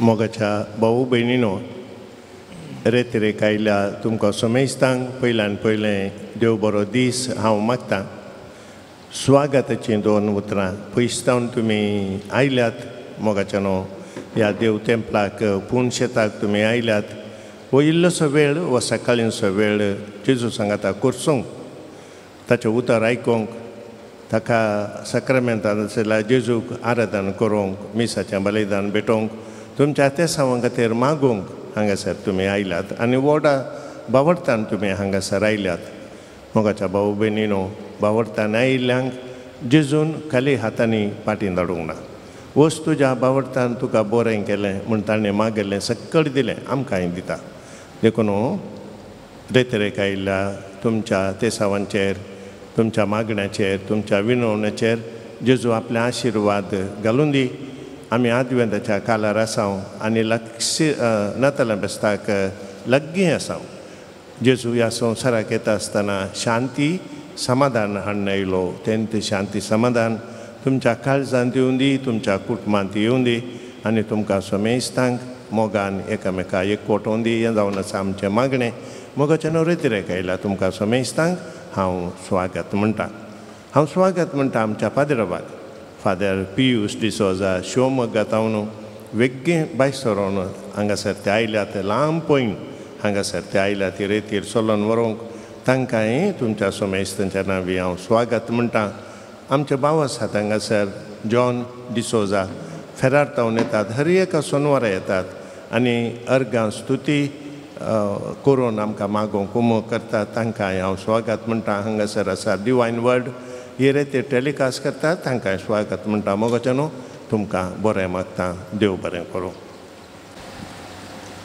मोगाच्या भाऊ भयणीनो, रेतरेक आयल्या तुमकां समेस्तांक पयल्यान पयलें देव बरो दीस हांव मागतां. स्वागताचीं दोन उतरां. पयस सावन तुमी आयल्यात मोगाच्यानो, ह्या देव तेंपलाक पूण शेताक तुमी आयल्यात. हो इल्लोसो वेळ हो सकाळींचो वेळ जेजू सांगाता कोर्सूंक, ताचें उतर आयकूंक, ताका साक्रामेंतान आशिल्ल्या जेजूक आराधन करूंक, मिसाचें बलिदान भेटोवंक, तुमच्या तेसांवां खातीर मागूंक हांगासर तुमी आयल्यात आनी व्हडा बावडतान तुमी हांगासर आयल्यात. मोगाच्या भाऊ भयणीनो, बावडतान आयिल्ल्यांक जेजून खाली हातांनी पाटीं धाडूंक ना. वच तुज्या बावडतान तुका बरें केलें म्हूण ताणें मागयलें सकळ दिलें, आमकांय दिता. देखून रेतरेक आयिल्ल्या तुमच्या तेसावांचेर, तुमच्या मागण्याचेर, तुमच्या विनवण्याचेर जेजू आपले आशिर्वाद घालून दी. आमी आदवेंताच्या कालार आसाव आनी लक्ष नातालां बेस्ताक लागीं आसाव. जेजू ह्या संवसाराक येता आसतना शांती समाधान हाडून आयलो. तें शांती समाधान तुमच्या काळजांत येवंदी दी, तुमच्या कुटुंबांत येवंदी दी आनी तुमकां समेस्तांक मोगान एकामेका एकवटोवन दी. हें जावन आसा आमचें मागणें. मोगाच्या नवरेतिरेक आयला तुमकां समेस्तांक हांव स्वागत म्हणटा. हांव स्वागत म्हणटा आमच्या पाद्रबाक फादर पियूस डिसोजा शिवमोग्गा तावन वेगळें बायसरोन हांगासर ते आयल्यात. लांब पयन हांगासर ते आयल्यात रेतीर चलोन व्हरूंक. तांकांय तुमच्या समेस्तांच्या नांवी हांव स्वागत म्हणटा. आमचे भाव आसात हांगासर जॉन डिसोजा फेरार तावन येतात, हर एका सोनवारा येतात आनी अर्गां स्तुती करून आमकां मागोवंक उमो करतात. तांकांय हांव स्वागत म्हणटा. हांगासर आसा डिवायन वर्ड हे रे ते टेलिकास्ट करतात, तांकांय स्वागत म्हणटा. मोगाच्या न्हू तुमकां बरें मागता. देव बरें करूं.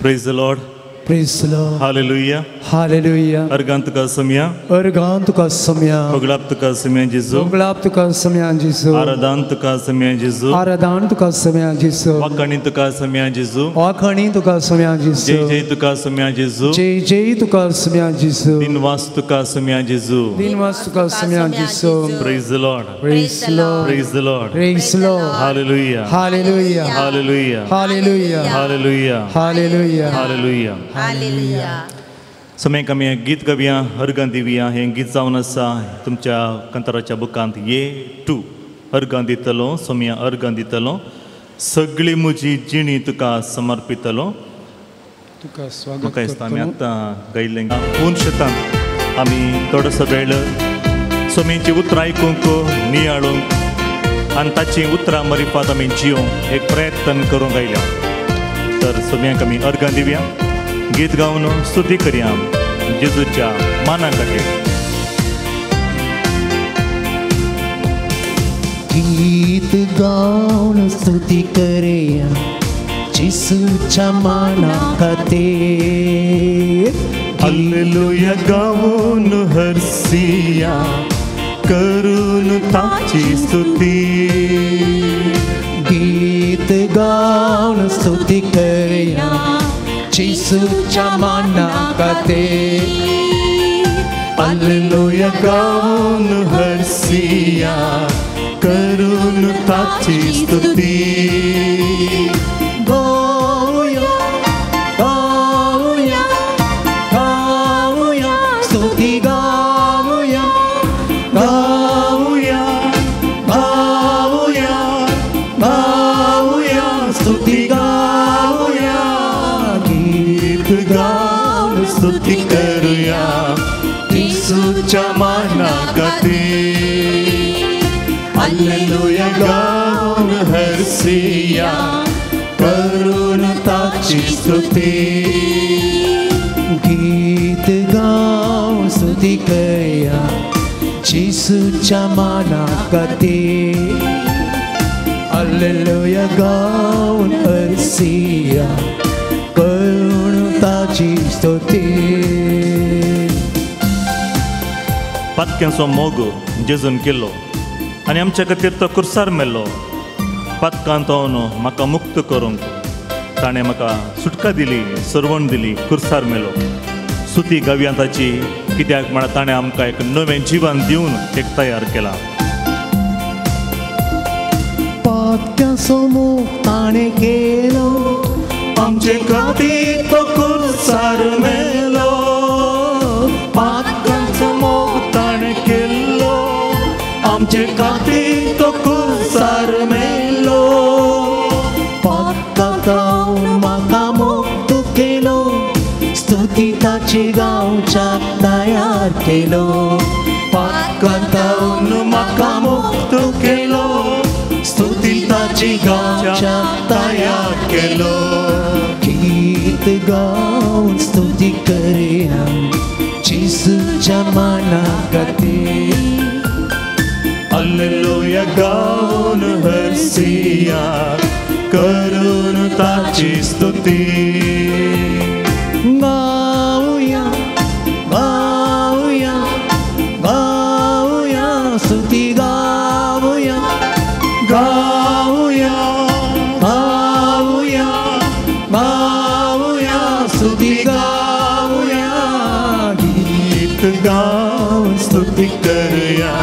Praise the Lord. Praise the Lord. Hallelujah. Hallelujah. अर्गां तुका सम्या. अर्गां तुका सम्या. होगळाप तुका सम्या जेजू. होगळाप तुका सम्या जेजू. आराधन तुका सम्या जेजू. आराधन तुका सम्या जेजू. वाखाणी तुका सम्या जेजू. वाखाणी तुका सम्या जेजू. जय जय तुका सम्या जेजू. जय जय तुका सम्या जेजू. दिनवास तुका सम्या जेजू. दिनवास तुका सम्या जेजू. Praise the Lord. Praise the Lord. Praise the Lord. Praise the Lord. Hallelujah. Hallelujah. Hallelujah. Hallelujah. Hallelujah. Hallelujah. Hallelujah. Hallelujah. समेक आमी गीत गावया, अर्गां दिवया. हें गीत जावन आसा तुमच्या कंतराच्या बुकांत ये टू. अर्गां दितलो सोमया, अर्गां दितलो, सगळी म्हजी जिणी तुका समर्पितलो. तुका स्वागत. म्हाका दिसता आमी आतां गायिल्लें पूर्ण शेतांत आमी थोडोसो वेळ सोम्याची उतरां आयकूंक, नियाळूंक आनी ताचीं उतरां मरिफात आमी जियोंक एक प्रयत्न करूंक आयल्या. तर सोम्याक आमी अर्गां दिवया, गीत गावन स्तुती करया जेजूच्या माना खातीर. गीत गावन स्तुती करया जेजूच्या माना खातीर. हालेलुया गावन हरसिया करून ताची स्तुती. गीत गावन स्तुती करया जेजूच्या माना खातीर. हालेलुया गावन हरसिया करून ताची स्तुती. गाऊया गाऊया गाऊया स्तुती गाऊया गाऊया गाऊया गाऊया स्तुती गाऊया. गीत गाऊन स्तुती करूया जेजूच्या माना खातीर. हालेलुया गाऊन हरसिया करून ताची स्तुती. गीत गाऊन स्तुती करया जेजूच्या माना खातीर. हालेलुया गाऊन हरसिया करून ताची स्तुती. पातक्यांचो मोग जेजून केलो आनी आमच्या खातीर तो कुर्सार मेल्लो. पातकांत म्हाका मुक्त करूंक ताणें म्हाका सुटका दिली, सरवण दिली, कुर्सार मेलो. स्तुती गावया ताची, कित्याक म्हळ्यार ताणें आमकां एक नवें जिवन दिवन एक तयार केलां. पातक्यांचो मोग ताणें केलो, आमचे खातीर तो कुर्सार मेलो, पातकांचो मोग ताणें केल्लो, आमचे खातीर तो कुर्सार मेलो। पातकांतावन म्हाका मुक्त केलो, स्तुती ताची गावच्याक तयार केलो। पातकांतावन म्हाका मुक्त केलो, स्तुती ताची गावच्याक तयार केलो। गीत गावन स्तुती करया जेजूच्या माना खातीर। हालेलुया गावन हरसिया करून ताची स्तुती। गावया गावया गावया स्तुती गावया, गावया गावया गावया स्तुती गावया। गीत गावन स्तुती करया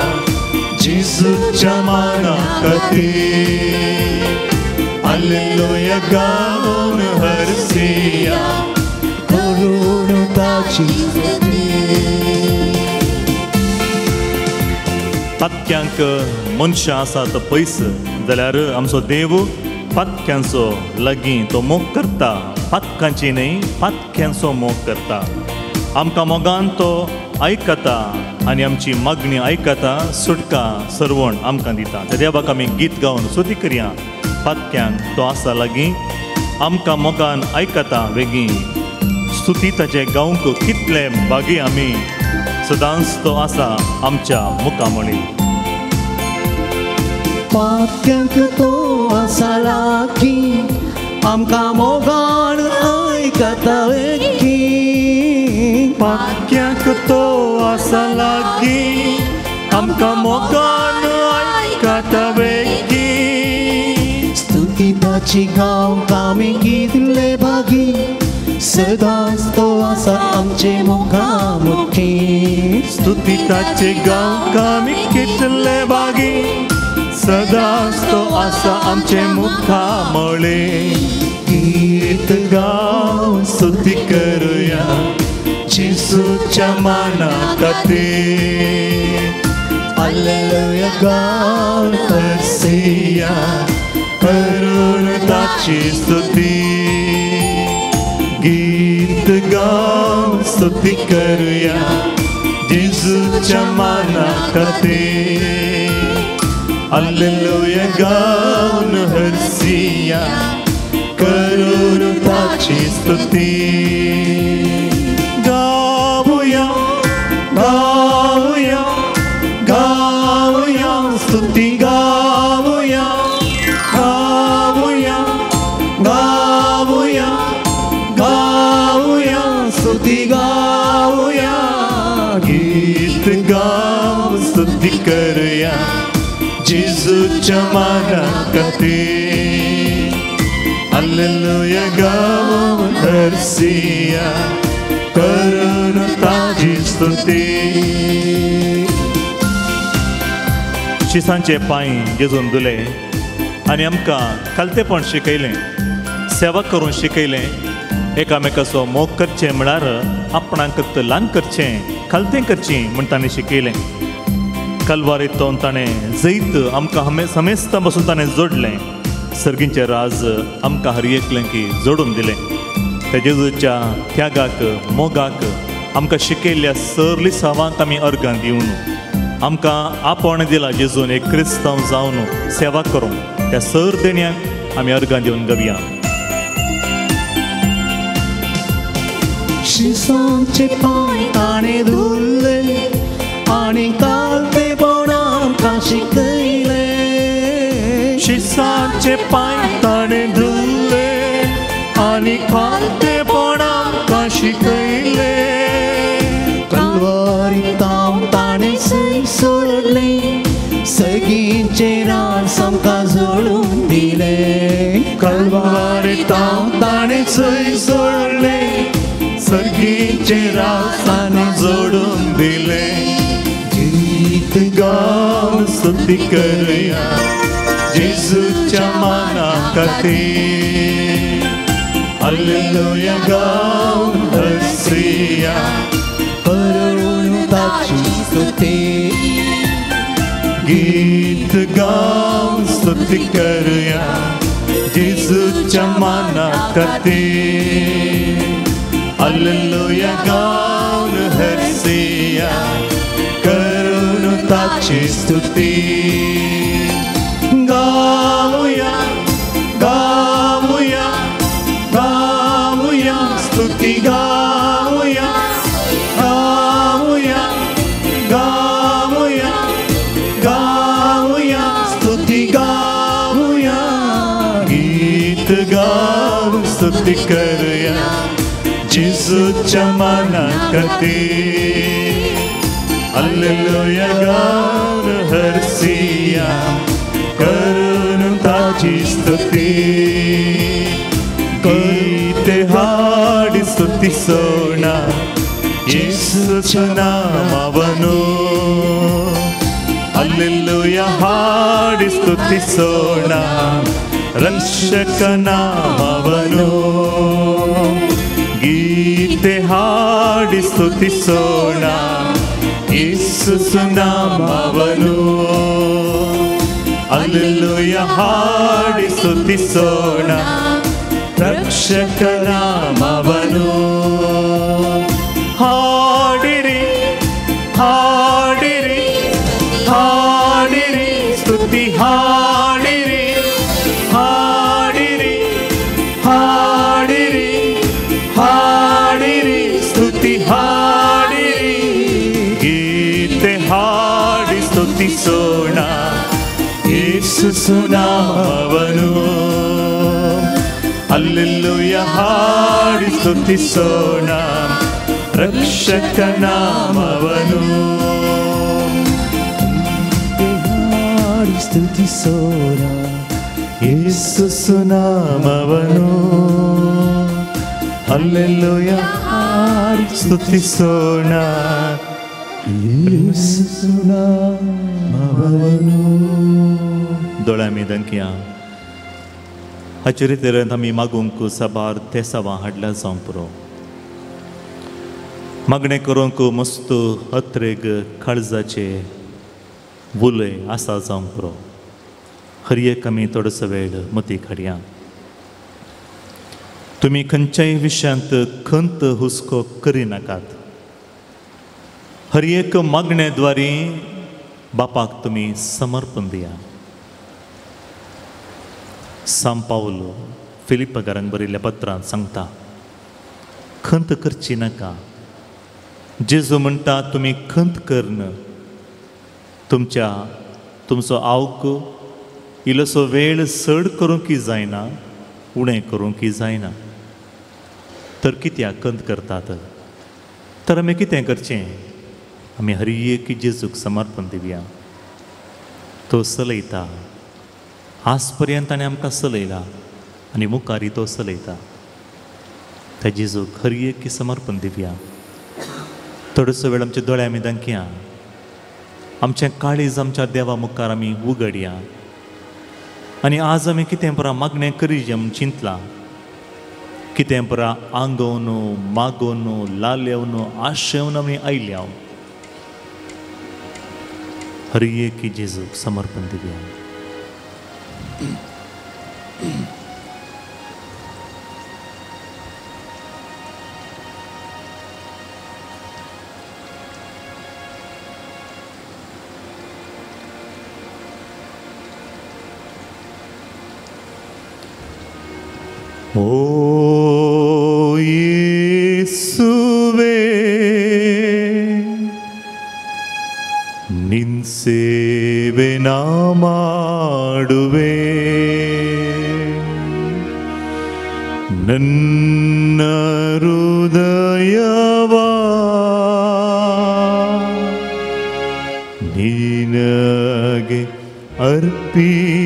जेजूच्या माना खातीर। हालेलुया गावन हरसिया करून ताची स्तुती। पातक्यांक मनशां आसात पयस जाल्यार आमचो देव पातक्यांचो लागीं तो मोग करता, पातकांची न्हय पातक्यांचो मोग करता। आमकां मोगान तो आयकता आनी आमची मागणी आयकता, सुटका सरवण आमकां दिता। त्या देवाक आमी गीत गावन स्तुती करया, पातक्यांक तो आसा लागीं, आमकां मोगान आयकता वेगीं। स्तुती ताचे गावंक कितले भागी आमी, सदांच तो आसा आमच्या मुखामळी। पातक्यांक तो आसा लागीं, आमकां मोगान आयकता वेगीं। पातक्यांक तो आसा लागीं, आमकां मोगान आयकता वेगीं। स्तुती ताची गावंक आमी कितले भागी, सदांच तो आसा आमचे मुखामुखी। स्तुती ताची गावंक आमी कितले भागी, सदांच तो आसा आमचे मुखामळे। गीत गावन स्तुती करुया जेजूच्या माना खातीर। हालेलुया गावन हरसिया करून ताची स्तुती। गीत गावन स्तुती करुया जेजूच्या माना खातीर। हालेलुया गावन हरसिया करून ताची स्तुती। गावया गावया गावया स्तुती गावया, गावया गावया गावया स्तुती गावया। गीत गाव स्तुती करया जेजूच्या माना खातीर। हालेलुया गावन हरसिया करून ताची स्तुती। शिसांचे पांय जेजून धुले आनी आमकां खालतेपण शिकयलें, सेवा करून शिकयलें। एकामेकाचो मोग करचें म्हळ्यार आपणाक ल्हान करचें, खालतें करचें म्हूण ताणें शिकयलें। कलवारींतल्यान ताणें जैत आमकां समेस्तां बसून ताणें जोडलें, सर्गींचें राज आमकां हर एकल्यांक जोडून दिलें। त्या जेजूच्या त्यागाक मोगाक आमकां शिकयल्ल्या सरली सावांक आमी अर्गां दिवन आमकां आपोवणें दिलां जेजून एक क्रिस्तांव जावन सेवा करूंक, त्या सर देण्याक आमी अर्गां दिवन गवया। शिसांचे पांय ताणें धुल्ले आनी कालतेपण आमकां शिकयलें। शिसांचे पांय ताणें धुल्ले आनी खालतेपण आमकां शिकयलें। कलवारींत ताणें सय सोडलें, सगींचें रास आमकां जोडून दिलें। कलवारींत ताणें सय सोडलें, सगींचें रास ताणें जोडून दिलें। गीत गावन स्तुती करया जेजूच्या माना खातीर। Alleluia गावन हरसिया करून ताची स्तुती गीत गावन स्तुती करूया जेजूच्या माना खातीर Alleluia गावन हरसिया करून ताची स्तुती गावया गावया गावया स्तुती गावया गावया गावया गावया स्तुती गावया गीत गावन स्तुती करूया जेजूच्या माना खातीर Alleluia गावन हरसिया करून ताची स्तुती गीत हाडी स्तुती सोना येसूच्या नामावनु Alleluia हाडी स्तुती सोना रक्षक नामावनु गीत हाडी स्तुती सोना येसूच्या नामावनु Alleluia हाडी स्तुती सोना रक्षक नामावनु हाडिरी हाडिरी हाडिरी स्तुती हाडिरी हाडिरी हाडिरी हाडिरी स्तुती हाडिरी गीत हाडी स्तुती सोना येसूच्या नामावनु Alleluia हाडी स्तुती सोना रक्षक नामावनु हाडी स्तुती सोना येसूच्या नामावनु Alleluia हाडी स्तुती सोना येसूच्या नामावनु. दोळ्यांनी दंकया हाचे रितीन आमी मागूंक साबार तेसावां हाडल्या जावंक पुरो मागणें करूंक मस्त अत्रेग काळजाचे उलय आसा जावंक पुरो हर एक आमी थोडोसो वेळ मतीक हाडया. तुमी खंयच्याय विशयांत खंत हुस्को करिनाकात. हर एक मागणे द्वारे बापाक तुमी समर्पण दिया. सांव पावलो फिलिप्पकारांक बरयल्ल्या पत्रांत सांगता खंत करची नाका. जेजू म्हणटा तुमी खंत करन तुमच्या तुमचो आवक इल्लोसो वेळ चड करूंक जायना उणें करूंक जायना तर कित्याक खंत करतात. तर आमी कितें करचें? आमी हर एक जेजूक समर्पण दिवया. तो चलयता आज पर्यंत ताणें आमकां चलयला आनी मुखारय तो चलयता. त्या जेजूक हर एक समर्पण दिवया. थोडोसो वेळ आमच्या दोळ्या आमी दांकया आमचें काळीज आमच्या देवा मुखार आमी उगडया आनी आज आमी कितें परा मागणें करीजे म्हूण चिंतलां कितें परा आंगोवन मागोवन लालेवन आशेवन आमी आयल्या. हर एक जेजूक समर्पण दिवया. ओ येಸುವೆ ನಿನ್ ಸೇವೆ ನಾ ಮಾಡುವೆ ನನ್ನ ಹೃದಯವ ನಿನಗೆ ಅರ್ಪಿಸುವೆ.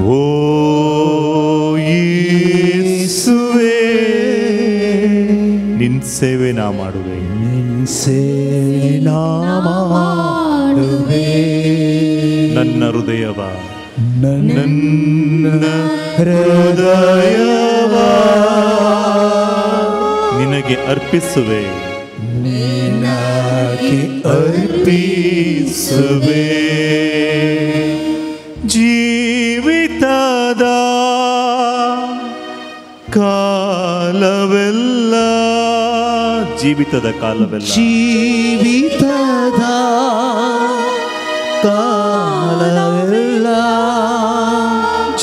ಓ ಯೇಸುವೆ ನಿನ್ ಸೇವೆ ನಾ ಮಾಡುವೆ ನಿನ್ ಸೇವೆ ನಾ ಮಾಡುವೆ ನನ್ನ ಹೃದಯವ ನನ್ನ ಹೃದಯವ ನಿನಗೆ ಅರ್ಪಿಸುವೆ, ನಿನಗೆ ಅರ್ಪಿಸುವೆ. ಜೀವಿತದ ಕಾಲವೆಲ್ಲ, ಜೀವಿತದ ಕಾಲವೆಲ್ಲ, ಜೀವಿತದ ಕಾಲವೆಲ್ಲ,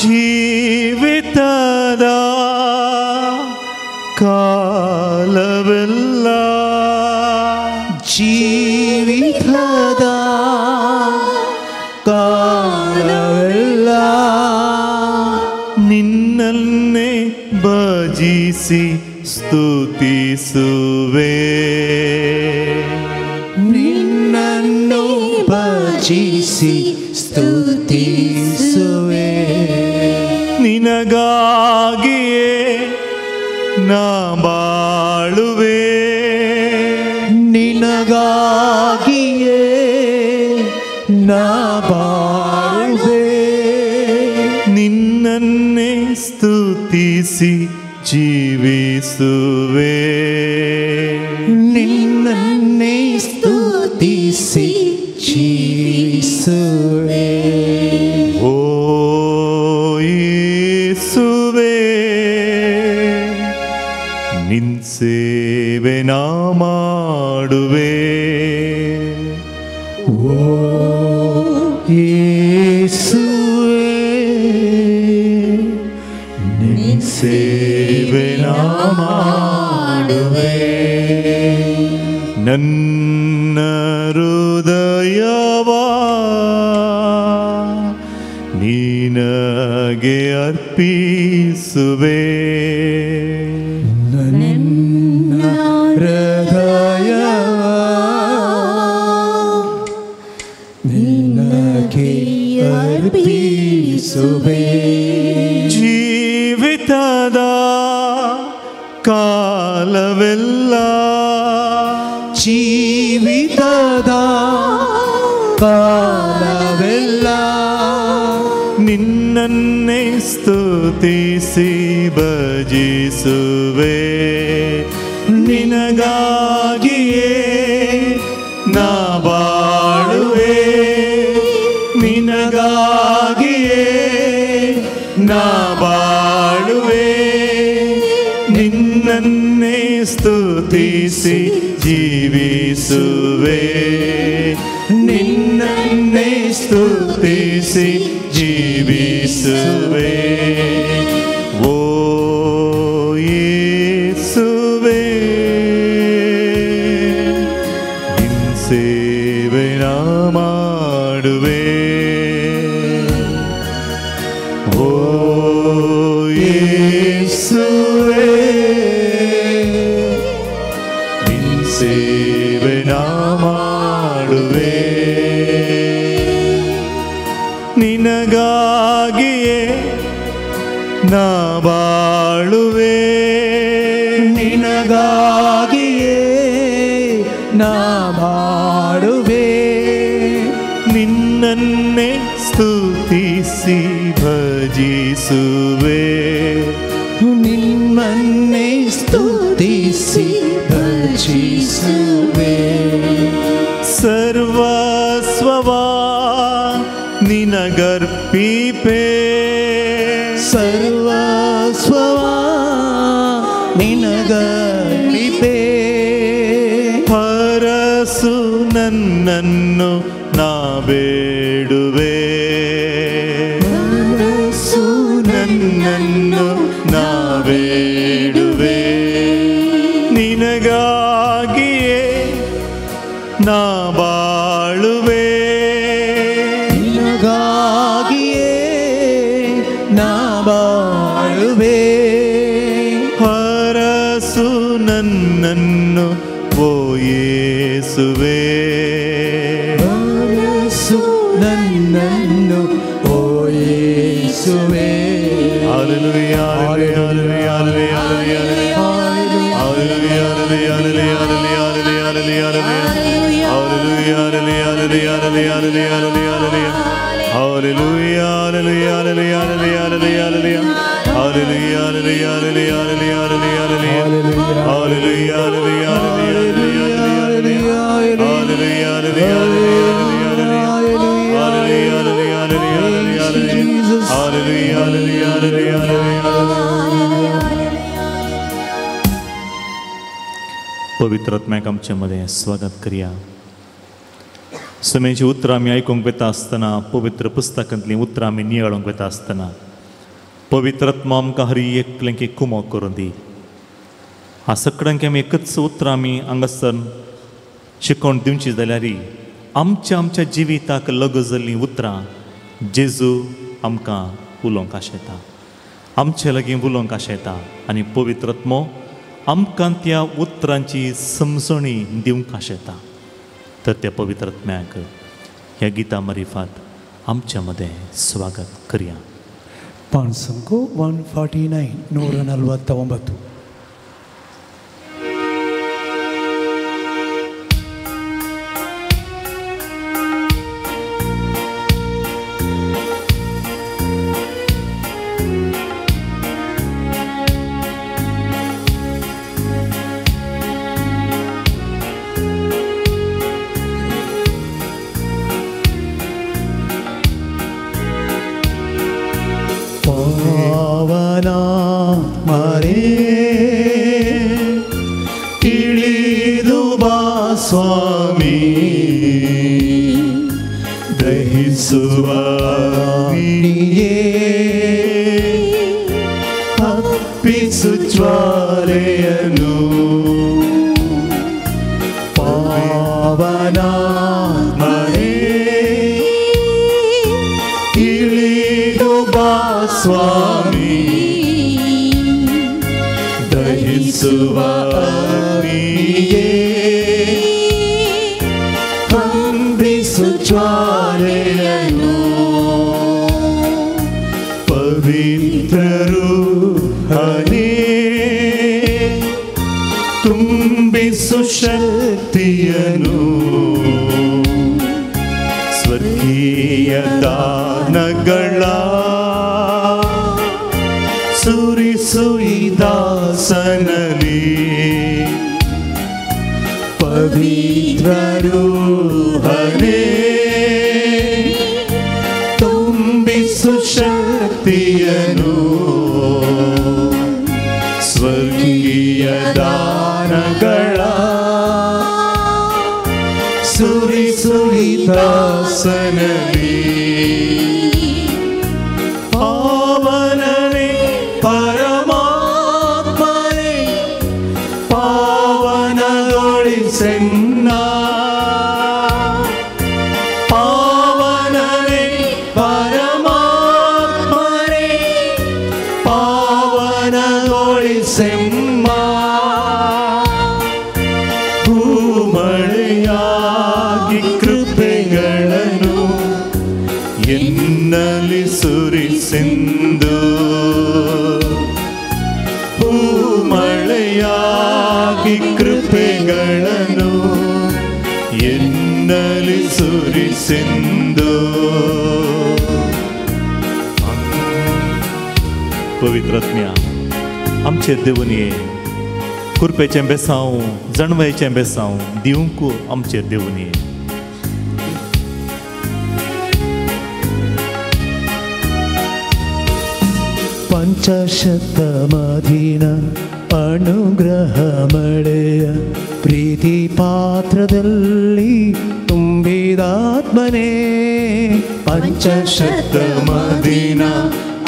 ಜೀವಿತದ ಕಾಲವೆಲ್ಲ, ಜೀವಿತದ ಕಾಲವೆಲ್ಲ ನಿನ್ನನ್ನೇ ಭಜಿಸಿ ಸ್ತುತಿಸುವೆ, ನಿನ್ನನ್ನು ಭಜಿಸಿ ಸ್ತುತಿಸುವೆ. ನಿನಗಾಗಿಯೇ ನಾ ಬಾಳುವೆ, ನಿನಗಾಗಿಯೇ ನಾ ಬಾಳುವೆ, ನಿನ್ನನ್ನೇ ಸ್ತುತಿಸಿ ಜೀವಿಸುವೆ, ನಿನ್ನನ್ನೇ ಸ್ತುತಿಸಿ ಜೀವಿಸುವೆ. ಓ ಯೇಸುವೇ, ನಿನ್ ಸೇವೆ ನಾ ಮಾಡುವೆ, ಓ ಯೇಸುವೇ, ನಿನ್ ಸೇವೆ ನಾ ಮಾಡುವೆ. ನನ್ನ ಹೃದಯವ ನಿನಗೆ ಅರ್ಪಿಸುವೆ, ನನ್ನ ಹೃದಯವ ನಿನಗೆ ಅರ್ಪಿಸುವೆ. ಜೀವಿತದ ಕಾಲವೆಲ್ಲ, ಜೀವಿತದ ಕಾಲವೆಲ್ಲ ನಿನ್ನನ್ನೇ ಸ್ತುತಿಸಿ ಭಜಿಸುವೆ, ನಿನಗಾಗಿಯೇ ನಾ ಬಾಳುವೆ, ನಿನಗಾಗಿಯೇ ನಾ ಬಾಳುವೆ, ನಿನ್ನನ್ನೇ ಸ್ತುತಿಸಿ ಜೀವಿಸುವೆ, ನಿನ್ನನ್ನೇ ಸ್ತುತಿಸಿ ಜೀವಿಸುವೆ. ಓ ಯೇಸುವೇ, ನಿನ್ ಸೇವೆ ನಾ ಮಾಡುವೆ, ಓ ಯೇಸುವೇ, ನಿನ್ ಸೇವೆ ನಾ ಮಾಡುವೆ. ನಿನಗಾಗಿಯೇ ನಾ ಬಾಳುವೆ, ನಿನಗಾಗಿಯೇ ನಾ ಬಾಳುವೆ, ನಿನ್ನನ್ನೇ ಸ್ತುತಿಸಿ ಭಜಿಸುವೆ, ನಿನ್ನನ್ನೇ ಸ್ತುತಿಸಿ ಭಜಿಸುವೆ. ಸರ್ವಸ್ವವ ನಿನಗರ್ಪಿಪೆ, ಸರ್ವಸ್ವವ ನಿನಗರ್ಪಿಪೆ, ಹರಸು ನನ್ನನ್ನು ನಾ ಬೇಡುವೆ, ಹರಸು ನನ್ನನ್ನು ನಾ ಬೇಡುವೆ. ನಿನಗಾಗಿಯೇ ನಾ ಬಾಳುವೆ, ನಿನಗಾಗಿಯೇ ನಾ ಬಾಳುವೆ, ಹರಸು ನನ್ನನ್ನು ಓ ಯೇಸುವೇ, ಹರಸು ನನ್ನನ್ನು ಓ ಯೇಸುವೇ. Hallelujah, hallelujah, hallelujah, hallelujah, hallelujah, hallelujah, hallelujah, hallelujah, hallelujah, hallelujah, hallelujah, hallelujah, hallelujah, Hallelujah, hallelujah, hallelujah, hallelujah, hallelujah. Hallelujah, hallelujah, hallelujah, hallelujah, hallelujah. Hallelujah, hallelujah, hallelujah, hallelujah. Hallelujah, hallelujah, hallelujah, hallelujah. Hallelujah, hallelujah, hallelujah, hallelujah. Hallelujah, hallelujah, hallelujah, hallelujah. पवित्र आत्म्याक आमचे मदें स्वागत करया. समेची उतरां आमी आयकूंक वता आसतना, पवित्र पुस्तकांतलीं उतरां आमी नियाळूंक वता आसतना, पवित्र आत्मा आमकां हर एकल्यांक कुमोक करून दी. ह्या सगळ्यांक आमी एकच उतरां आमी हांगासर शिकोवन दिवची जाल्यार आमच्या आमच्या जिविताक लग जाल्लीं उतरां जेजू आमकां उलोवंक आशेता, आमचे लागीं उलोवंक आशेता आनी पवित्र आत्मो आमकां त्या उतरांची समजणी दिवंक आशेता. तर त्या पवित्र आत्म्याक ह्या गीता मारिफात आमच्या मदें स्वागत करया. पांचसंको 149 149. स्वामी दहिಸುವ ಅಗ್ನಿಯೇ ಅಪ್ಪಿಸು ಜ್ವಾಲೆಯನು ಪಾವನಾತ್ಮನೇ ಇಳಿದು ಬಾ ಸ್ವಾಮಿ ದಹಿಸುವ ಅಗ್ನಿಯೇ ಜ್ವಾಲೆಯನು ಪವಿತ್ರರು ಹನೇ ತುಂಬಿಸು ಶಕ್ತಿಯನು ಸ್ವರ್ಗೀಯ ದಾನಗಳ ಸುರಿಸು ಈ ದಾಸನಲ್ಲಿ ಪವಿತ್ರರು ಹನೇ ತುಂಬಿಸು ಶಕ್ತಿಯನು ಸ್ವರ್ಗೀಯ ದಾನಗಳ ಸುರಿಸು ಈ ದಾಸನಲ್ಲಿ ಪಾವನನೇ ಪರಮಾತ್ಮನೇ ಪಾವನಗೊಳಿಸೆನ್ನ ಪಾವನನೇ ಪರಮಾತ್ಮನೇ ಪಾವನಗೊಳಿಸೆಮ್ಮ ಭೂಮಳೆಯಾಗಿ ಕೃಪೆಗಳನ್ನು ಎನ್ನಲಿ ಸುರಿಸೆಂದು ಭೂಮಳೆಯಾಗಿ ಕೃಪೆಗಳನ್ನು ಎನ್ನಲಿ ಸುರಿಸೆಂದು. पवित्र आत्म्या आमचे देवनये कृपेचें बेसांव जाणवायचें बेसांव दिवंक आमचे देवनये. ಪಂಚಶತಮಧೀನ ಅನುಗ್ರಹ ಮಳೆಯ ಪ್ರೀತಿ ಪಾತ್ರದಲ್ಲಿ ತುಂಬಿದಾತ್ಮನೇ ಪಂಚಶತಮಧೀನ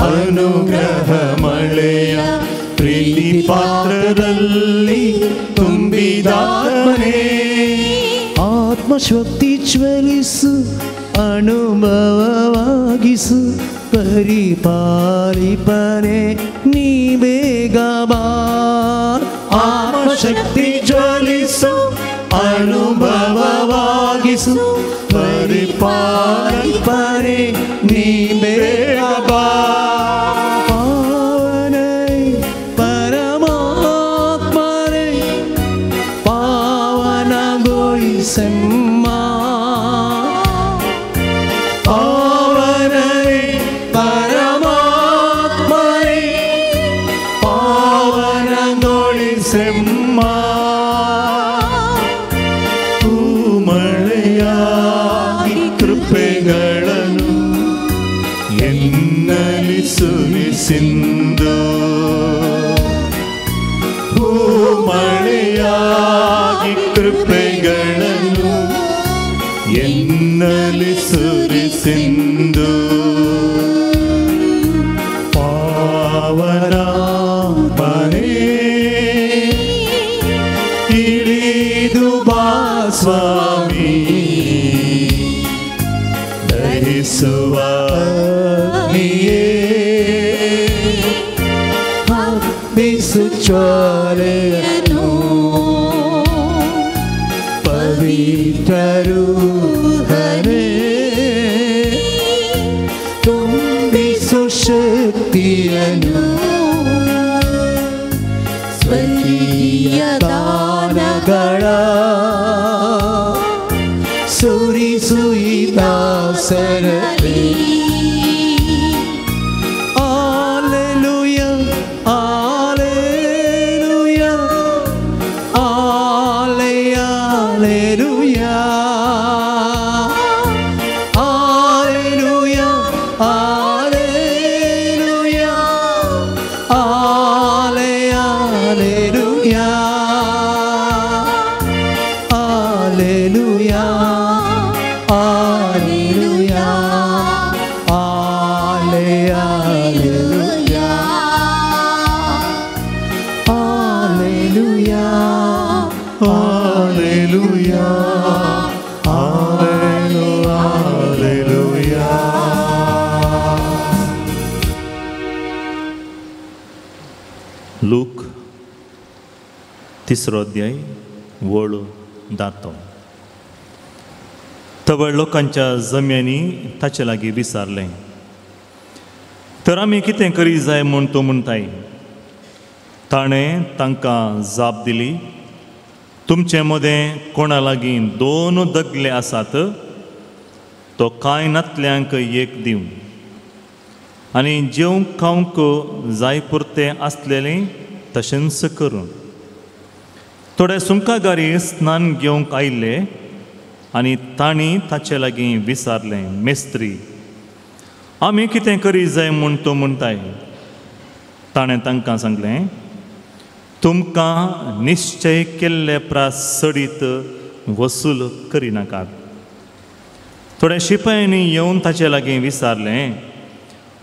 ಅನುಗ್ರಹ ಮಳೆಯ ಪ್ರೀತಿ ಪಾತ್ರದಲ್ಲಿ ತುಂಬಿದಾತ್ಮನೇ ಆತ್ಮಶಕ್ತಿ ಜ್ವಲಿಸು ಅನುಭವವಾಗಿಸು ಪರಿಪಾಲಿಪನೆ ನೀ ಬೇಗ ಬಾ ಆತ್ಮಶಕ್ತಿ ಜ್ವಲಿಸು ಅನುಭವವಾಗಿಸು ಪರಿಪಾಲಿಪನೆ ನೀ ಬೇಗ ಬಾ ಪಾವನೇ ಪರಮಾತ್ಮನೇ ಪಾವನಗೊಳಿಸೆಮ್ಮ ಪಾವನನೇ ಎನ್ನಲಿ ಸುರಿಸಿಂದು ಮಳೆಯಾಗಿ ಕೃಪೆಗಳನ್ನು ಎನ್ನಲಿ ಸುರಿಸಿಂದು ಪಾವನಾತ್ಮನೇ ಇಳಿದು ಬಾ ಸ್ವಾಮಿ ದಹಿಸುವ ಅಗ್ನಿಯೇ ಹಬ್ಬಿಸು ಜ್ವಾಲೆಯನ್ನು ಪವಿತ್ರರೂಹನೇ ತುಂಬಿಸು ಶಕ್ತಿಯನ್ನು ಸ್ವಕೀಯ ದಾನಗಳ ಸುರಿಸು ಈ ದಾಸರಲ್ಲಿ. Alleluia, alleluia, alleluia, alleluia, alleluia, alleluia, alleluia, alleluia, alleluia, alleluia, alleluia, alleluia. Look तिसरो अध्याय वळ दातो. तवळ लोकांच्या जम्यांनी ताचे लागीं विचारलें, तर आमी कितें करी जाय म्हूण तूं म्हणटाय? ताणें तांकां जाप दिली, तुमचे मदें कोणा लागीं दोन दगले आसात तो कांय नातल्यांक एक दिवं आनी जेवंक खावंक जाय पुरतें आसलेलें तशेंच करूं. थोडे सुंकागारी स्नान घेवंक आयिल्ले आनी तांणी ताचे लागीं विचारलें, मेस्त्री, आमी कितें करी जाय म्हूण तूं म्हणटाय? ताणें तांकां सांगलें, तुमकां निश्चय केल्ले प्रास चडीत वसूल करिनाकात. थोड्या शिपायांनी येवन ताचे लागीं विचारलें,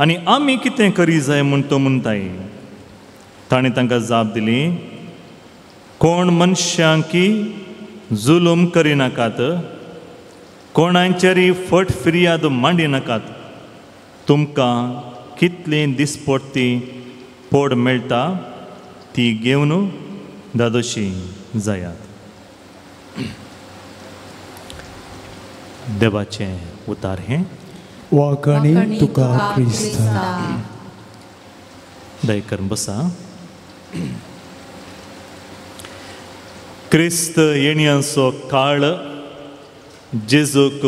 आनी आमी कितें करी जाय म्हूण तूं म्हणटाय? ताणें तांकां जाप दिली, कोण मनशांकी जुलूम करिनाकात, कोणाचेरय फट फिर्याद मांडिनाकात. तुमकां कितली दिसपडटी पोड मेळटा ती घेवन दादोशी जायात. देवाचें उतार हें. वाखाणी तुका क्रिस्ता. दयकर बसा. क्रिस्त येण्याचो काळ जेजूक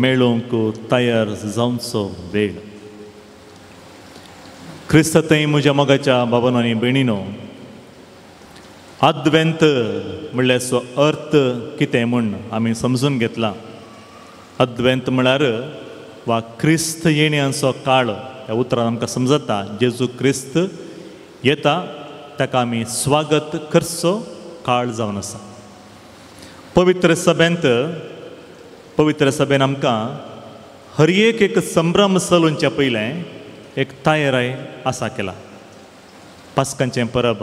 मेळोवंक तयार जावचो वेळ. क्रिस्त थंय म्हज्या मोगाच्या बाबानो आनी भयणीनो, आद्वेंत म्हणल्याचो अर्थ कितें म्हूण आमी समजून घेतला. अद्वेंत म्हळ्यार वा क्रिस्त येण्याचो काळ ह्या उतरान आमकां समजता जेजू क्रिस्त येता ताका आमी स्वागत करचो काळ जावन आसा. पवित्र सभेंत पवित्र सभेन आमकां हर एक एक संभ्रम चलोवच्या पयलें एक तयाराय आसा केला. पास्कांचें परब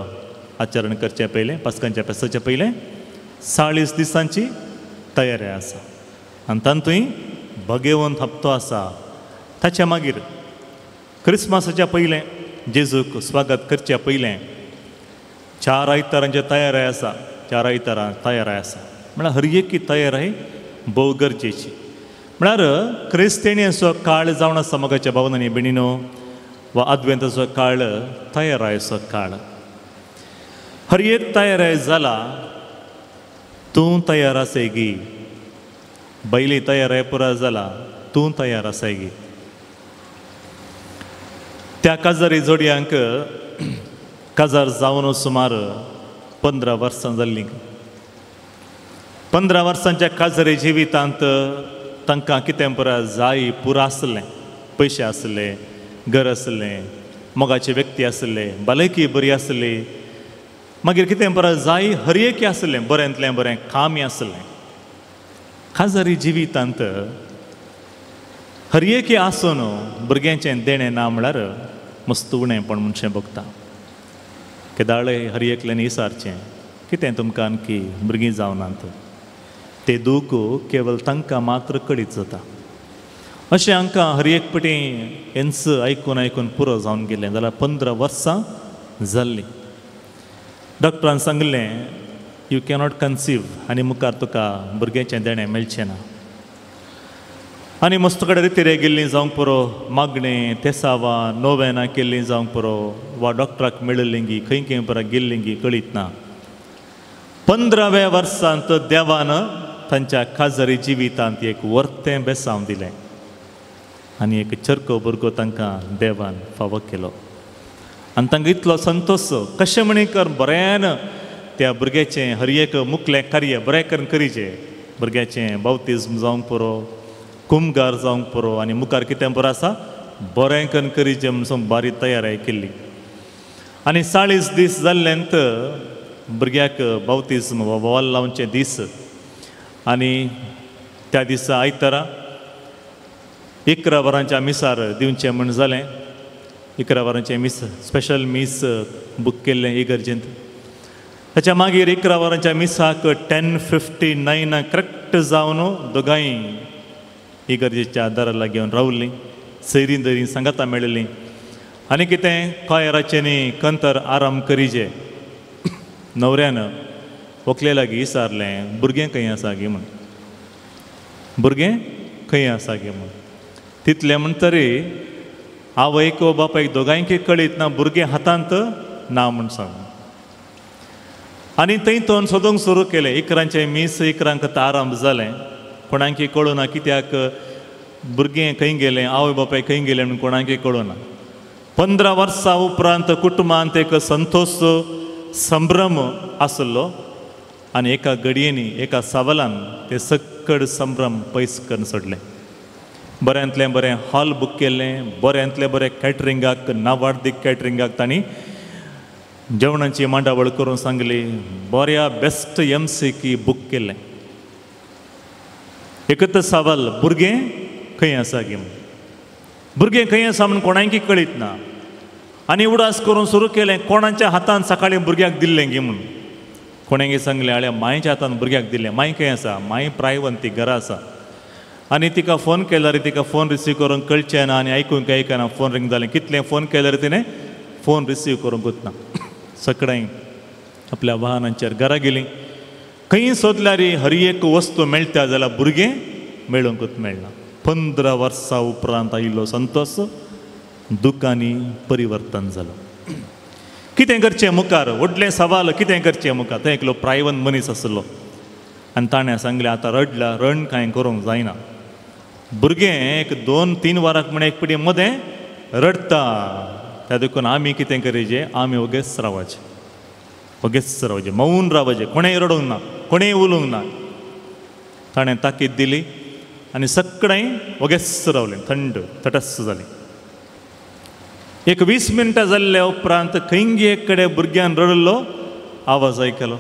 आचरण करचें पयलें, पास्कांच्या पेसाच्या पयलें 40 दिसांची तयारी आसा आनी तातूंय भगेवंत हप्तो आसा. ताच्या मागीर क्रिसमसाच्या पयलें जेजूक स्वागत करच्या पयलें 4 आयतारांचे तयाराय आसा. 4 आयतारां तयाराय आसा म्हळ्यार हर एकी तयाराय भोव गरजेची. म्हळ्यार क्रिस्तेणीचो काळ जावन आसा मोगाच्या भावन आनी भयणीनो, वा आद्वेंताचो काळ तयारायचो काळ. हर एक तयाराय जाला, तूं तयार आसाय गी? बैली तयाराय पुरा जाला, तूं तयार आसाय गी? त्या काजारी जोडयांक काजार जावन सुमार 15 वर्सां जाल्लीं. 15 वर्सांच्या काजारी जिवितांत तांकां कितें पुरा जाय पुरा आसलें. पयशे आसले, घर आसलें, मोगाचे व्यक्ती आसले, भलायकी बरी आसली, मागीर कितें बरें जाय हर एक आसलें, बऱ्यांतलें बरें कामय आसलें. खाजरी जिवितांत हर एक आसून भुरग्यांचें देणें ना म्हळ्यार मस्त उणेंपण मनशें भोगता. केदाळे हर एकल्यान विचारचें कितें तुमकां आणकी भुरगीं जावनात, ते दूख केवल तांकां मात्र कळीत जाता. अशें हांकां हर एक पटी हेंच आयकून आयकून पुरो जावन गेलें. जाल्यार 15 वर्सां जाल्लीं. डॉक्टरान सांगलें you cannot conceive आनी मुखार तुका भुरग्याचें देणें मेळचें ना. आनी मस्त कडेन रितीरे गेल्लीं जावंक पुरो, मागणें तेसावां नोवेनां केल्लीं जावंक पुरो, वा डॉक्टराक मेळिल्लीं गी खंय खंय पुरो गेल्लीं गी कळीत ना. 15व्या वर्सांत देवान तांच्या खाजरी जिवितांत एक वर्तें बेसांव दिलें आनी एक चरको भुरगो तांकां देवान फावो केलो. आनी तांकां इतलो संतोश कशें म्हणी कर बऱ्यान त्या भुरग्याचें हर एक मुखलें कार्य बरें करून करीचें. भुरग्याचें बावतिज्म जावंक पुरो, कुमगार जावंक पुरो, आनी मुखार कितें बरो आसा बरें करून करीचें म्हणून बारी तयारी केल्ली. आनी 40 दीस जाल्ल्यान भुरग्याक बावतिज्म वा वॉल लावचे दीस. आनी त्या दिसा आयतारा 11 वरांच्या मिसार दिवचें म्हूण जालें. 11 वरांचें मीस स्पेशल मीस बूक केल्लें इगर्जेंत. ताच्या मागीर 11 वरांच्या मिसाक 10:59 करेक्ट जावन दोगांय इगर्जेच्या दारा लागीं येवन रावलीं, सैरीं दरीं सांगाता मेळिल्लीं. आनी कितें कॉयराचें न्ही कंतर आराम करीजे. न्हवऱ्यान व्हंकले लागीं विचारलें भुरगें खंय आसा गे म्हूण, भुरगें खंय आसा गे म्हूण. तितलें म्हणटरी आवयक वा बापायक दोगांयकय कळीत ना भुरगें हातांत ना म्हूण सांगून. आनी थंय तोन सोदूंक सुरू केलें. 11 मीस 11 आराम जालें. कोणाकी कळूना कित्याक भुरगें खंय गेलें, आवय बापाय खंय गेलें म्हणून कोणाकी कळूना. 15 वर्सां उपरांत कुटुंबांत एक संतोष संभ्रम आसलो आनी एका घडयेनी एका सवालान ते सक्कड संभ्रम पयस करून सोडलें. बऱ्यांतलें बरें हॉल बूक केल्लें, बऱ्यांतलें बरें कॅटरिंगाक नावार्दीक कॅटरिंगाक तांणी जेवणाची मांडावळ करून सांगली, बऱ्या बेस्ट एमसीकी बूक केल्लें. एकच सवाल भुरगें खंय आसा गे, भुरगें खंय आसा म्हूण कोणाकी कळीत ना. आनी उडास करून सुरू केलें कोणाच्या हातान सकाळीं भुरग्याक दिल्लें गे म्हूण. कोणें सांगलें आळ्या मांयच्या हातान भुरग्याक दिलें. मांय खंय आसा, मांय प्रायवंत ती घरा आसा. आनी तिका फोन केल्यार तिका फोन रिसीव करूंक कळचें ना आनी आयकूंक आयकना. फोन रिंग जालें, कितलें फोन केल्यार तिणें फोन रिसीव करूंकूच ना. सगळें आपल्या वाहनांचेर घरा गेलीं. खंय सोदल्यार हर एक वस्तू मेळटा जाल्यार भुरगें मेळूंकूच मेळना. 15 वर्सां उपरांत आयिल्लो संतोष दुकांनी परिवर्तन जालो. कितें करचें मुखार, व्हडलें सवाल कितें करचें मुखार. थंय एकलो प्रायवन मनीस आसलो आनी ताणें सांगलें आतां रडला, रण कांय करूंक जायना. भुरगें एक 2-3 वरांक म्हण एक पिडी मदें रडटा, त्या देखून आमी कितें करीचे, आमी ओगेच रावचें, ओगेच रावचें, मौन रावचें, कोणेंय रडूंक ना, कोणेंय उलोवंक ना. ताणें ताकीद दिली आनी सगळें ओगेच रावलें, थंड तटस्थ जालें. एक 20 मिनटां जाल्ल्या उपरांत खंय एक कडेन भुरग्यान रडलो आवाज आयकलो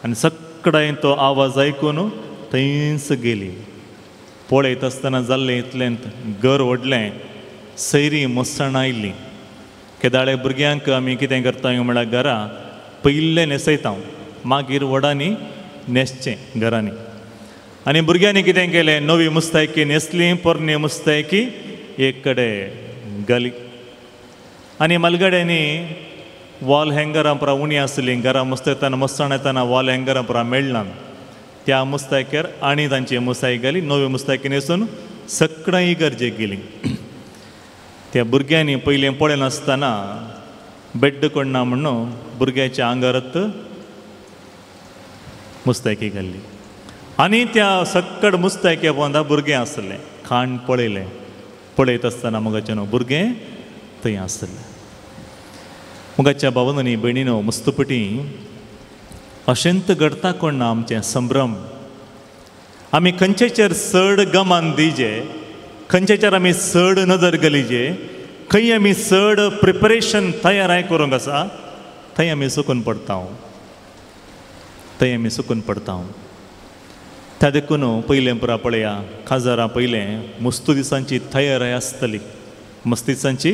आनी सगळें तो आवाज आयकून थंयच गेली. पळयत आसतना जाल्लें इतलें घर व्हडलें, सैरीं मसणां आयलीं. केदाळे भुरग्यांक आमी कितें करता म्हळ्यार घरा पयलें न्हेसयता, मागीर व्हडांनी न्हेसचें घरांनी. आनी भुरग्यांनी कितें केलें, नवी मुस्तायकी न्हेसली, पोरणी मुस्तायकी एक कडेन घाली. आनी मालगड्यांनी वॉल हँगरां पुरा उणी आसलीं, घरा मुस्तायतना मसण येतना वॉल हँगरां पुरा मेळना. त्या मुस्तायकेर आनी तांची मुस्तायक घाली, नवी मुस्तायकी न्हेसून सगळीं इगर्जेक गेलीं. त्या भुरग्यांनी पयलीं पळयनासतना बेड्ड कोणना म्हणून भुरग्याच्या आंगारत मुस्तायकी घाल्ली आनी त्या सक्कड मुस्तायके पोंदा भुरगें आसलें. खाण पळयलें, पळयत आसतना मोगाचें न्हू भुरगें थंय आसलें. मोगाच्या भावानो आनी भयणीनो, मस्तपटी अशेंत घडता कोण ना आमचें संभ्रम. आमी खंयचेचेर चड गमान दिजे खंयच्यार आमी चड नदर गलीजे, खंय आमी चड प्रिपरेशन तयाराय करूंक आसा थंय आमी चुकून पडटा, थंय आमी चुकून पडटा. त्या देखून पयलें पुरा पळया खाजरां पयलें मस्तू दिसांची तयाराय आसतली, मस्त दिसांची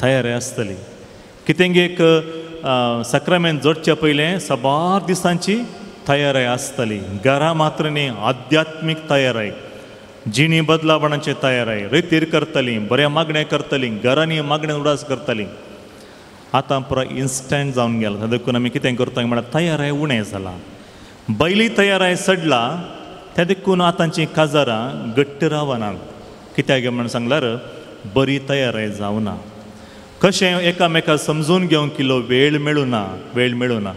तयाराय आसतली. कितेंगी एक साक्रामेंत जोडच्या पयलें साबार दिसांची तयाराय आसतली. घरा मात्र न्ही, आध्यात्मीक तयाराय, जिणी बदलावणाचे तयाराय, रेतीर करतली, बऱ्या मागण्या करतली, घरांनी मागण्या उडास करतली. आतां पुरा इन्स्टंट जावन गेला. देखून आमी कितें करता म्हळ्यार तयाराय उणें जाला, बैली तयाराय सडला. त्या देखून आतांची काजारां घट्ट रावना. कित्याक म्हण सांगल्यार बरी तयाराय जावना. कशें एकामेका समजून घेवंक किलो वेळ मेळुना, वेळ मेळुना.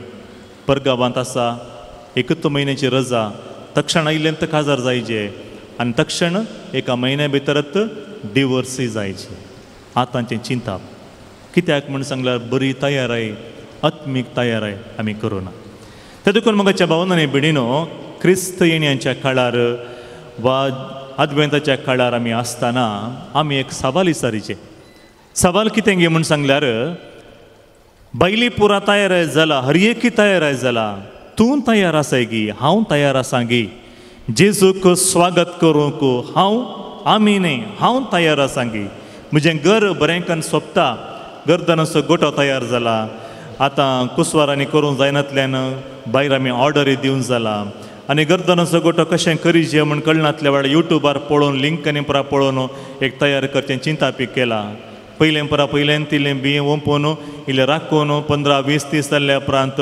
परगांवांत आसा एकूच म्हयन्याची रजा, तक्षण आयिल्ल्यान तर काजार जायचे आनी तक्षण एका म्हयन्या भितरत डिवोर्सूय जायचे. आतांचें चिंताप कित्याक म्हण सांगल्यार बरी तयाराय, आत्मीक तयाराय आमी करुना. ते देखून म्हज्या भावनांनी भयणीनो, क्रिस्त येण्याच्या काळार वा आदवेंताच्या काळार आमी आसतना आमी एक सवाल विचारीचें. सवाल कितें गे म्हूण सांगल्यार बायली पुरा तयार जाला, हर एकी तयार जाला, तूं तयार आसाय गी, हांव तयार आसा गी, जेजूक स्वागत करूंक हांव आमी न्ही हांव तयार आसा गी. म्हजें घर बरेंकन सोंपता, गर्दनाचो गोटो तयार जाला, आतां कुसवारांनी करूंक जायनातल्यान भायर आमी ऑर्डरी दिवन जाला आनी गर्दनाचो गोटो कशें करीचे म्हूण कळनातल्या वेळार युट्यूबार पळोवन लिंकांनी पुरा पळोवन एक तयार करचें चिंतापी केला. पयलें पुरा पयल्यान तिलें बियें ओंपून इल्लें राखून 15 20 30 जाल्ल्या उपरांत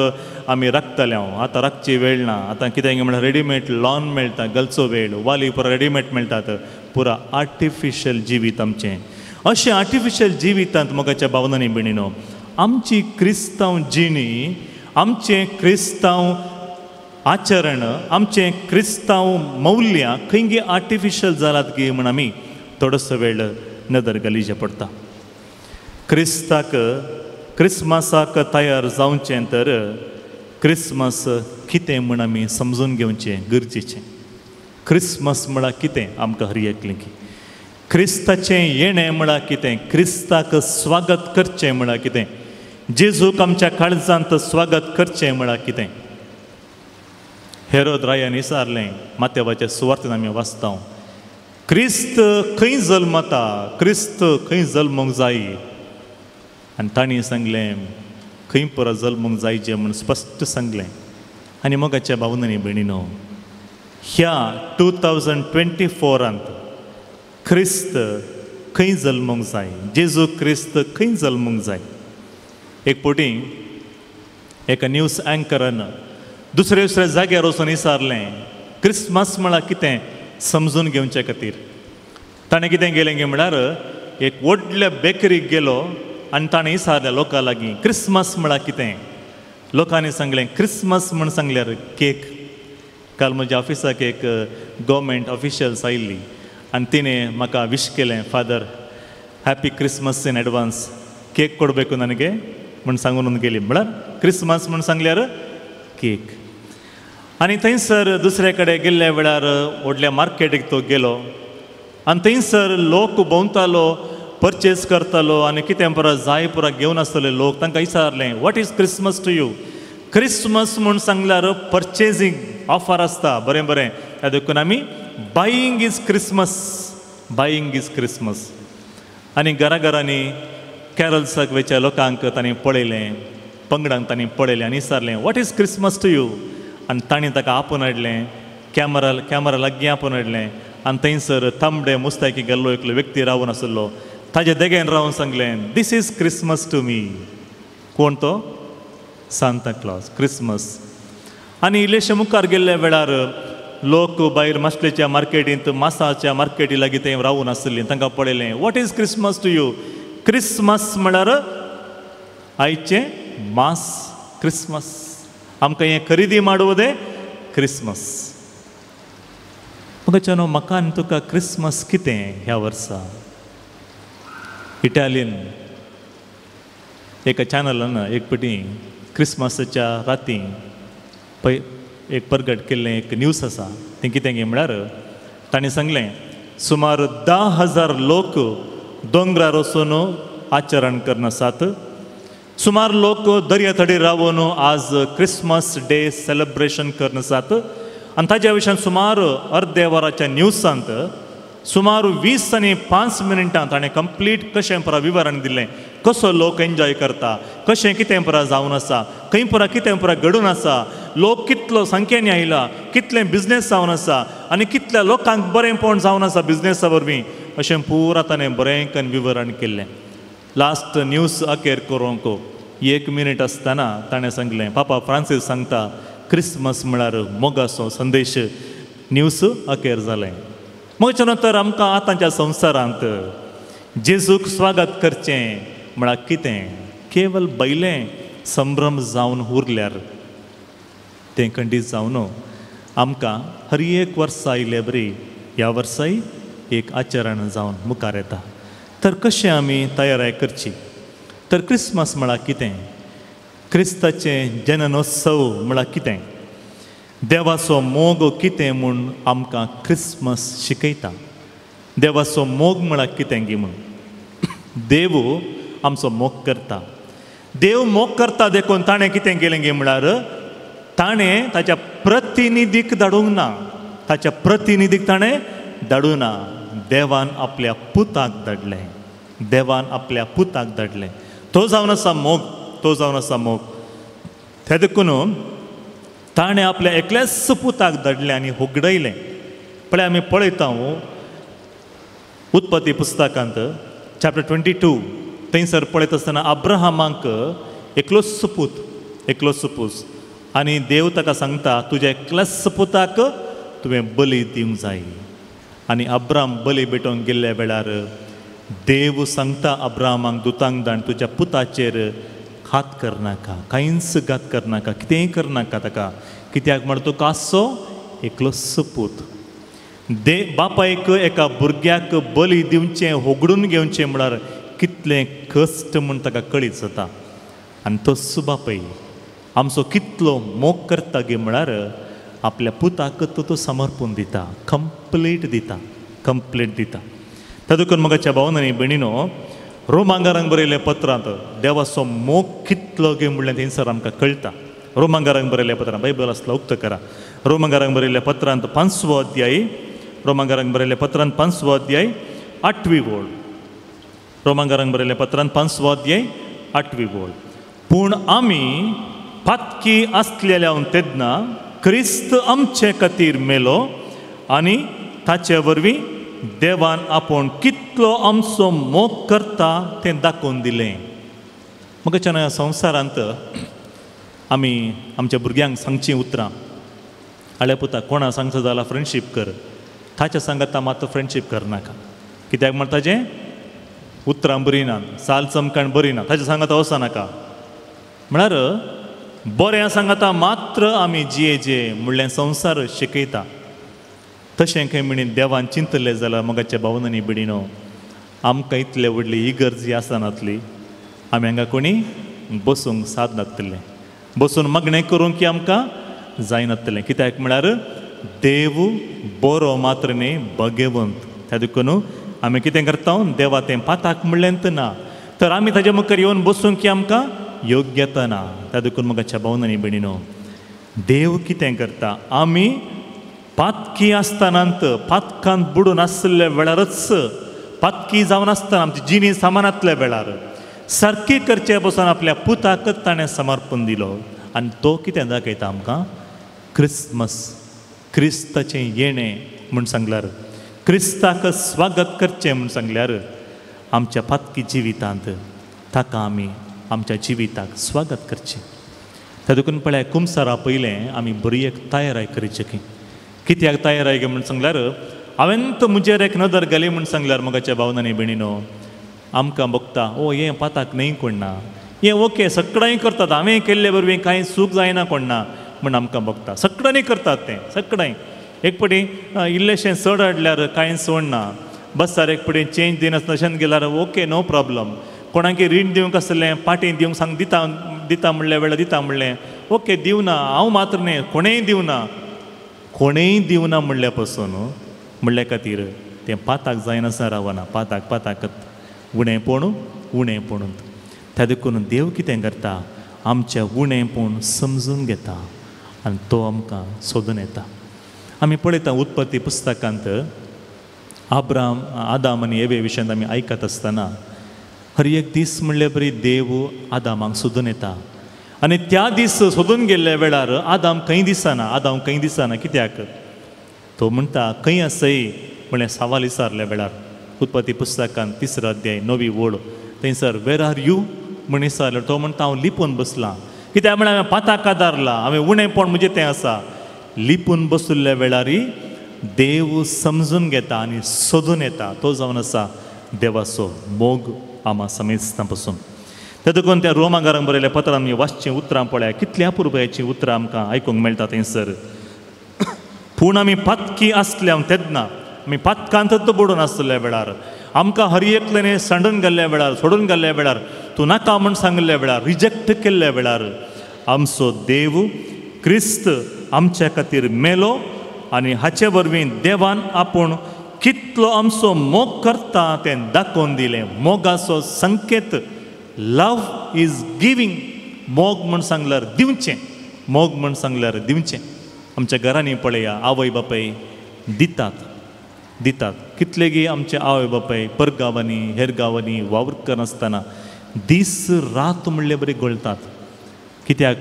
आमी राखतले. हांव आतां राखची वेळ ना. आतां कितें म्हणल्यार रेडीमेड लॉन मेळटा, गलचो वेळ वाली पुरा रेडीमेड मेळटात. पुरा आर्टिफिशियल जिवीत आमचें. अशें आर्टिफिशियल जिवितांत मोगाच्या भावनांनी भयणीनो आमची क्रिस्तांव जिणी, आमचें क्रिस्तांव आचरण, आमचें क्रिस्तांव मौल्यां खंयगी आर्टिफिशियल जालात गी म्हूण आमी थोडोसो वेळ नदर घालीचे पडटा. क्रिस्ताक क्रिसमसाक तयार जावचें तर क्रिसमस कितें म्हूण आमी समजून घेवचें गरजेचें. क्रिसमस म्हळ्यार कितें आमकां हर एकलें की क्रिस्ताचें येणें म्हळ्यार कितें, क्रिस्ताक स्वागत करचें म्हळ्यार कितें, जेजूक आमच्या काळजांत स्वागत करचें म्हळ्यार कितें. हेरोद रायान विचारलें, मातेवाच्या सुवार्तेन आमी वाचता, क्रिस्त खंय जल्मता, क्रिस्त खंय जल्मूंक जाय? आनी तांणी सांगलें खंय पुरो जल्मूंक जायचें म्हूण स्पश्ट सांगलें. आनी मोगाच्या भावनांनी भयणीनो, ह्या 2024 क्रिस्त खंय जल्मूंक जाय, जेजू क्रिस्त खंय जल्मूंक जाय. एक फावटी एका न्यूज अँकरान दुसऱ्या दुसऱ्या जाग्यार वचून विचारलें क्रिसमस म्हळ्यार कितें समजून घेवचे खातीर. ताणें कितें केलें गे म्हळ्यार एक व्हडल्या बेकरीक गेलो आनी ताणें विचारलें लोकां लागीं क्रिसमस म्हळ्यार कितें. लोकांनी सांगलें क्रिसमस म्हूण सांगल्यार केक. काल म्हज्या ऑफिसाक एक गव्हर्मेंट ऑफिशियल्स आयिल्ली आनी तिणें म्हाका विश केलें, father happy Christmas in advance, cake कोडबेकू ननगे म्हूण सांगून गेली. म्हळ्यार क्रिसमस म्हूण सांगल्यार केक. आनी थंयसर दुसरे कडेन गेल्ल्या वेळार व्हडल्या मार्केटीक तो गेलो आनी थंयसर लोक भोंवतालो, परचेज करतालो आनी कितें पुरा जाय पुरा घेवन आसतले लोक. तांकां विचारलें what is Christmas to you. Christmas म्हूण सांगल्यार परचेजींग ऑफर आसता, बरें बरें, त्या देखून आमी buying is Christmas, buying is Christmas. आनी घरा घरांनी कॅरल्साक वयच्या लोकांक तांणी पळयलें, पंगडांक तांणी पळयलें आनी विचारलें what is Christmas to you. आनी तांणी ताका आपोवन हाडलें, कॅमरा लागीं आपोवन हाडलें आनी थंयसर तांबडे मुस्तायकी गेल्लो एकलो व्यक्ती रावन आशिल्लो, ताजे देगेन रावन सांगलें this is Christmas to me. कोण तो? Santa Claus, Christmas. आनी इल्लेशे मुखार गेल्ल्या वेळार लोक भायर मासलेच्या मार्केटींत, मासाच्या मार्केटी लागीं थंय रावून आशिल्लीं, तांकां पळयलें what is Christmas to you. Christmas म्हळ्यार आयचें मास, क्रिसमस आमकां हें खरेदी माडवं क्रिसमस. म्हाका म्हाका आनी तुका क्रिसमस कितें ह्या वर्सा? इटालियन एका चॅनलान एक पटी क्रिसमसाच्या राती पय एक परगट केल्लें एक न्यूज आसा. तें कितें गे म्हळ्यार तांणी सांगलें सुमार 10,000 लोक दोंगरार वचून आचरण करून आसात. सुमार लोक दर्या तडीर रावन आज क्रिसमस डे सेलिब्रेशन करून आसात. आनी ताज्या विशयान सुमार अर्दे वराच्या न्यूजांत सुमार 20 आनी 5 मिनटां ताणें कंप्लीट कशें पुरा विवरण दिलें, कसो लोक एन्जॉय करता, कशें कितें पुरा जावन आसा, खंय पुरा कितें पुरा घडून आसा, लोक कितलो संख्येन आयला, कितलें बिजनेस जावन आसा आनी कितल्या लोकांक बरेंपण जावन आसा बिजनेसा वरवीं, अशें पुरा ताणें बरें करून विवरण केल्लें. लास्ट न्यूज अखेर करूंक 1 मिनीट आसतना ताणें सांगलें, पापा फ्रांसीस सांगता क्रिसमस म्हळ्यार मोगाचो संदेश. न्यूज अखेर जालें. मगच्या नंतर आमकां आतांच्या संवसारांत जेजूक स्वागत करचें म्हळ्यार कितें, केवल बैलें संभ्रम जावन उरल्यार तें खंडीत जावन आमकां हर एक वर्सा आयले बरी ह्या वर्साय एक आचरण जावन मुखार येता. तर कशें आमी तयाराय करची? तर क्रिसमस म्हळ्यार कितें, क्रिस्ताचें जननोत्सव म्हळ्यार कितें, देवाचो मोग कितें म्हूण आमकां क्रिसमस शिकयता. देवाचो मोग म्हळ्यार कितें गी म्हूण, देव आमचो मोग करता. देव मोग करता देखून ताणें कितें केलें गी म्हळ्यार ताणें ताच्या प्रतिनिधीक धाडूंक ना, ताच्या प्रतिनिधीक ताणें धाडूंक ना, देवान आपल्या पुताक धाडलें, देवान आपल्या पुताक धाडलें. तो जावन आसा मोग, तो जावन आसा मोग. ते देखून ताणें आपल्या एकल्याच पुताक धाडलें आनी होगडयलें. पळय आमी पळयता उत्पत्ती पुस्तकांत चॅप्टर 22 थंयसर पळयता आसतना अब्राहमाक एकलोच पूत, एकलोच पूत, आनी देव ताका सांगता तुज्या एकल्याच पुताक तुवें बली दिवंक जाय. आनी अब्राहम बली भेटोवंक गेल्ल्या वेळार देव सांगता अब्राहमाक दुतांक धाड तुज्या पुताचेर घात करनाका, कांयच घात करनाका, कितेंय करनाका ताका, कित्याक म्हण तुका आसचो एकलोच पूत. दे बापायक एका भुरग्याक बली दिवचें, होगडून घेवचें म्हळ्यार कितलें कश्ट म्हूण ताका कळीत जाता. आनी तोच बापाय आमचो कितलो मोग करता गे म्हळ्यार आपल्या पुताक तो समर्पून दिता, कंप्लीट दिता, कंप्लीट दिता. तातूंत म्हज्या भावन आनी भयणीनो रोमांगारांक बरयल्ल्या पत्रांत देवाचो मोग कितलो गे म्हणलें थंयसर आमकां कळटा. रोमांगारांक बरयल्ल्या पत्रांत, बायबल आसलो उक्तो करा, रोमांगारांक बरयल्ल्या पत्रांत 5वो अध्याय, रोमांगारांक बरयल्ल्या पत्रांत 5वो अध्याय 8वी ओळ, रोमांगारांक बरयल्ल्या पत्रांत 5वो अध्याय 8वी ओळ. पूण आमी पातकी आसलेल्या तेन्ना क्रिस्त आमचे खातीर मेलो आनी ताचे वरवीं देवान आपूण कितलो आमचो मोग करता तें दाखोवन दिलें. म्हाका ह्या संवसारांत आमी आमच्या भुरग्यांक सांगचीं उतरां, आळे पुता कोणा सांगचो जाल्यार फ्रेंडशीप कर, ताच्या सांगाता मात फ्रेंडशीप करनाका, कित्याक म्हण ताजें उतरां बरी ना, साल चमकाण बरी ना, ताच्या सांगाता वचनाका. म्हळ्यार बरें सांगाता मात्र आमी जिये जे म्हणलें संवसार शिकयता. तशें खंय म्हणीन देवान चिंतलें जाल्यार मगाच्या भावन आनी भयणीनो आमकां इतले व्हडली इगर्ज आसनातली, आमी हांगा कोणी बसूंक साद नासतलें, बसून मागणें करूंक की आमकां जायनातलें. कित्याक म्हळ्यार देव बरो मात्र न्ही भगेवंत. त्या देखून आमी कितें करता, देवा तें पाताक म्हणलें ना, तर आमी ताजे मुखार येवन बसूंक की आमकां योग्यता ना. त्या देखून मगाच्या भावन आनी भयणीनो देव कितें करता, आमी पातकी आसतनांत पातकांत बुडून आसल्या वेळारच, पातकी जावन आसतना आमची जिणी सामानांतल्या वेळार सारकी करचे पसून आपल्या पुताकच ताणें समर्पण दिलो. आनी तो कितें दाखयता आमकां, क्रिसमस, क्रिस्ताचें येणें म्हूण सांगल्यार, क्रिस्ताक स्वागत करचें म्हूण सांगल्यार आमच्या पातकी जिवितांत ताका आमी आमच्या जिविताक स्वागत करचें. त्या देखून पळय कुमसारा पयलें आमी बरी एक तयाराय करची. की कित्याक तयाराय म्हूण सांगल्यार हांवें तो म्हजेर एक नदर घाली म्हूण सांगल्यार म्हज्या भावन आनी भयणीनो आमकां बघता, ओ हें पाताक न्हय कोण ना, हें ओके सगळ्यांय करतात, हांवें केल्ले वरवीं कांय सूख जायना कोण ना म्हूण आमकां बघता. सगळ्यांनी करतात तें, सगळ्यांय. एक पटी इल्लेशें चड हाडल्यार कांय सोडना, बसार एक पटी चेंज दिनासतना अशें गेल्यार ओके नो प्रॉब्लम. कोणाक रीण दिवंक आसलें पाटी दिवंक सांग दिता दिता म्हणलें वेळार दिता म्हणलें ओके दिवना, हांव मात्र न्हय कोणेंय दिवना, कोणेंय दिवना म्हणल्या पासून म्हणल्या खातीर तें पाताक जायनासतना रावना, पाताक पाताकत उणेंपण उणेंपण. त्या देखून देव कितें करता, आमचें उणेंपण समजून घेता आनी तो आमकां सोदून येता. आमी पळयता उत्पत्ती पुस्तकांत आब्राम आदाम आनी एवे विशयांत आमी आयकत आसतना हर एक दीस म्हणल्यार बरी देव आदामाक सोदून येता आनी त्या दीस सोदून गेल्ल्या वेळार आदाम खंय दिसना, आदाम खंय दिसना. कित्याक तो म्हणटा खंय आसय म्हणल्यार सवाल विचारल्या वेळार उत्पत्ती पुस्तकान 3 अध्याय 9 ओळ थंयसर वेर are you म्हण विचारलो. तो म्हणटा हांव लिपून बसलां. कित्याक म्हळ्यार हांवें पाताक आदारला, हांवें उणेंपण म्हजें तें आसा. लिपून बशिल्ल्या वेळारय देव समजून घेता आनी सोदून येता. तो जावन आसा देवाचो मोग आमा समेस्तां पसून. ते देखून त्या रोमागारांक बरयल्या पत्रान आमी वाचचीं उतरां पळया, कितल्या पुरबायचीं उतरां आमकां आयकूंक मेळटा थंयसर. पूण आमी पातकी आसल्या तेन्ना, आमी पातकांतच बुडून आसल्या वेळार, आमकां हर एकल्याने सांडून गेल्ल्या वेळार, सोडून गेल्ल्या वेळार, तूं नाका म्हूण सांगिल्ल्या वेळार, रिजेक्ट केल्ल्या वेळार आमचो देव क्रिस्त आमच्या खातीर मेलो आनी हाचे वरवीं देवान आपूण कितलो आमचो मोग करता तें दाखोवन दिलें. मोगाचो संकेत, लव is giving. मोग म्हूण सांगल्यार दिवचें, मोग म्हूण सांगल्यार दिवचें. आमच्या घरांनी पळया आवय बापाय दितात दितात. कितलेगी आमचे आवय बापाय परगांवांनी हेर गांवांनी वावर करनासतना दीस रात म्हणले बरी गळटात. कित्याक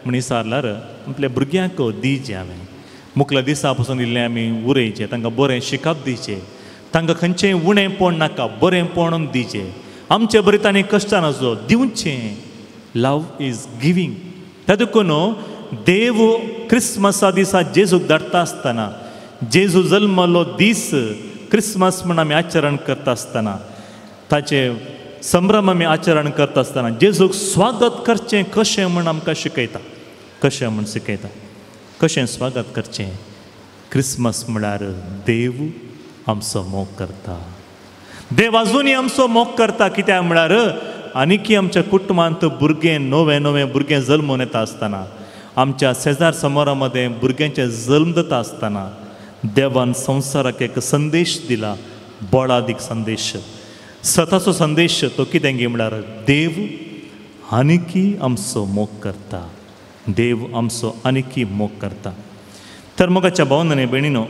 म्हण विचारल्यार आपल्या भुरग्यांक दिवचें. हांवें मुखल्या दिसा पसून इल्लें आमी उरयचें, तांकां बरें शिकप दिवचें, तांकां खंयचेंय उणेंपण नाका, बरेंपण दिवचें. आमचे बरें तांणी कश्टान आसचो, दिवचें. Love is giving. त्या देखून देव क्रिसमसा दिसा जेजूक धाडटा आसतना, जेजू जल्मलो दीस क्रिसमस म्हूण आमी आचरण करता आसतना, ताचे संभ्रम आमी आचरण करता आसतना जेजूक स्वागत करचें कशें म्हूण आमकां शिकयता, कशें म्हूण शिकयता, कशें स्वागत करचें. क्रिसमस म्हळ्यार देव आमचो मोग करता, देव आजुनूय आमचो मोग करता. कित्याक म्हळ्यार आनीकी आमच्या कुटुंबांत भुरगें नवें नवें भुरगें जल्मून येता आसतना, आमच्या शेजार समोरा मदें भुरग्यांचे जल्म जाता आसतना देवान संवसाराक एक संदेश दिला, बळादीक संदेश, सताचो संदेश. तो कितें गी म्हळ्यार देव आनीकी आमचो मोग करता, देव आमचो आनीकी मोग करता. तर मोगाच्या भावनांनी भयणीनो,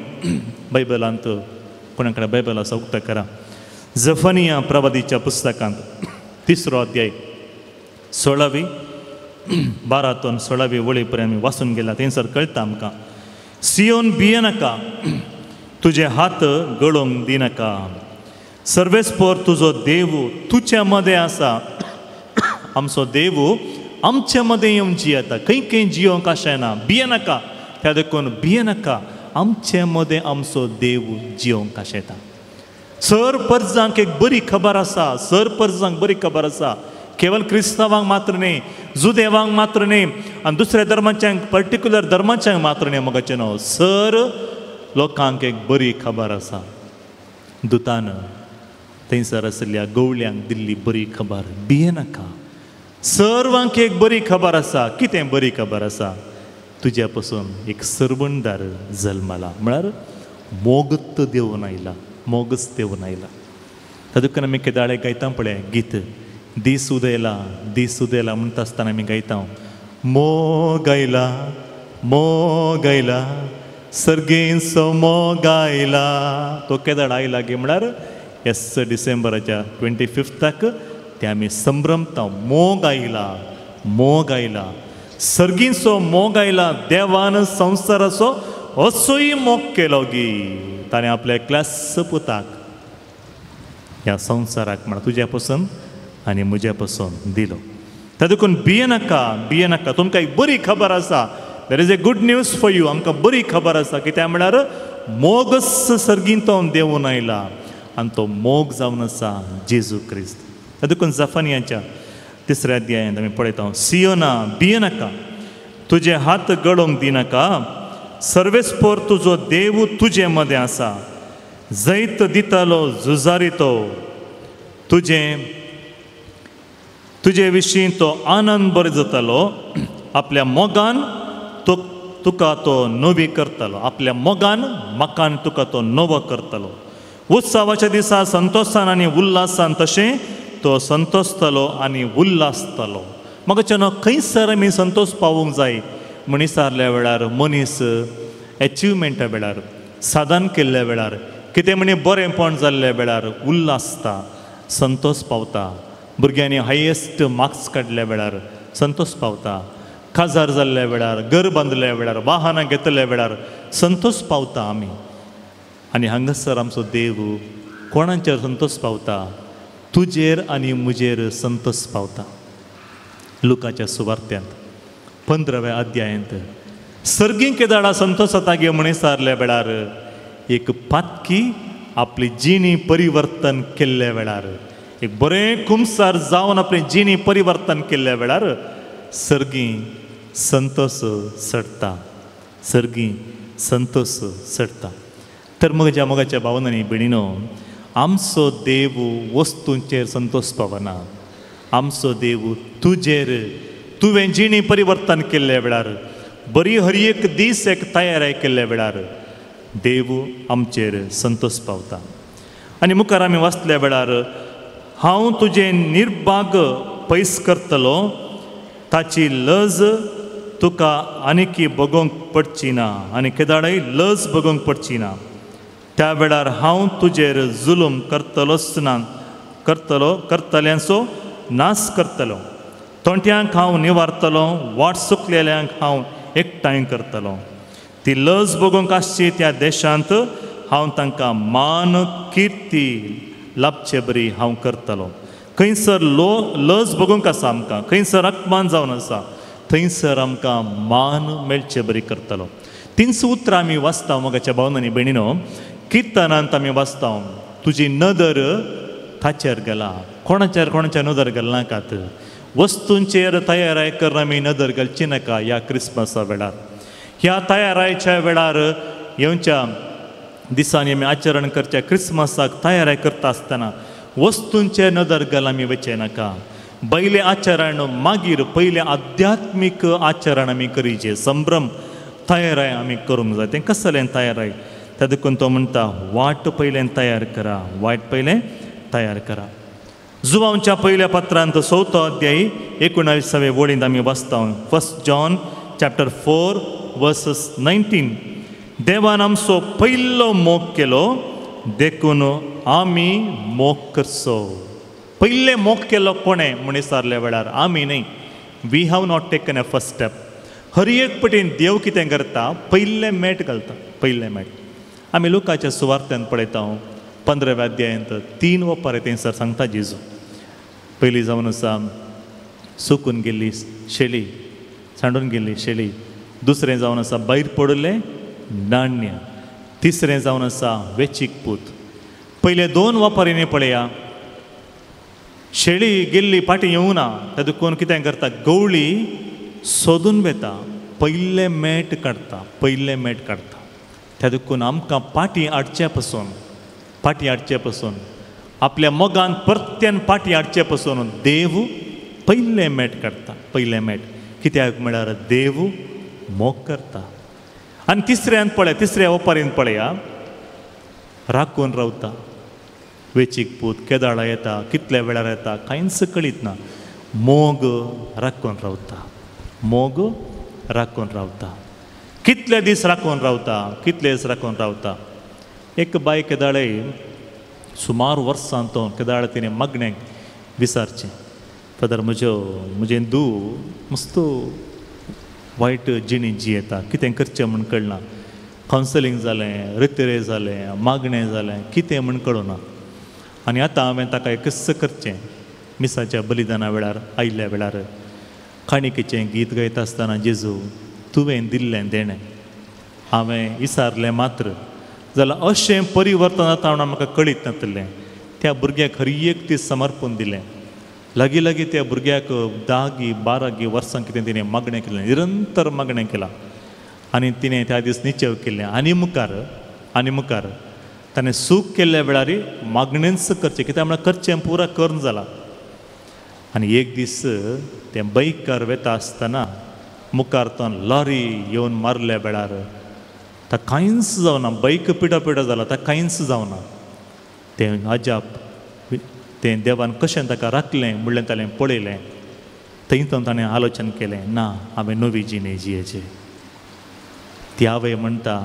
बायबलांत कोणा कडेन बायबल आसा उक्ता करा, जफनिया प्रवादीच्या पुस्तकांत 3 अध्याय 16वी 12 16वी वळी पर्यंत आमी वाचून गेला. थंयसर कळटा आमकां, सियोन भियेनाका, तुजे हात गळोवंक दिनाका, सर्वेस्पर तुजो देव तुज्या मदें आसा. आमचो देव आमच्या मदें येवन जियेता, खंय खंय जियोंक आशेना. भियेनाका, त्या देखून भियेनाका, आमचे मदें आमचो देव जियोंक आशेता. सर परजांक एक बरी खबर आसा, सर परजांक बरी खबर आसा. केवल क्रिस्तांवांक मात्र न्ही, जुदेवांक मात्र न्ही, आनी दुसऱ्या धर्माच्यांक, पर्टिक्युलर धर्माच्यांक मात्र न्ही. मोगाचें न्हू, सर लोकांक एक बरी खबर आसा. दुतान थंयसर आशिल्ल्या गवळ्यांक दिल्ली बरी खबर, भियेनाका, सर्वांक एक बरी खबर आसा. कितें बरी खबर आसा? तुज्या पसून एक सर्वणदार जल्मला, म्हळ्यार मोगत देवून आयला, मोगच देवून आयला. तातूंत आमी केदाळे गायता पळय गीत, दीस उदयला दीस उदयला म्हणटा आसतना आमी गायता, मोग आयला मोग आयला सर्गेंचो मोग आयला. तो केदाळ आयला गे म्हळ्यार एस डिसेंबराच्या 25 ते आमी संभ्रमता, मोग आयला मोग आयला सर्गींचो मोग आयला. देवान संवसाराचो असोय मोग केलो गी ताणें आपल्या एकल्याच पुताक ह्या संवसाराक म्हळ्यार तुज्या पसून आनी म्हज्या पसून दिलो. त्या देखून भियेनाका, भियेनाका, तुमकां एक बरी खबर आसा. There is a good news for you. आमकां बरी खबर आसा. कित्याक म्हळ्यार मोगच सर्गींतून देवून आयला आनी तो मोग जावन आसा जेजू क्रिस्त. त्या देखून जफानियाच्या 3 अध्यायांत आमी पळयता, सियोना भियेनाका, तुजे हात गळोवंक दिनाका, सर्वेस्पर तुजो देव तुजे मदें आसा, जैत दितालो झुजारी तो, तुजे तुजे विशीं तो आनंद बरो जातालो, आपल्या मोगान तो तुका तो नवी करतालो, आपल्या मोगान मकान तुका तो नवो करतालो. उत्सवाच्या दिसा संतोशान आनी उल्हासान तशें तो संतोसतलो आनी उल्हासतलो. म्हाका खंयसर आमी संतोश पावूंक जाय मनीसारल्या वेळार, मनीस एचिवमेंटा वेळार, साधन केल्ल्या वेळार, कितें म्हणी बरेंपण जाल्ल्या वेळार उल्हासता, संतोश पावता. भुरग्यांनी हायेस्ट मार्क्स काडल्या वेळार संतोश पावता, काजार जाल्ल्या वेळार, घर बांदल्या वेळार, वाहनां घेतल्या वेळार संतोश पावता आमी. आनी हांगासर आमचो देव कोणाचेर संतोश पावता? तुजेर आनी म्हजेर संतोश पावता. लुकाच्या सुवार्त्यांत 15व्या अध्यायांत सर्गीं केदाळा संतोश जाता गे म्हणिसारल्या वेळार एक पातकी आपली जिणी परिवर्तन केल्ल्या वेळार, एक बरें कुमसार जावन आपली जिणी परिवर्तन केल्ल्या वेळार सर्गीं संतोश चडटा, सर्गीं संतोश चडटा. तर म्हज्या मोगाच्या भावनांनी भयणीनो, आमचो देव वस्तूंचेर संतोश पावना, आमचो देव तुजेर, तुवें जिणी परिवर्तन केल्ल्या वेळार, बरी हर एक दीस एक तयारी केल्ल्या वेळार देव आमचेर संतोश पावता. आनी मुखार आमी वाचल्या वेळार, हांव तुजें निर्भाग पयस करतलो, ताची लज तुका आनीकी बगोवंक पडची ना, आनी केदाळय लज बगोवंक पडची ना. त्या वेळार हांव तुजेर जुलूम करतलोच ना, करतलो करतल्यांचो नाश करतलो, तोंट्यांक हांव निवारतलो, वाट सुकलेल्यांक हांव एकठांय करतलो. ती लज बगोवंक आसची त्या देशांत हांव तांकां मान किर्ती लाभचे बरी हांव करतलो. खंयसर लो लज बगोवंक आसा आमकां, खंयसर अपमान जावन आसा, थंयसर आमकां मान मेळचे बरी करतलो. तीनच उतरां आमी वाचता मोगाच्या भावनांनी भयणीनो, किर्तनांत आमी वाचता, तुजी नदर ताचेर गेला. कोणाचेर? कोणाच्या नदर गेल नाकात, वस्तूंचेर तयाराय करून आमी नदर घालची नाका. ह्या क्रिसमसा वेळार, ह्या तयारायच्या वेळार, येवच्या दिसांनी आमी आचरण करच्या क्रिसमसाक तयाराय करता आसतना वस्तूंचेर नदर घाल आमी वचचें नाका. पयलें आचरण मागीर पयलें आध्यात्मीक आचरण आमी करीचे, संभ्रम तयाराय आमी करूंक जाय. तें कसलें तयाराय? त्या देखून तो म्हणटा वाट पयलें तयार करा, वाट पयलें तयार करा. जुवांच्या पयल्या पत्रांत 4थो अध्याय 19वे वळींत आमी वाचता, 1 John chapter 4 verses 19, देवान आमचो पयलो मोग केलो देखून आमी मोग करचो. पयले मोग केलो कोणें म्हणिसारल्या वेळार आमी न्हय. We have not taken a first step. हर एक पटीन देव कितें करता, पयलें मेट घालता, पयलें मेट. आमी लुकाच्या सुवार्थ्यान पळयता 15व्या अध्यायांत 3 वपार थंयसर सांगता जेजू. पयली जावन आसा सुकून गेल्ली शेळी, सांडून गेल्ली शेळी. दुसरें जावन आसा भायर पडिल्लें नाण्य. तिसरें जावन आसा वेचीक पूत. पयले 2 वापरींनी पळया, शेळी गेल्ली फाटीं येवना, त्या देखून कितें करता, गवळी सोदून वेता, पयलें मेट काडटा, पयलें मेट काडटा. त्या देखून आमकां फाटीं हाडचे पसून, फाटीं हाडचे पसून, आपल्या मोगान परत्यान फाटीं हाडचे पसून देव पयलें मेट काडटा, पयलें मेट. कित्याक म्हळ्यार देव मोग करता. आनी तिसऱ्यान पळया, तिसऱ्या ओपारीन पळया, राखून रावता. वेचीक पूत केदाळा येता, कितल्या वेळार येता कांयच कळीत ना. मोग राखून रावता, मोग राखून रावता. कितले दीस राखून रावता, कितले दीस राखून रावता. एक बाय केदाळे सुमार वर्सां तो केदाळे तिणें मागण्याक विचारचें, फादर म्हज्यो म्हजें धूव मस्त वायट जिणी जियेता, कितें करचें म्हूण कळना. कावन्सिलींग जालें, रितेरे जालें, मागणें जालें, कितें म्हूण कळना. आनी आतां हांवें ताका एकच करचें, मिसाच्या बलिदाना वेळार आयिल्ल्या वेळार काणिकेचें गीत गायता आसतना, जेजू तुवें दिल्लें देणें हांवें विसारलें मात्र जाल्यार अशें परिवर्तन जाता म्हणून म्हाका कळीत नासलें. त्या भुरग्याक हर एक दीस समर्पण दिलें. लागीं लागीं त्या भुरग्याक 10 12 वर्सां कितें तिणें मागणें केलें, निरंतर मागणें केलां. आनी तिणें त्या दीस निश्चेव केलें आनी मुखार ताणें सूख केल्ल्या वेळार मागणेंच करचें, कित्याक म्हळ्यार करचें पुरा करून जालां. आनी एक दीस तें बायकार वेता आसतना मुखार तो लॉरी येवन मारल्या वेळार ताका कांयच जावना, बायक पिडा पिडा जाला, ताका कांयच जावना. तें अजाप तें देवान कशें ताका राखलें म्हणलें ताणें पळयलें. थंय ताणें आलोचन केलें, ना हांवें नवी जिणे जियेचे. ती आवय म्हणटा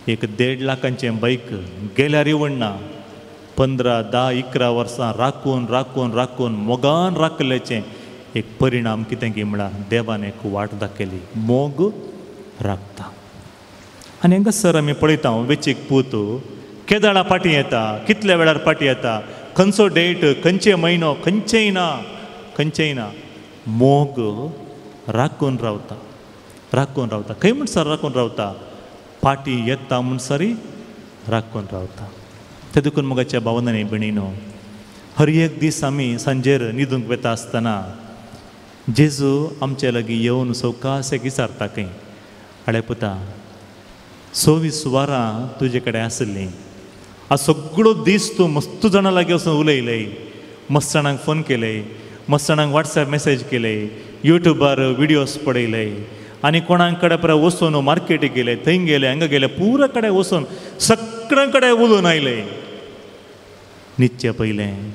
एक 1.5 लाखांचें बायक गेल्यार वणना, 15, 10, 11 वर्सां राखून राखून राखून मोगान राखल्याचें एक परिणाम कितें की म्हळ्यार देवान एक वाट दाखयली, मोग राखता. आनी हांगासर आमी पळयता वेचीक पूत केदाळा फाटीं येता, कितल्या वेळार फाटीं येता, खंयचो डेट, खंयचे म्हयनो, खंयचेय ना, खंयचेय ना, मोग राखून रावता, राखून रावता. खंय म्हणसर राखून रावता, फाटीं येता म्हणसरी राखून रावता. ते देखून मोगाच्या भावनांनी भयणीनो, हर एक दीस आमी सांजेर न्हिदूंक वता आसतना जेजू आमचे लागीं येवन सवकास एक विचारता खंय, आडे पुता 24 वरां तुजे कडेन आसलीं, आज सगळो दीस तूं मस्त जाणां लागीं वचून उलयलें, मस्त जाणांक फोन केले, मस्त जाणांक वॉट्सएप मॅसेज केले, युट्यूबार विडियोज पळयले, आनी कोणाक कडेन परत वचून मार्केटीक गेले, थंय गेले, हांगा गेले, पुरा कडेन वचून सगळ्यां कडेन उलोवन आयले. न्हिदचे पयलें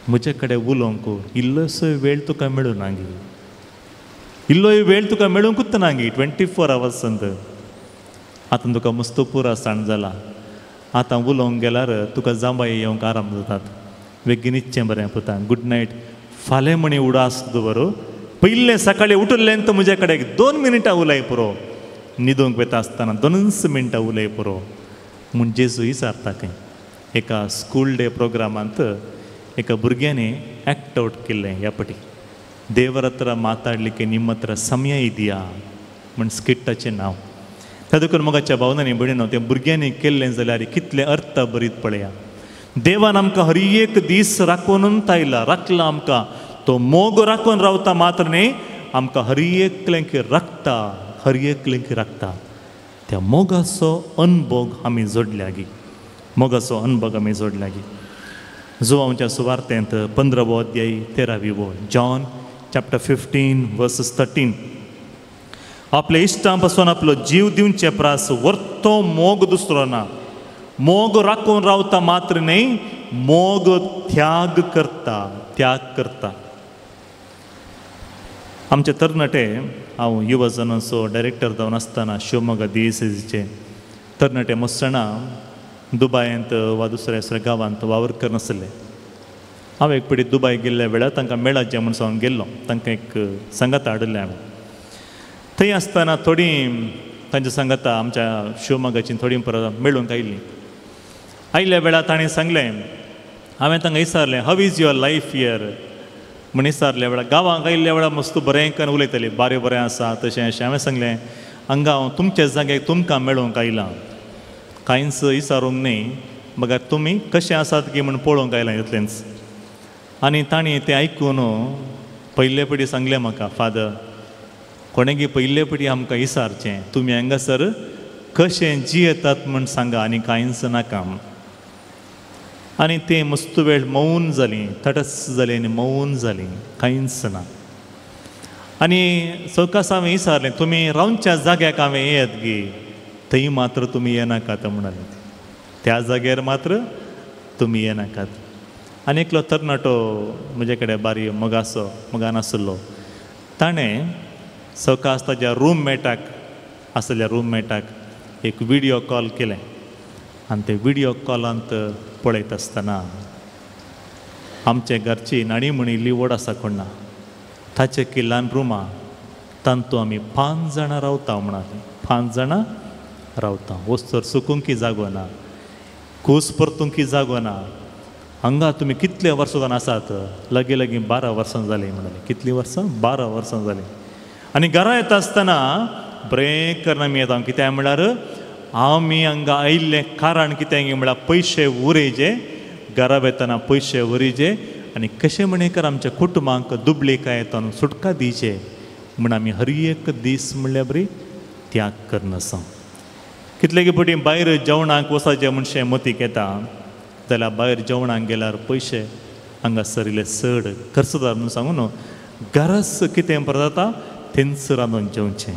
म्हजे कडेन उलोवंक इल्लोसो वेळ तुका मेळूं ना गी, इल्लोय वेळ तुका मेळूंकूच ना गी 24 आवर्सांत. आतां तुका मस्त पुरा साण जाला, आतां उलोवंक गेल्यार तुका जांबाय येवंक आराम जातात, बेगीन न्हिदचें बरें पुता, गुड नायट. फाल्यां म्हणी उडास दवर, पयलें सकाळीं उठलें तर म्हजे कडेन 2 मिनटां उलय पुरो, न्हिदूंक वता आसतना 2 मिनटां उलय पुरो म्हूण जेजू विचारता खंय. एका स्कूल डे प्रोग्रामांत एका भुरग्यांनी एक्ट आवट केल्लें ह्या पटी, देवरत्र माताडलिके निमत्र समय इदिया म्हण स्किट्टाचें नांव. त्या देखून मोगाच्या भावनांनी भयणीनो, तें भुरग्यांनी केल्लें जाल्यार कितलें अर्थ बरीत पळया. देवान आमकां हर एक दीस राखून आयला, राखला आमकां, तो मोग राखून रावता मात्र न्ही, आमकां हर एकल्यांक राखता, हर एकल्यांक राखता. त्या मोगाचो अनभोग आमी जोडल्या गी, मोगाचो अनभोग आमी जोडल्या गी. जो आमच्या सुवार्तेंत 15वो अध्याय 13वी वळ, जॉन चॅप्टर 15 वर्सस 13, आपल्या इश्टां पासून आपलो जीव दिवचे प्रास वर्तो मोग दुसरो ना. मोग राखून रावता मात्र न्ही, मोग त्याग करता, त्याग करता. आमचे तरणाटे, हांव युवजनाचो डायरेक्टर जावन आसतना शिवमोगा डीएसएसीचे तरणाटे मस्तणां दुबायंत वा दुसऱ्या दुसऱ्या गांवांत वावर करनासले. हांव एक पटी दुबाय गेल्ल्या वेळार तांकां मेळाचें म्हूण सांगून गेल्लो, तांकां एक सांगाता हाडिल्लें हांवें. थंय आसतना थोडीं तांच्या सांगाता आमच्या शिवमोगाचीं थोडीं परत मेळूंक आयिल्लीं. आयिल्ल्या वेळार ताणें सांगलें, हांवें तांकां विचारलें, how is your life here म्हूण विचारल्या वेळार, गांवांक आयिल्ल्या वेळार मस्त बरें करून उलयतालीं, बारें बरें आसा तशें अशें. हांवें सांगलें, हांगा हांव तुमच्या जाग्याक तुमकां मेळूंक आयलां, कांयच विचारूंक न्ही, मगर तुमी कशें आसात की म्हूण पळोवंक आयलां इतलेंच. आनी तांणी तें आयकून पयले पटी सांगलें म्हाका, फादर कोणेगी पयले पटी आमकां विचारचें तुमी हांगासर कशें जियेतात म्हूण सांगा आनी कांयच नाका. आनी तें मस्त वेळ मौन जालीं, तटस्थ जालीं आनी मौन जालीं, कांयच ना. आनी सवकास हांवें विचारलें, तुमी रावच्या जाग्याक हांवें येत गी, थंय मात्र तुमी येनाकात म्हणाले, त्या जाग्यार मात्र तुमी येनाकात. आनी एकलो तरणाटो म्हजे कडेन बारी मोगासो मोगान आसलो, ताणें सवकास ताज्या रूममेटाक आसल्या रूममेटाक एक विडियो कॉल केलें. आनी ते विडियो कॉलांत पळयत आसतना आमच्या घरची नाणी म्हणी इल्ली व्हड आसा कोण ना, ताचे किल्लान रुमां तांतू आमी 5 जाणां रावता म्हणाली, 5 जाणां रावता, वचसर सुकूंक जागो ना, कूस परतूंक जागो ना. हांगा तुमी कितले वर्सां आसात, लागीं लागीं 12 वर्सां जालीं म्हणाली. कितलीं वर्सां? 12 वर्सां जालीं. आनी घरा येता आसतना बरें करून आमी येता, कित्याक म्हळ्यार आमी हांगा आयिल्लें कारण कितें म्हळ्यार पयशे उरयचे, घरा वेतना पयशे उरयचे आनी कशें म्हणेकर आमच्या कुटुंबांक दुबळेकाय येता सुटका दिवचे म्हूण आमी हर एक दीस म्हणल्यार बरी त्याग करून आसा. कितले पटी भायर जेवणाक वचपाचें म्हणशें मतीक येता जाल्यार भायर जेवणाक गेल्यार पयशे हांगासर इल्ले चड खर्च जाता म्हणून सांगू न्हू, घराच कितें परत जाता तेंच रांदून जेवचें.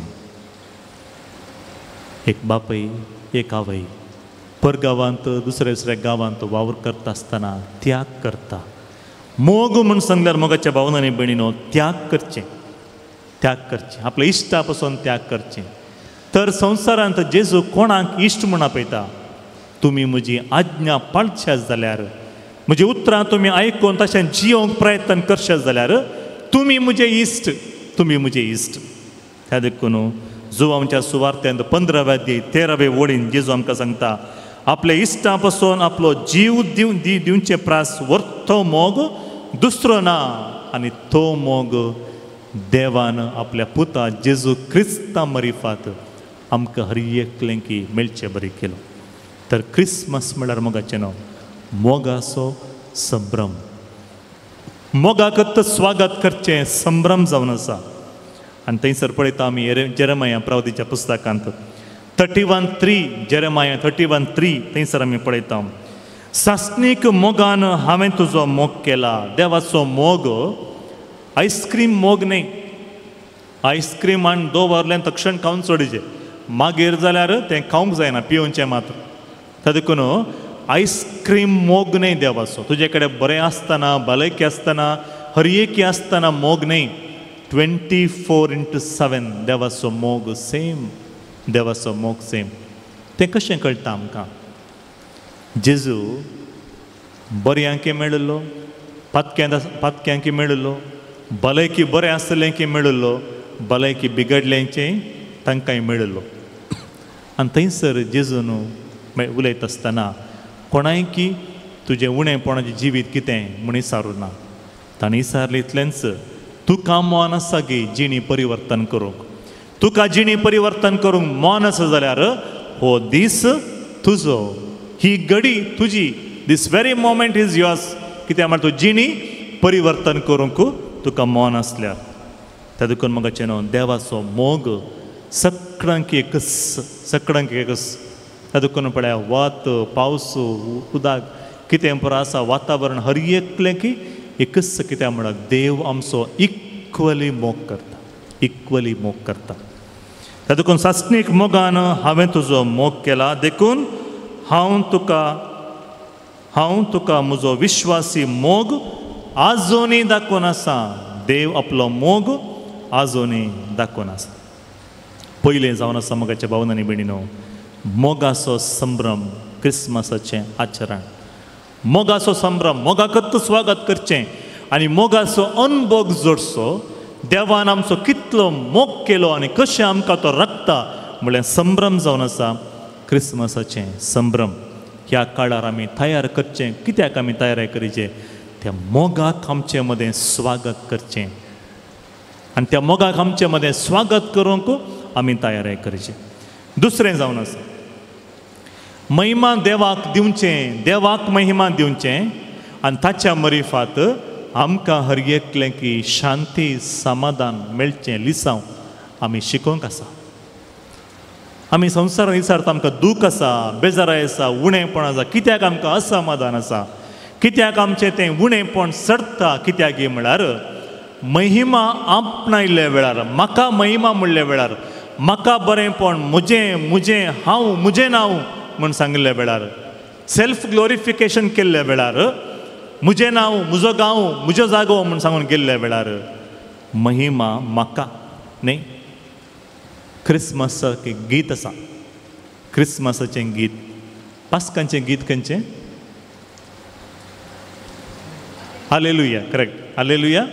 एक बापूय एक आवय परगांवांत दुसऱ्या दुसऱ्या गांवांत वावर करता आसतना त्याग करता. मोग म्हूण सांगल्यार मोगाच्या भावनांनी भयणीनो त्याग करचें, त्याग करचें, आपल्या इश्टा पासून त्याग करचें. तर संवसारांत जेजू कोणाक इश्ट म्हूण आपयता? तुमी म्हजी आज्ञा पाळशात जाल्यार, म्हजी उतरां तुमी आयकून तशें जियोंक प्रयत्न करशात जाल्यार तुमी म्हजे इश्ट, तुमी म्हजे इश्ट. त्या देखून जो आमच्या सुवार्थ्यांत 15व्या 13व्या वळीन जेजू आमकां सांगता, आपल्या इश्टां पासून आपलो जीव दिवचे प्रास वर्थो मोग दुसरो ना, आनी तो मोग देवान आपल्या पुता जेजू क्रिस्ता मरिफात आमकां हर एकल्यांकी मेळचे बरी केलो. तर क्रिसमस म्हळ्यार मोगाचें न्हू, मोगाचो संभ्रम, मोगाकत स्वागत करचें संभ्रम जावन आसा. आनी थंयसर पळयता आमी जेरेमाया प्रवादीच्या पुस्तकांत 31:3, जेरेमाया 31:3 थंयसर आमी पळयता, सासणीक मोगान हांवें तुजो मोग केला. देवाचो मोग आयस्क्रीम मोग न्हय. आयस्क्रीम आनी दवरलें तक्षण खावन सोडचें, मागीर जाल्यार तें खावंक जायना, पिवचें मात्र. त्या देखून आयस्क्रीम मोग न्हय देवाचो. तुजे कडेन बरें आसतना, भलायकी आसतना, हरएकी आसतना मोग न्हय. 24/7 देवाचो मोग सेम, देवाचो मोग सेम. तें कशें कळटा आमकां? जेजू बऱ्यांकी मेळिल्लो, पातक्यांकी मेळिल्लो, भलायकी बरें आसलें की मेळिल्लो, भलायकी बिगडल्यांचें तांकांय मेळिल्लो. आनी थंयसर जेजून उलयता आसतना कोणायकी तुजें उणेपणाचें जिवीत कितें म्हूण विचारूं ना. ताणें विचारलें इतलेंच, तुका मन आसा गे जिणी परिवर्तन करूंक? तुका जिणी परिवर्तन करूंक मन आसा जाल्यार हो दीस तुजो, ही घडी तुजी, this very moment is yours. कित्याक म्हळ्यार तूं जिणी परिवर्तन करूंक तुका मन आसल्यार. त्या देखून म्हाका न्हू देवाचो मोग सगळ्यांक एकच, सगळ्यांक एकच. त्या देखून पळया वात, पावस, उदक कितें पुरो आसा, वातावरण हर एकलें की एकच. कित्याक म्हळ्यार देव आमचो इक्वली मोग करता, इक्वली मोग करता. त्या देखून सासणीक मोगान हांवें तुजो मोग केला, देखून हांव तुका म्हजो विश्वासी मोग आजोनी दाखोवन आसा. देव आपलो मोग आजोनी दाखोवन आसा. पयलें जावन आसा मोगाच्या भावनांनी भयणीनो, मोगाचो संभ्रम क्रिसमसाचें आचरण, मोगाचो संभ्रम, मोगाकत स्वागत करचें आनी मोगाचो अनभोग जोडचो. देवान आमचो कितलो मोग केलो आनी कशें आमकां तो राखता म्हळ्यार संभ्रम जावन आसा क्रिसमसाचें संभ्रम. ह्या काळार आमी तयार करचें. कित्याक आमी तयार करचें? त्या मोगाक आमचे मदें स्वागत करचें आनी त्या मोगाक आमचे मदें स्वागत करूंक आमी तयार करचें. दुसरें जावन आसा महिमा देवाक दिवचें, देवाक महिमा दिवचें आनी ताच्या मरिफात आमकां हर एकलें की शांती समाधान मेळचें लिसांव आमी शिकोवंक आसा. आमी संवसारान विचारता आमकां दूख आसा, बेजाराय आसा, उणेपण आसा, कित्याक आमकां असमाधान आसा, कित्याक आमचें तें उणेपण चडटा? कित्याक म्हळ्यार महिमा आपणायल्ल्या वेळार, म्हाका महिमा म्हणल्या वेळार, म्हाका बरेंपण म्हजें म्हजें हांव म्हजें नांव म्हूण सांगिल्ल्या वेळार, सेल्फ ग्लोरिफिकेशन केल्ल्या वेळार, म्हजें नांव म्हजो गांव म्हजो जागो म्हूण सांगून गेल्ल्या वेळार महिमा म्हाका न्ही. क्रिसमसाचें गीत आसा, क्रिसमसाचें गीत, पास्कांचें गीत खंयचें? हालेलुया, करेक्ट, हालेलुया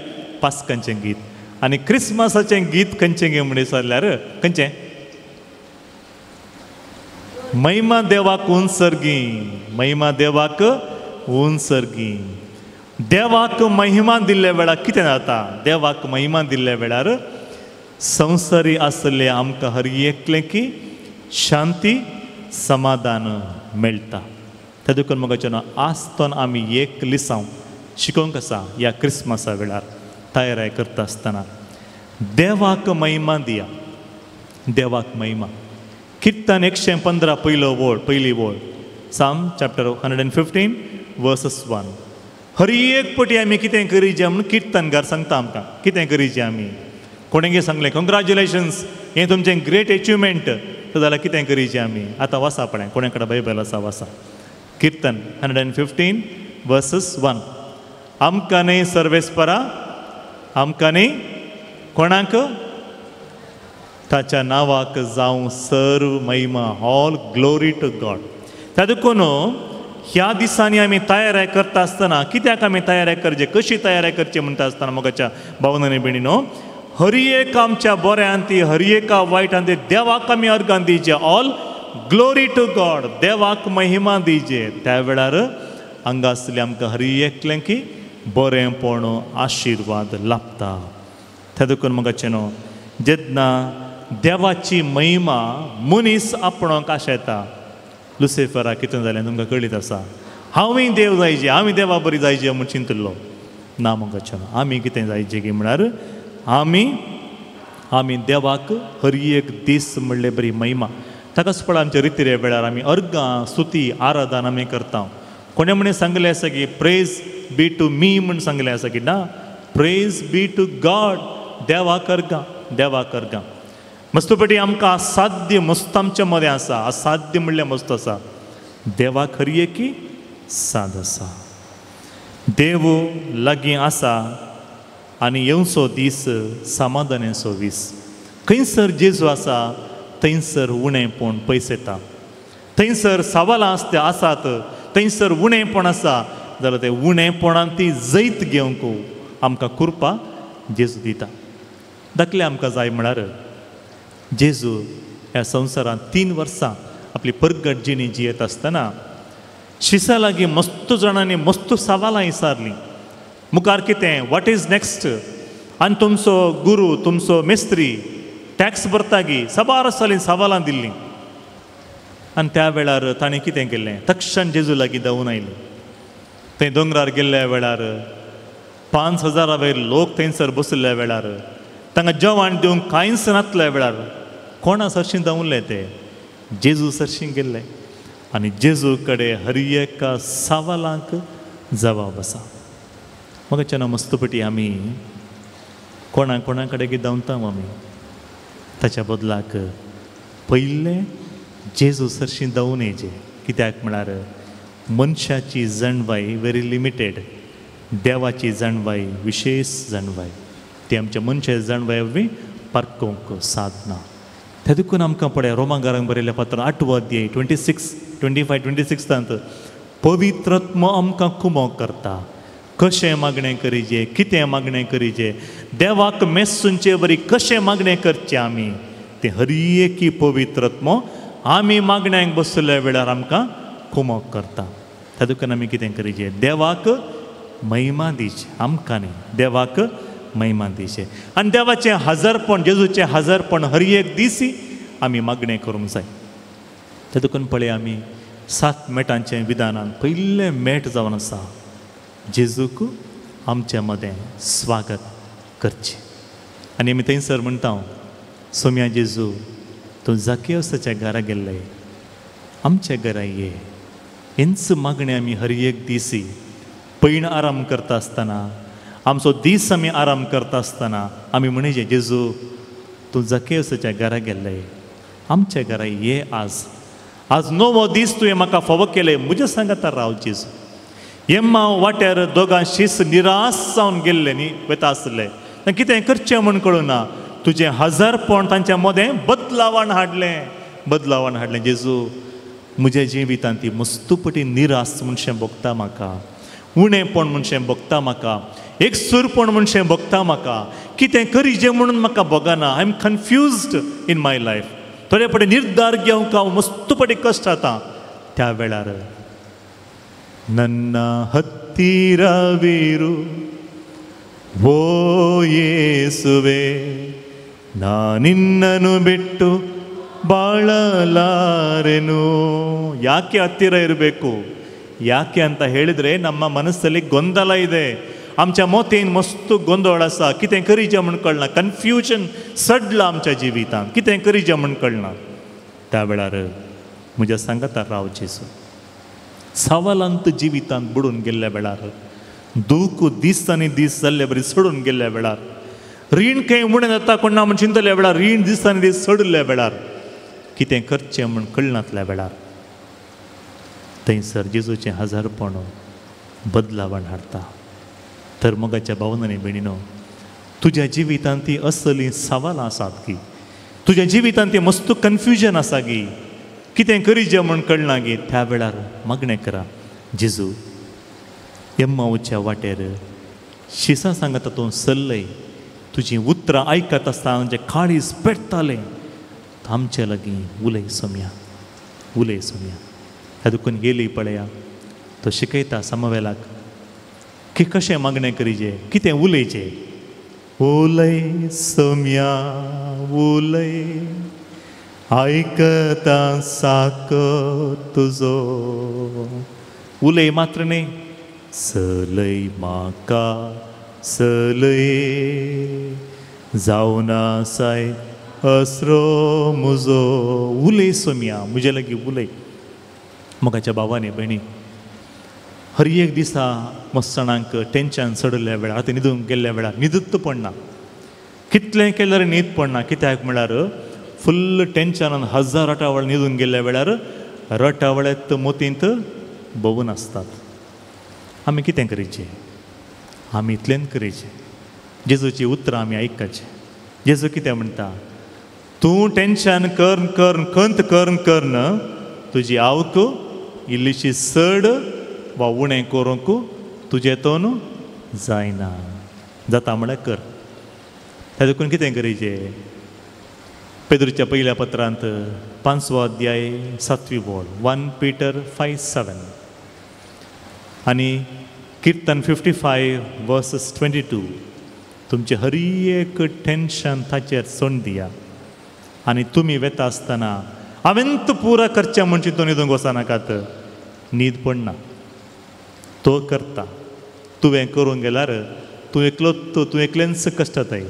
पास्कांचें गीत. आनी क्रिसमसाचें गीत खंयचें गे म्हण विचारल्यार खंयचें? महिमा देवाक उंचर्गी, महिमा देवाक उंचर्गी. देवाक महिमा दिल्ल्या वेळार कितें जाता? देवाक महिमा दिल्ल्या वेळार संवसारी आसले आमकां हर एकलें की शांती समाधान मेळटा. त्या देखून म्हाका न्हू आसतन आमी एक लिसांव शिकोवंक आसा ह्या क्रिसमसा वेळार तयाराय करता आसतना देवाक महिमा दिया, देवाक महिमा. किर्तन 115 पयलो वळ, पयली वळ, Psalm chapter 115 verses 1. हर एक पटी आमी कितें करीजे म्हूण किर्तनकार सांगता आमकां कितें करीजे आमी. कोणें सांगलें कंग्रेच्युलेशन्स, हें तुमचें ग्रेट एचिवमेंट, तर जाल्यार कितें करीचें आमी? आतां वासा पळय, कोणा कडेन बायबल आसा वासा. किर्तन 115 वर्सस 1. आमकां न्ही सर्वेस्परा, आमकां न्ही कोणाक, ताच्या नांवाक जावं सर्व महिमा, ऑल ग्लोरी टू गॉड. त्या देखून ह्या दिसांनी आमी तयारी करता आसतना कित्याक आमी तयारी करचे, कशी तयारी करची म्हणटा आसतना मोगाच्या भावनांनी भयणीनो, हर एक आमच्या बऱ्यान ती, हर एका वायटान ती देवाक आमी अर्गान दिवचे, ऑल ग्लोरी टू गॉड, देवाक महिमा दिवचे. त्या वेळार हांगा आसले आमकां हर एकलें की बरेंपण आशिर्वाद लाभता. त्या देखून मोगाचें न्हू, जेन्ना देवाची महिमा मनीस आपणाक आशेता, लुसिफराक कितें जालें तुमकां कळीत आसा, हांवूय देव जायचे, आमी देवा बरी जायचे म्हूण चिंतिल्लो ना. मोगाचें न्हू, आमी कितें जायचे की म्हळ्यार आमी आमी देवाक हर एक दीस म्हणले बरी महिमा. ताकाच पळय आमच्या रितिरे वेळार आमी अर्गां स्तुती आराधन आमी करता. कोणें म्हणून सांगलें आसा की प्रेज बी टू मी म्हूण सांगलें आसा की ना, प्रेज बी टू गॉड, देवाक अर्गां, देवाक अर्गां. मस्तपटी आमकां असाध्य मस्त आमच्या मदें आसा, असाध्य म्हणल्यार मस्त आसा, देवाक हर एकी साद आसा. देव लागीं आसा आनी येवचो दीस समाधानाचो दीस. खंयसर जेजू आसा थंयसर उणेंपण पयस येता, थंयसर सवालां आसता आसात, थंयसर उणेंपण आसा जाल्यार तें उणेंपणान ती जैत घेवंक आमकां कृपा जेजू दिता. धाकलें आमकां जाय म्हळ्यार जेजू ह्या संवसारांत 3 वर्सां आपली परगट जिणी जियेत आसतना शिसा लागीं मस्त जाणांनी मस्त सवालां विचारलीं, मुखार कितें, what is next, आनी तुमचो गुरू तुमचो मेस्त्री टॅक्स भरता गी, साबार आसलीं सवालां दिल्लीं. आनी त्या वेळार ताणें कितें केलें, तक्षण जेजू लागीं धांवून आयलें. थंय दोंगरार गेल्ल्या वेळार 5000 वयर लोक थंयसर बशिल्ल्या वेळार तांकां जेवण दिवंक कांयच नासल्या वेळार कोणा सरशीं धांवले ते, जेजू सरशीं गेल्ले आनी जेजू कडेन हर एका सवालांक जबाब आसा. म्हाका मस्तपटी आमी कोणा कोणा कडेन धांवता आमी, ताच्या बदलाक पयलें जेजू सरशीं धांवून येयचें. कित्याक म्हळ्यार मनशाची जाणवाय व्हेरी लिमिटेड, देवाची जाणवाय विशेष जाणवाय, ती आमच्या मनशाची जाणवाय वरवीं पारखूंक सादना. त्या देखून आमकां पळय रोमांगारांक बरयल्ल्या पत्रान 8वो अध्याय 26, 25, 26 पवित्रत्म आमकां कुमोक करता, कशें मागणें करीजे, कितें मागणें करीजे, देवाक मेस्सूंचे बरी कशें मागणें करचें आमी, तें हर एकी पवित्रत्म आमी मागण्यांक बसल्या वेळार आमकां कुमोक करता. त्या देखून आमी कितें करीजे, देवाक महिमा दिवची, आमकां न्ही, देवाक महिमा दिवचें. आनी देवाचें हजारपण, जेजूचें हजारपण हर एक दीस आमी मागणें करूंक जाय. त्या देखून पळय आमी 7 मेटांचें विधानान पयलें मेट जावन आसा, जेजूक आमच्या मदें स्वागत करचें. आनी आमी थंयसर म्हणटा, सोम्या जेजू तूं जाकियोसाच्या घरा गेल्ले, आमच्या घरा ये. हेंच मागणें आमी हर एक दीस पयण आराम करता आसतना, आमचो दीस आमी आराम करता आसतना आमी म्हणचे, जेजू तूं जाकियोसाच्या घरा गेल्ले, आमच्या घरा ये आज, आज नवो दीस तुवें म्हाका फावो केले, म्हज्या सांगाता राव जेजू. येम्मा वाट्यार दोगां शीस निराश जावन गेल्ले न्ही वता आसले, कितें करचें म्हूण कळना, तुजें हजारपण तांच्या मदें बदलावान हाडलें, बदलावान हाडलें. जेजू म्हज्या जिवितांत ती मस्तुपटी निराश म्हणशें भोगता म्हाका, उणेंपण म्हणशें भोगता म्हाका, एक सुरपण म्हणशें भोगता म्हाका, कितें करीजें म्हणून म्हाका भोगना, I am confused in my life, थोडे पटे निर्धार घेवंक हांव मस्तुपटी कश्ट जाता. त्या वेळार नन्ना हत्तीरविरु ಓ ಯೇಸುವೆ ನಾನಿನ್ನನು ಬಿಟ್ಟು ಬಾಳಲಾರೆನು. ಯಾಕೆ ಹತ್ತಿರ ಇರಬೇಕು ಯಾಕೆ ಅಂತ ಹೇಳಿದರೆ ನಮ್ಮ ಮನಸ್ಸಲ್ಲಿ ಗೊಂದಲ ಇದೆ. आमच्या मोतीन मस्त गोंदळ आसा, कितें करीचें म्हूण कळना, कन्फ्युजन सडलां आमच्या जिवितांत, कितें करीचें म्हूण कळना. त्या वेळार म्हज्या सांगाता राव जेजू. सवालांत जिवितांत बुडून गेल्ल्या वेळार, दूख दीस आनी दीस जाल्ले बरी सोडून गेल्ल्या वेळार, रीण खंय उणें जाता कोण ना म्हूण चिंतल्या वेळार, रीण दीस आनी दीस सोडिल्ल्या वेळार कितें करचें म्हूण कळनातल्या वेळार थंयसर जेजूचें हजारपण बदलावण हाडटा. तर मोगाच्या भावनांनी भयणीनो, तुज्या जिवितांत ती असलीं सवालां आसात की तुज्या जिवितांत ती मस्त कन्फ्युजन आसा गी, कितें करीजें म्हूण कळना गी, त्या वेळार मागणें करा, जेजू एम्मावच्या वाटेर शिसां सांगता तूं सल्लय, तुजीं उतरां आयकत आसतना जें काळीज पेटतालें आमचे लागीं उलय सोम्या, उलय सोम्या. ह्या दुखून गेली पळया तो शिकयता समवेलाक की कशें मागणें करीजे, कितें उलयचें. उलय सोम्या उलय, आयकता साक तुजो, उलय मात्र न्ही, सलय म्हाका सलय, जावना साय असरो मुजो. उलय सोम्या म्हजे लागीं उलय. मोगाच्या भावांनी भयणी, हर एक दिसा मस्ताणांक टेंशन चडल्या वेळार, आतां न्हिदूंक गेल्ल्या वेळार न्हिदूच पडना, कितलें केल्यार न्हीद पडना. कित्याक म्हळ्यार फुल्ल टेंशनान हजार रटावळ न्हिदून गेल्ल्या वेळार रटावळ्यात मोतींत भोंवून आसतात. आमी कितें करीचें? आमी इतलेंच करीचें, जेजूची उतरां आमी आयकचें. जेजू कितें म्हणटा, तूं टेंशन कर्न कर्न खंत कर्न कर्न तुजी आवक इल्लीशी चड वा उणें करूंक तुजें तोन जायना, जाता म्हळ्यार कर. त्या देखून कितें करीचें? पेद्रूच्या पयल्या पत्रांत 5वो अध्याय 7वी वळ, 1 पीटर 5:7 आनी किर्तन 55 वर्सस 22. तुमचें हर एक टेंशन ताचेर सोड दिया आनी तुमी वेता आसतना हांवें पुरा करचें म्हूण चिंतून न्हिदूंक वचनाकात, न्हीद पडना. तो करता, तुवें करूंक गेल्यार तूं एकलो, तूं एकलेंच कश्ट जाताय,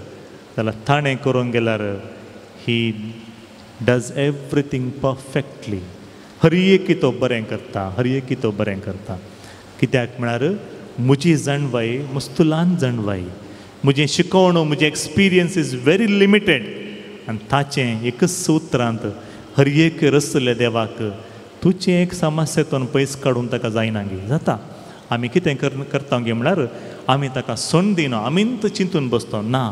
जाल्यार ताणें करूंक गेल्यार he does everything perfectly. हर एक तो बरें करता, हर एक तो बरें करता. कित्याक म्हळ्यार म्हजी जाणवाय मस्त ल्हान जाणवाय, म्हजें शिकवण, म्हजें एक्सपिरियन्स is very limited. आनी ताचें एकच उतरांत हर एक रसल्या देवाक तुजें एक समस्येतून पयस काडून ताका जायना गी जाता. आमी कितें करता गे म्हळ्यार आमी ताका सोंड दिना, आमीच चिंतून बसता ना,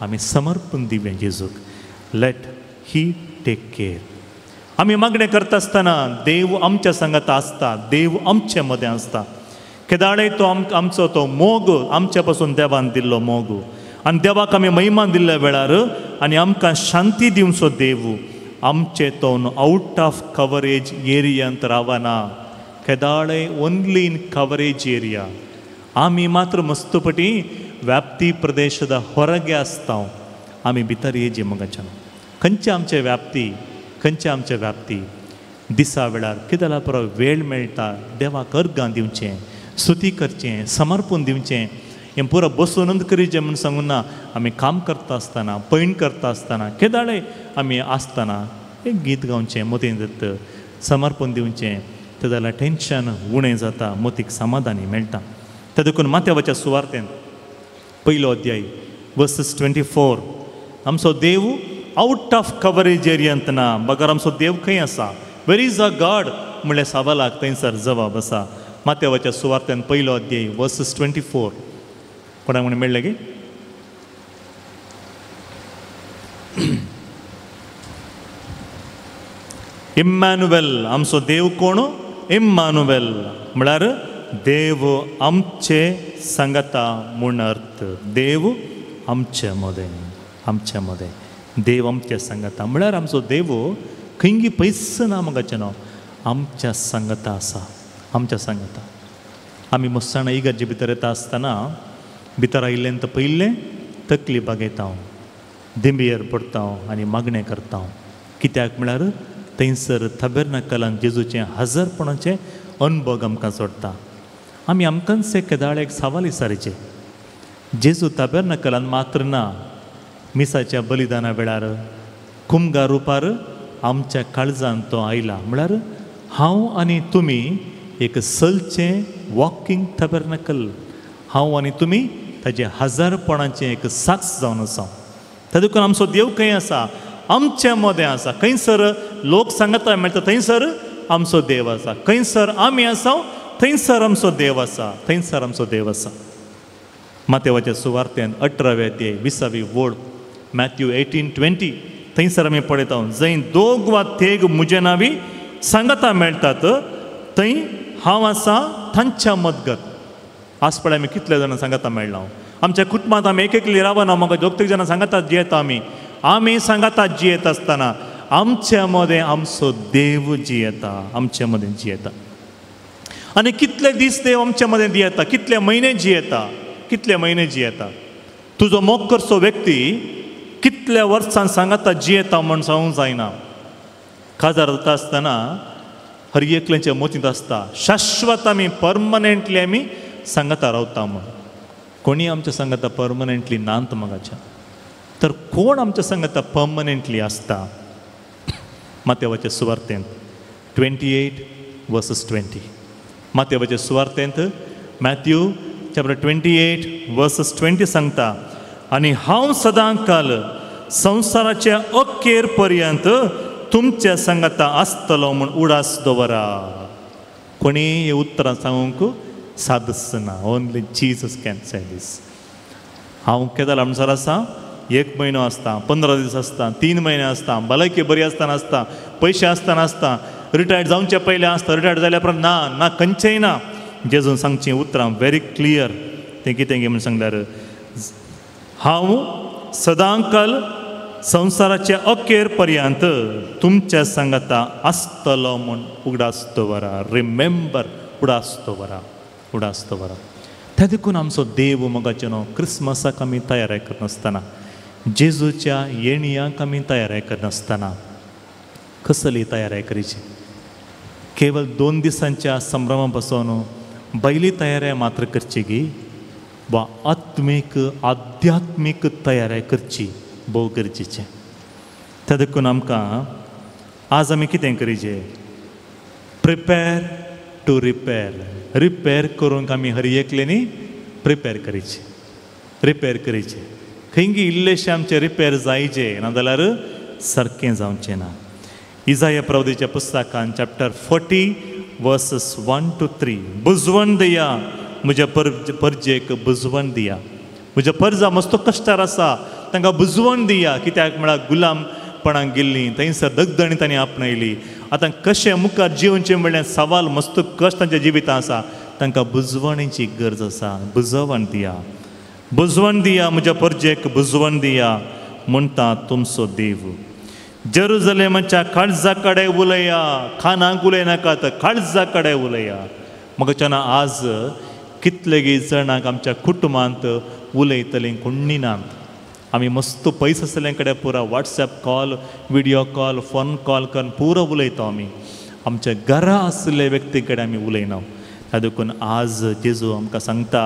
आमी समर्पण दिवया जेजूक. Let he take care. आमी मागणें करता आसतना देव आमच्या सांगाता आसता, देव आमचे मदें आसता. केदाळे तो आमचो तो मोग आमच्या पासून देवान दिल्लो मोग आनी देवाक आमी महिमा दिल्ल्या वेळार आनी आमकां शांती दिवचो देव आमचे तो आवट ऑफ कवरेज एरियांत रावना, केदाळे ओन्ली इन कवरेज एरिया. आमी मात्र मस्तपटी व्याप्ती प्रदेशದ ಹೊರಗೆ आसता, आमी भितर येजे मगाच्यान. खंयचे आमचे व्याप्ती, खंयचे आमचे व्याप्ती दिसा वेळार कितें पुरो वेळ मेळटा देवाक अर्गां दिवचें, स्तुती करचें, समर्पण दिवचें. हें पुरो बसूनच करीचें म्हूण सांगूं ना, आमी काम करता आसतना, पैण करता आसतना, केदाळे आमी आसतना एक गीत गावचें, मोतीन समर्पण दिवचें, तें जाल्यार टेंशन उणें जाता, मोतीक समाधानी मेळटा. ते देखून माथ्यावाच्या सुवार्तेन 1 अध्याय वर्सस 24 आमचो देव आवट ऑफ कवरेज एरियांत ना, बगर आमचो देव खंय आसा, वेर is a God म्हणल्यार सवालाक थंयसर जबाब आसा. माथ्यावाच्या सुवार्तेन 1 अध्याय वर्सस 24. कोणाक म्हण मेळ्ळें गी? इम्मानुवेल, आमचो देव कोण? इम्मानुवेल म्हळ्यार देव आमचे सांगता म्हूण अर्थ. देव आमचे मदें, आमचे मदें देव आमचे सांगता म्हळ्यार आमचो देव खंयगी पयस ना मगाचें नांव, आमच्या सांगता आसा, आमच्या सांगता. आमी मस्ताना इगर्जे भितर येता आसतना भितर आयिल्ल्यान तर पयलें तकली बागयता हांव, दिंबियेर पडटा हांव आनी मागणें करता हांव. कित्याक म्हळ्यार थंयसर तबेरनाकलान जेजूचें हजारपणाचें अनुभव आमकां जोडटा. आमी आमकांच एक केदाळ एक सवाल विचारीचें, जेजू तबेरनाकलान मात्र ना, मिसाच्या बलिदाना वेळार कुमगा रुपार आमच्या काळजान तो आयला. म्हळ्यार हांव आनी तुमी एक सलचें वॉकिंग तबेरनाकल, हांव आनी तुमी ताजें हजारपणाचें एक साक्ष जावन आसा. त्या देखून आमचो देव खंय आसा? आमच्या मदें आसा. खंयसर लोक सांगता मेळटा थंयसर आमचो देव आसा, खंयसर आमी आसा थंयसर आमचो देव आसा, थंयसर आमचो देव आसा. मातेवाच्या सुवार्तेन 18वे अध्याय 20वी वोड, मॅथ्यू 18:20 थंयसर आमी पळयता, जंय दोग वा तेग म्हजे नांवी सांगता मेळटात थंय हांव आसा तांच्या मदगत. आज पळय आमी कितले जाणां सांगता मेळ्ळा, आमच्या कुटुंबांत आमी एक एकली रावना, म्हाका दोग तीग जाणां सांगतात जियेता आमी, आमी सांगतात जियेता आसतना आमच्या मदें आमचो देव जियेता, आमच्या मदें जियेता. आनी कितले दीस देव आमच्या मदें जियेता, कितले म्हयने जियेता, कितले म्हयने जियेता. तुजो मोग करचो व्यक्ती कितल्या वर्सां सांगता जियेता म्हूण सांगूंक जायना. काजार जाता आसतना हर एकल्याच्या मतींत आसता शाश्वत आमी परमनंटली आमी सांगता रावता म्हूण. कोणी आमच्या सांगता परमनंटली नात मगाच्या, तर कोण आमच्या सांगता परमनंटली आसता? मातेवाच्या सुवार्तेंत 28:20, मातेवाच्या सुवार्तेंत मॅथ्यू चॅप्टर 28:20 सांगता, आनी हांव सदांकाल संवसाराच्या अखेर पर्यंत तुमच्या सांगाता आसतलो म्हूण उडास दवरा. कोणी हे उतरां सांगूंक सादस ना, only Jesus can say this. हांव केदाल म्हणसर आसा, 1 म्हयनो आसता, 15 दीस आसता, 3 म्हयने आसता, भलायकी बरी आसतना आसता, पयशे आसतना आसता, रिटायर्ड जावचे पयलें आसता, रिटायर्ड जाल्या उपरांत ना ना खंयचेंय ना. जेजून सांगचीं उतरां व्हेरी क्लियर, तें कितें म्हूण सांगल्यार, हांव सदांकाल संवसाराच्या अखेर पर्यंत तुमच्या सांगाता आसतलो म्हूण उगडास दवरा. रिमेंबर, उडास दवरा, उडास दवरा. त्या देखून आमचो देव मोगाचें न्हू क्रिसमसाक आमी तयारी करनासतना, जेजूच्या येणयाक आमी तयारी करनासतना कसली तयारी करची? केवळ 2 दिसांच्या संभ्रमा पासून बैली तयारी मात्र करची गी वा आत्मीक आध्यात्मीक तयारी करची भोव गरजेचें. त्या देखून आमकां आज आमी कितें करीचे? प्रिपेर टू रिपेर, रिपेर करूंक आमी हर एकल्यानी प्रिपेर करीचे, रिपेर करीचे. खंयगी इल्लेशें आमचें रिपेर जायचे ना जाल्यार सारकें जावचें ना. इजाया प्रवदीच्या पुस्तकान चॅप्टर 40:1 to 3, बुजवण दिया म्हज्या परजेक, बुजवण दिया म्हज्या परजा मस्तो कश्टार आसा तांकां बुजवण दिया. कित्याक म्हळ्यार गुलामपणाक गेल्लीं थंयसर दगदणी तांणी आपणायली, आतां कशें मुखार जिवचें म्हणल्यार सवाल मस्त कश्ट तांच्या जिवितांत आसा, तांकां बुजवणेची गरज आसा. बुजवण दिया, बुजवण दिया म्हज्या परजेक, बुजवण दिया म्हणटा तुमचो देव. जेरुजलेमाच्या काळजा कडेन उलया, खानाक उलयनाकात, काळजा कडेन उलया. म्हाका आज कितलेगी जाणांक आमच्या कुटुंबांत उलयतलीं कोण्णी नात. आमी मस्त पयस आसले कडेन पुरा WhatsApp call, video call, phone call करून पुरो उलयता आमी. आमच्या घरा आसले व्यक्ती कडेन आमी उलयना. त्या देखून आज जेजू आमकां सांगता,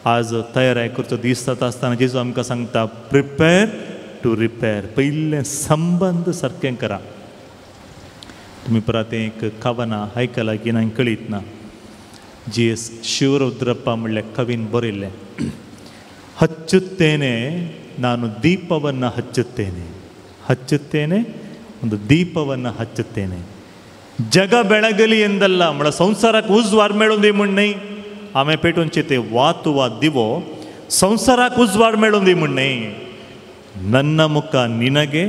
आज तयारी करचो दीस जाता आसतना जेजू आमकां सांगता प्रिपेर टू रिपेर. पयलें संबंद सारकें करा. तुमी परत एक कवनां आयकलां की ना कळीत ना. जी एस ಶಿವರುದ್ರಪ್ಪ म्हणल्यार कवीन बरयल्लें, ಹಚ್ಚುತ್ತೇನೆ ನಾನು ದೀಪವನ್ನು ಹಚ್ಚುತ್ತೇನೆ, ಹಚ್ಚುತ್ತೇನೆ ಒಂದು ದೀಪವನ್ನು ಹಚ್ಚುತ್ತೇನೆ, ಜಗ ಬೆಳಗಲಿ ಎಂದಲ್ಲ म्हळ्यार संवसाराक उजवाड मेळूं दी म्हूण न्हय. हांवें पेटोवन चिंते वात वा दिवो संवसाराक उजवाड मेळूं दी म्हूण न्हय, ನನ್ನ ಮುಖ ನಿನಗೆ,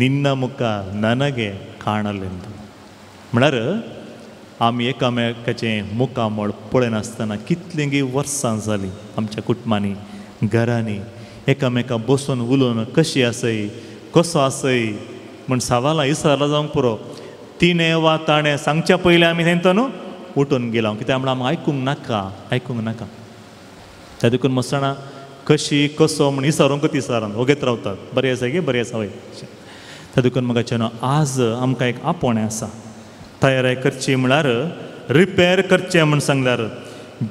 ನಿನ್ನ ಮುಖ ನನಗೆ ಕಾಣಲೆಂದು. म्हळ्यार आमी एकामेकाचें मुखामळ पळयनासतना कितलींगी वर्सां जालीं आमच्या कुटुंबांनी, घरांनी एकामेका बसून उलोवन कशी आसय कसो आसय म्हूण सवालां विसरला जावंक पुरो. तिणें वा ताणें सांगच्या पयलीं आमी थंय न्हू उठून गेला, कित्याक म्हळ्यार आमकां आयकूंक नाका, आयकूंक नाका. त्या देखून मस्ताना कशी कसो म्हूण विसरूंकच विसरान वगेत रावतात, बरें आसा की बरें आसा वय. त्या देखून म्हाका न्हू आज आमकां एक आपोवणें आसा, तयारी करची म्हळ्यार रिपेर करचें म्हूण सांगल्यार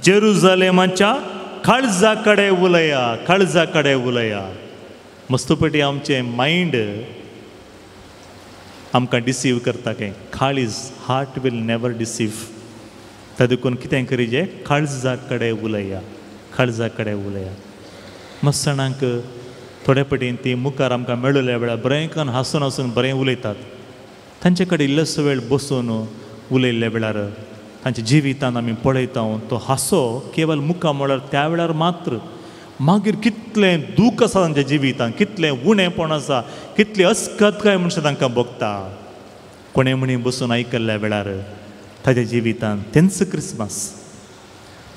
जेरुजलेमाच्या काळजा कडेन उलया, काळजा कडेन उलया. मस्तपेटी आमचें मायंड आमकां डिसीव करता काय, काळीज, हार्ट will never deceive. त्या देखून कितें करीजे, काळजा कडेन उलया, काळजा कडेन उलया. मस्ताणांक थोडे पटीन ती मुखार आमकां मेळिल्ल्या वेळार बरें करून हांसून हांसून बरें उलयतात, तांचे कडेन इल्लोसो वेळ बसून उलयल्ल्या वेळार तांच्या जिवितान आमी पळयता तो हांसो केवल मुखा म्हळ्यार त्या वेळार मात्र, मागीर कितलें दूख आसा तांच्या जिवितान, कितलें उणेपण आसा, कितली अस्कत काय म्हणून तांकां भोगता. कोणें म्हणी बसून आयकल्ल्या वेळार ताच्या जिवितान तेंच क्रिसमस,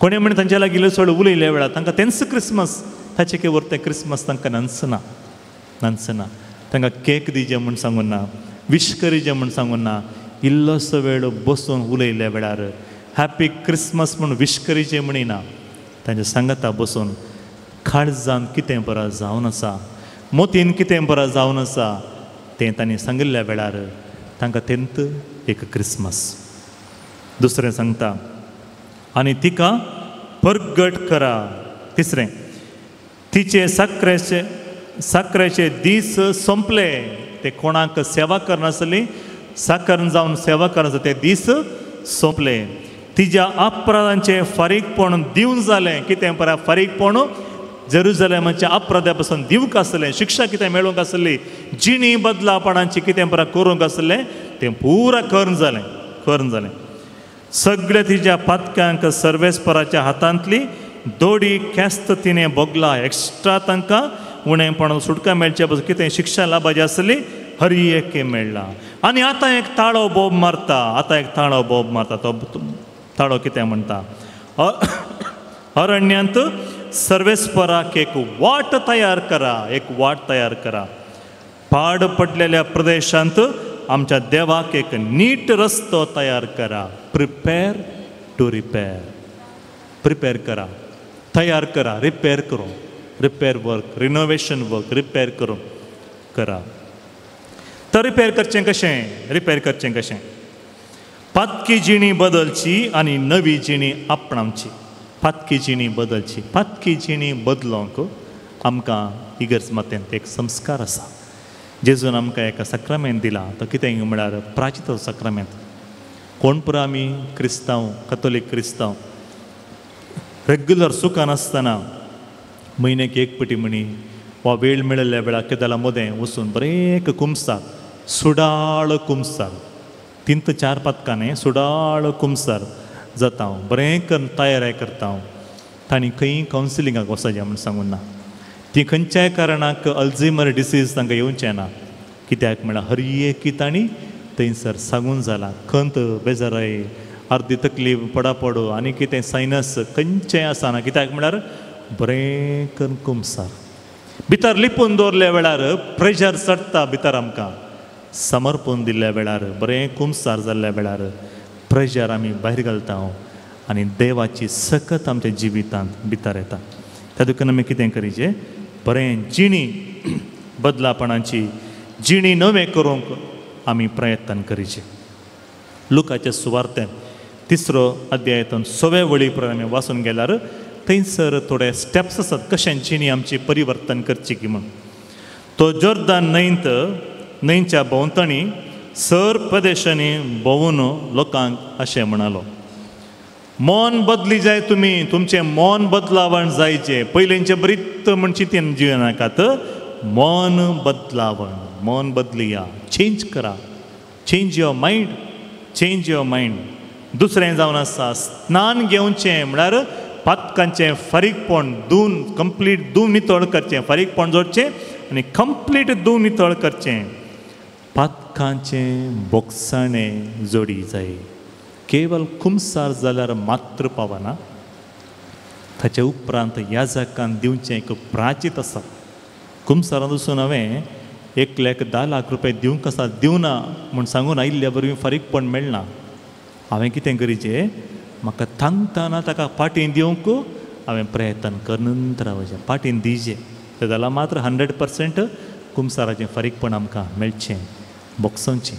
कोणें म्हणी तांच्या लागीं इल्लो वेळ उलयल्ल्या वेळार तांकां तेंच क्रिसमस, ताचें केवळ तें क्रिसमस तांकां नंचना नंचना. तांकां केक दिजे म्हूण सांगून ना, विश करीजे म्हूण सांगून ना, इल्लोसो वेळ बसून उलयल्ल्या वेळार हॅपी क्रिसमस म्हूण विश करीचे म्हणिना, तांच्या सांगाता बसून काळजान कितें बरो जावन आसा, मोतीन कितें बरो जावन आसा तें तांणी सांगिल्ल्या वेळार तांकां तेंत एक क्रिसमस. दुसरें सांगता आनी तिका परगट करा. तिसरें, तिचे साकरेचे साकरेचे दीस सोंपले. ते कोणाक सेवा करनासली, साकर जावन सेवा करनासले, ते दीस सोंपले. तिज्या अपराधांचें फारीकपण दिवन जालें. कितें परा फारीकपण जेरुजलेमाच्या अपराधा पासून दिवंक आसलें, शिक्षा कितें मेळूंक आसली, जिणी बदलापणाची कितें परा करूंक आसलें तें पुरा करून जालें, करून जालें. सगळ्या तिज्या पातक्यांक सर्वेस्पराच्या हातांतली दोडी केस्त तिणें भोगला. एक्स्ट्रा तांकां उणेपणान सुटका मेळचे पासून कितें शिक्षा लाभाची आसली हरी एक मेळ्ळा. आनी आतां एक ताळो बोब मारता, आतां एक ताळो बोब मारता. तो ताळो कितें म्हणटा, अरण्यांत सर्वेस्पराक एक वाट तयार करा, एक वाट तयार करा. पाड पडलेल्या प्रदेशांत आमच्या देवाक एक नीट रस्तो तयार करा. प्रिपेर टू रिपेर, प्रिपेर करा, तयार करा, रिपेर करूं, repair work, renovation work, repair करूं करा. तर रिपेर करचें कशें, रिपेर करचें कशें? पातकी जिणी बदलची आनी नवी जिणी आपणावची. पातकी जिणी बदलची, पातकी जिणी बदलोंक आमकां इगर्ज मातेंत एक संस्कार आसा. जेजून आमकां एका साक्रामेंत दिला, तो कितें म्हळ्यार प्राचित साक्रामेंत. कोण पुरा आमी क्रिस्तांव, कथोलीक क्रिस्तांव रेगुलर सुखान आसतना म्हयन्याक एक पटी म्हणी वा वेळ मेळिल्ल्या वेळार केदाला मदें वचून बरें एक कुमसार, सुडाळ कुमसार, 3 ते 4 पातकां न्ही, सुडाळ कुमसार जाता हांव, बरें करून तयारी करता हांव. तांणी खंय कावन्सिलिंगाक वचचें म्हूण सांगून ना, ती खंयच्याय कारणाक अल्झिमर डिसीज तांकां येवचें ना. कित्याक म्हळ्यार हर एक तांणी थंयसर सांगून जालां, खंत बेजाराय, अर्दी तकली पडापडो आनी कितें सायनस खंयचें आसना. कित्याक म्हळ्यार बरें करून कुमसार भितर लिपून दवरल्या वेळार प्रेशर चडटा भितर आमकां. समर्पण दिल्ल्या वेळार बरें कुमसार जाल्ल्या वेळार प्रेशर आमी भायर घालता आनी देवाची सकत आमच्या जिवितांत भितर येता. त्या देखून आमी कितें करीचें, बरें जिणी बदलापणाची जिणी नवें करूंक आमी प्रयत्न करीचें. लुकाच्या सुवार्तेन 3 अध्यायांतून 6 वळी पर्यंत आमी वाचून गेल्यार थंयसर थोडे स्टेप्स आसात कशें जिणी आमची परिवर्तन करची की म्हूण. तो जोर्दान न्हंयत न्हंयच्या भोंवतणी सर प्रदेशांनी भोंवून लोकांक अशें म्हणालो, मन बदली जाय तुमी, तुमचें मन बदलावण जायचें. पयलींचें बरीत म्हण चिंतून जियेनाकात, मन बदलावण, मन बदलिया, चेंज करा, change your mind, change your mind. दुसरें जावन आसा स्नान घेवचें म्हळ्यार पातकांचें फारीकपण धुवन कंप्लीट धुवन नितळ करचें, फारीकपण जोडचें आनी कंप्लीट धुवन नितळ करचें. पातकांचें बोगसाणें जोडी जाय. केवल कुमसार जाल्यार मात्र पावना, ताचे उपरांत याजकान दिवचें एक प्राचीत आसा. कुमसारान वचून हांवें 1 लाख 10 लाख रुपया दिवंक आसा, दिवना म्हूण सांगून आयिल्ल्या वरवीं फारीकपण मेळना. हांवें कितें करीचें, म्हाका थांगतना ताका फाटीं दिवंक हांवें प्रयत्न करून रावचें, फाटीं दिवचें. तें जाल्यार मात्र 100% कुमसाराचें फारीकपण आमकां मेळचें, बोगसोवचें.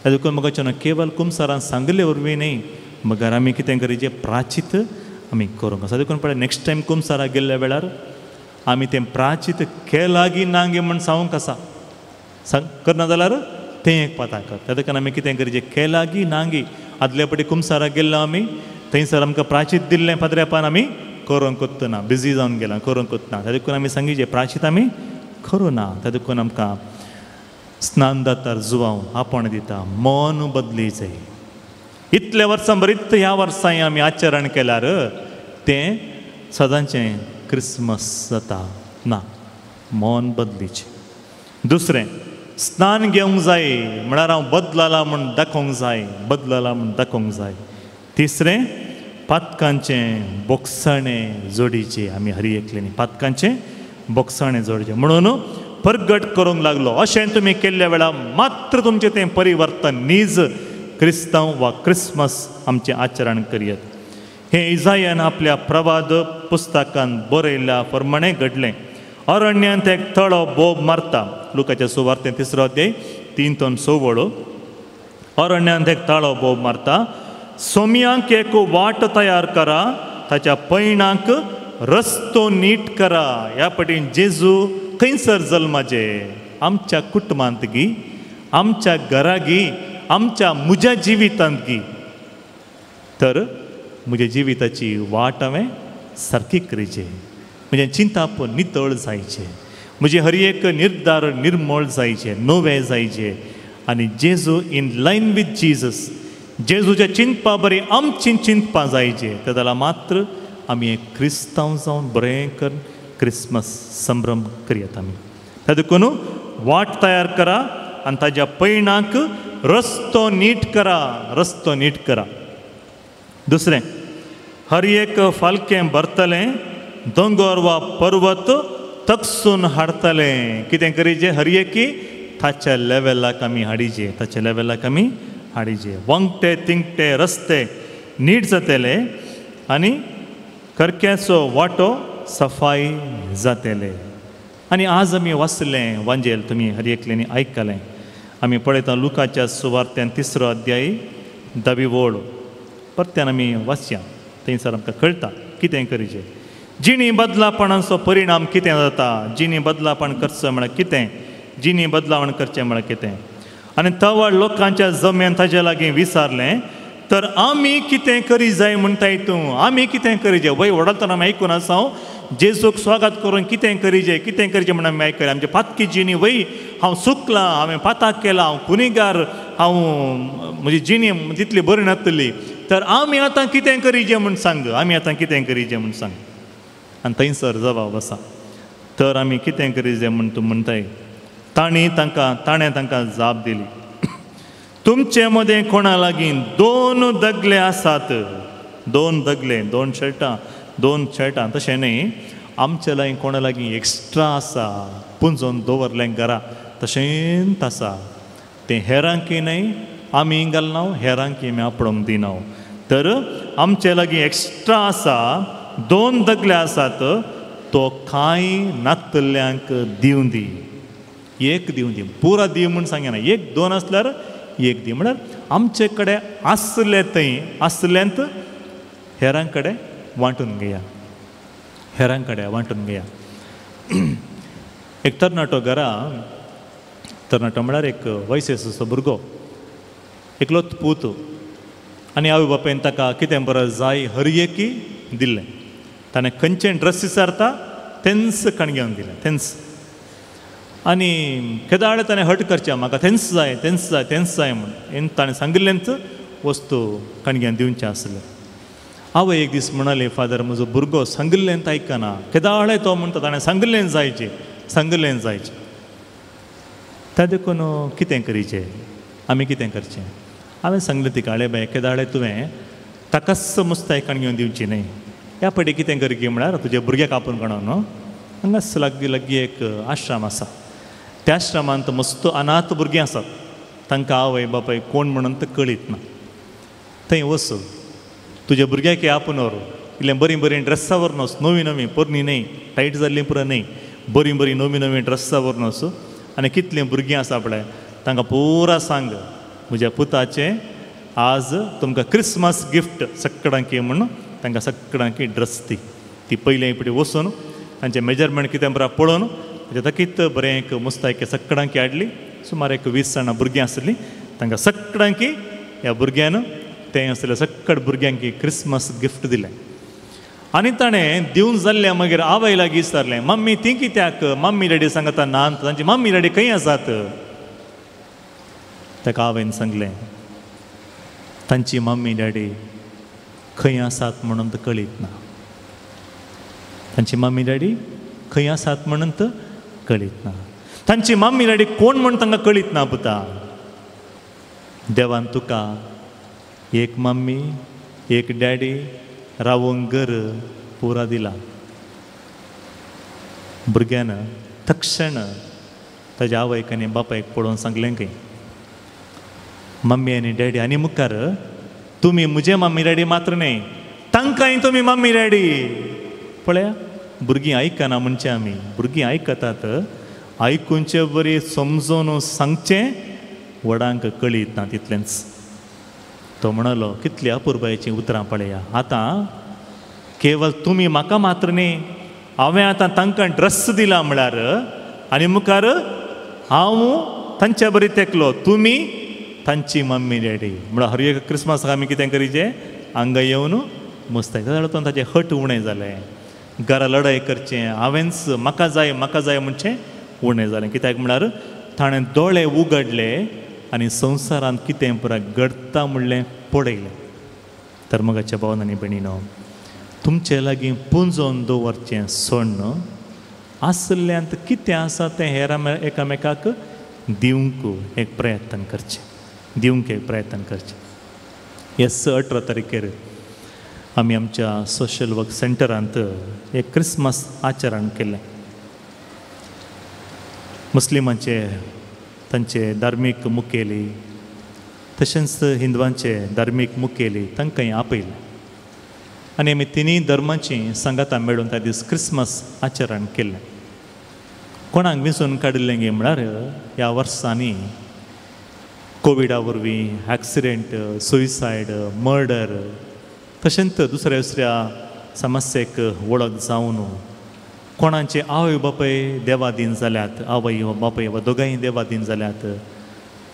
त्या देखून म्हाका ना केवल कुमसारान सांगिल्ले वरवीं न्ही, मगर आमी कितें करीचें प्राचीत आमी करूंक आसा. देखून पळय नेक्स्ट टायम कुमसाराक गेल्ल्या वेळार आमी तें प्राचीत केलागी ना गे म्हूण सांगूंक आसा. सांग करना जाल्यार तें एक पाता कर. त्या देखून आमी कितें करीचें केलागी नागी. आदल्या पटी कुमसाराक गेल्लो आमी, थंयसर आमकां प्राचीत दिल्लें पाद्र्यापान आमी करूंक कोत्तना बिजी जावन गेला, करूंक कोत्तना. त्या देखून आमी सांगिचें प्राचीत आमी करूं ना. त्या देखून आमकां स्नान दातार जुवांव आपण दिता मन बदली जाय. इतल्या वर्सां बरीत ह्या वर्सांय आमी आचरण केल्यार तें सदांचें क्रिसमस जाता ना, मन बदलीचें. दुसरें स्नान घेवंक जाय म्हळ्यार हांव बदलला म्हूण दाखोवंक जाय, बदलला म्हूण दाखोवंक जाय. तिसरें पातकांचें बोगसाणें जोडीचें, आमी हरी एकल्यानी पातकांचें बोगसाणें जोडचें म्हणून परगट करूंक लागलो. अशें तुमी केल्ल्या वेळार मात्र तुमचें तें परिवर्तन नीज क्रिस्तांव वा क्रिसमस आमचें आचरण करयत. हें इजायान आपल्या प्रवाद पुस्तकान बरयल्ल्या प्रमाणें घडलें. अरण्यांत एक तळो बोब मारता, लुकाच्या सुवार्तें 3 अध्याय 3 ते 6. अरण्यांत एक तळो बोब मारता, सोम्यांक एक वाट तयार करा, ताच्या पयणाक रस्तो नीट करा. ह्या पटीन जेजू खंयसर जल्माचे? आमच्या कुटुंबांत गी, आमच्या घरा गी, आमच्या म्हज्या जिवितांत गी. तर म्हज्या जिविताची वाट हांवें सारकी करची, म्हजें चिंताप नितळ जायचें, म्हजें हर एक निर्धार निर्मळ जायचें, नवें जायचें. आनी जेजू इन लायन विथ जिजस, जेजूच्या चिंतपा बरी आमची चिंतपां जायचें. ते जाल्यार मात्र आमी एक क्रिस्तांव जावन बरें कर क्रिसमस संभ्रम करयात आमी. त्या देखून वाट तयार करा आनी ताज्या पयणाक रस्तो नीट करा, रस्तो नीट करा. दुसरें हर एक फालकें भरतलें, दोंगर वा पर्वत तकसून हाडतलें. कितें करीचें? हर एकी ताच्या लेवलाक आमी हाडीचे, ताच्या लेवलाक आमी हाडीचे. वांकटे तिंकटे रस्ते नीट जातले आनी करक्याचो वांटो सफाई जातले. आनी आज आमी वाचलें वांजेल, तुमी हर एकल्यानी आयकलें. आमी पळयता लुकाच्या सुवार्त्यान 3 अध्याय 10वी ओळ परत्यान आमी वाचया, थंयसर आमकां कळटा कितें करीचें. जिणी बदलापणाचो परिणाम कितें जाता, जिणी बदलापण करचें म्हळ्यार कितें, जिणी बदलावण करचें म्हळ्यार कितें. आनी तवळ लोकांच्या जम्यान ताजे लागीं विचारलें, तर आमी कितें करी जाय म्हणटाय तूं, आमी कितें करी जाय? वय व्हडलतना आमी आयकून आसा जेजूक स्वागत करून कितें करीजे, कितें करीजे म्हण आमी आयकलें. आमचे पातकी जिणी वय हांव चुकलां, हांवें पाताक केलां, हांव गुनेगार, हांव म्हजी जिणी तितली बरी नासतली, तर आमी आतां कितें करीजे म्हूण सांग, आमी आतां कितें करीजे म्हूण सांग. आनी थंयसर जबाब आसा, तर आमी कितें करीजे म्हूण तूं म्हणटाय. ताणें तांकां जाप दिली, तुमचे मदें कोणा लागीं 2 दगले आसात, 2 दगले, 2 शर्टां, 2 शर्टां तशें न्हय, आमचे लागीं कोणा लागीं एक्स्ट्रा आसा, पुंजोवन दवरलें घरा तशेंच आसा, तें हेरांकी न्हय आमी घालना, हेरांकी आमी आपणोंक दिना. तर आमचे लागीं एक्स्ट्रा आसा, 2 दगले आसात, तो कांय नातल्यांक दिवं दी, एक दिवं दी, पुरा दी म्हूण सांगना, 1 2 आसल्यार एक दी. म्हळ्यार आमचे कडेन आसले थंय आसल्यांत हेरां कडेन वांटून घेया, हेरां कडेन वांटून घेया. एक तरणाटो घरा, तरणाटो म्हळ्यार एक वयसेसो भुरगो, एकलोच पूत, आनी आवय बापायन ताका कितें बरें जाय हर एकी दिल्लें. ताणें खंयचें ड्रेस विचारता तेंच कणगेवन दिलें, तेंच. आनी केदाळे ताणें हट करचें, म्हाका तेंच जाय, तेंच जाय, तेंच जाय म्हूण ताणें सांगिल्लेंच वस्तू कणग्यान दिवचें आसलें. आवय एक दीस म्हणाले, फादर म्हजो भुरगो सांगिल्लेंच आयकना, केदाळे तो म्हणटा ताणें सांगिल्लें जायचें, सांगिल्लें जायचें. त्या देखून कितें करीचें, आमी कितें करचें? हांवें सांगलें तिका, आळे बाय केदाळे तुवें ताकाच मुस्ताय कणगेवन दिवची न्हय, ह्या पटी कितें करगी म्हळ्यार तुज्या भुरग्याक आपोवन काडून न्हू हांगाच लागीं लागीं एक आश्रम आसा, त्या आश्रमांत मस्त अनाथ भुरगीं आसात, तांकां आवय बापाय कोण म्हणून तर कळीत ना, थंय वच, तुज्या भुरग्याक आपोवन व्हर, इल्लें बरीं बरीं ड्रेसां व्हरून वच, नवीं नवीं, पोरणी न्हय, टायट जाल्लीं पुरो न्हय, बरीं बरीं नवीं नवीं ड्रेसां व्हरून वच, आनी कितलीं भुरगीं आसा पळय तांकां पुरा सांग म्हज्या पुताचें आज तुमकां क्रिसमस गिफ्ट सगळ्यांकी म्हूण तांकां सगळ्यांकी ड्रेस दी. ती पयले पटी वचून तांचें मेजरमेंट कितें बरें पळोवन ताच्या तकीत बरें एक मुस्तायकी सगळ्यांकी हाडली. सुमार एक 20 जाणां भुरगीं आसलीं, तांकां सगळ्यांकी ह्या भुरग्यान तें आसलें सगळ भुरग्यांकी क्रिसमस गिफ्ट दिलें. आनी ताणें दिवन जाल्लें मागीर आवय लागीं विचारलें, मम्मी ती कित्याक मम्मी डॅडी सांगता ना, तांची मम्मी डॅडी खंय आसात? ताका हांवें सांगलें तांची मम्मी डॅडी खंय आसात म्हणून कळीत ना, तांची मम्मी डॅडी खंय आसात म्हणून कळीत ना, तांची मम्मी डॅडी कोण म्हण तांकां कळीत ना. पुता देवान तुका एक मम्मी एक डॅडी रावंक घर पुरा दिला. भुरग्यान तक्षण ताज्या आवयक आनी बापायक पळोवन सांगलें खंय मम्मी आनी डॅडी आनी मुखार तुमी म्हजे मम्मी डॅडी मात्र न्हय तांकांय तुमी मम्मी डॅडी. पळया भुरगीं आयकना म्हणचें आमी, भुरगीं आयकतात, आयकुचे बरी समजून सांगचें व्हडांक कळीत ना तितलेंच. तो म्हणालो कितली अपुरबायेचीं उतरां पळया, आतां केवल तुमी म्हाका मात्र न्ही हांवें आतां तांकां ड्रेस दिला म्हळ्यार आनी मुखार हांव तांच्या बरी तेकलो, तुमी तांची मम्मी डॅडी. म्हळ्यार हर एक क्रिसमसाक आमी कितें करीचें हांगा येवन मुस्ताय जाल्यार ताचें हट उणें जालें, घरा लडाय करचें हांवेंच म्हाका जाय म्हाका जाय म्हणचें उणें जालें. कित्याक म्हळ्यार ताणें दोळे उगडले आनी संवसारांत कितें पुरा घडटा म्हणलें पळयलें. तर मगाच्या भावन आनी भयणीनो तुमचे लागीं पुंजोवन दवरचें सोण्ण आसल्ल्यांत कितें आसा तें हेर एकामेकाक दिवंक एक प्रयत्न करचें, दिवंक एक प्रयत्न करचें. येस 18 तारखेर आमी आमच्या सोशल वर्क सेंटरांत एक क्रिसमस आचरण केलें. मुस्लिमांचे तांचे धार्मीक मुखेली तशेंच हिंदवांचे धार्मीक मुखेली तांकांय आपयलें आनी आमी तिनूय धर्माचीं सांगातां मेळून त्या दीस क्रिसमस आचरण केलें. कोणाक विंचून काडिल्लें गे म्हळ्यार ह्या वर्सांनी कोविडा वरवीं एक्सिडेंट, सुयसायड, मर्डर तशेंच दुसऱ्या दुसऱ्या समस्येक वळख जावन कोणाचे आवय बापूय देवादीन जाल्यात, आवय बापूय वा दोगांय देवादीन जाल्यात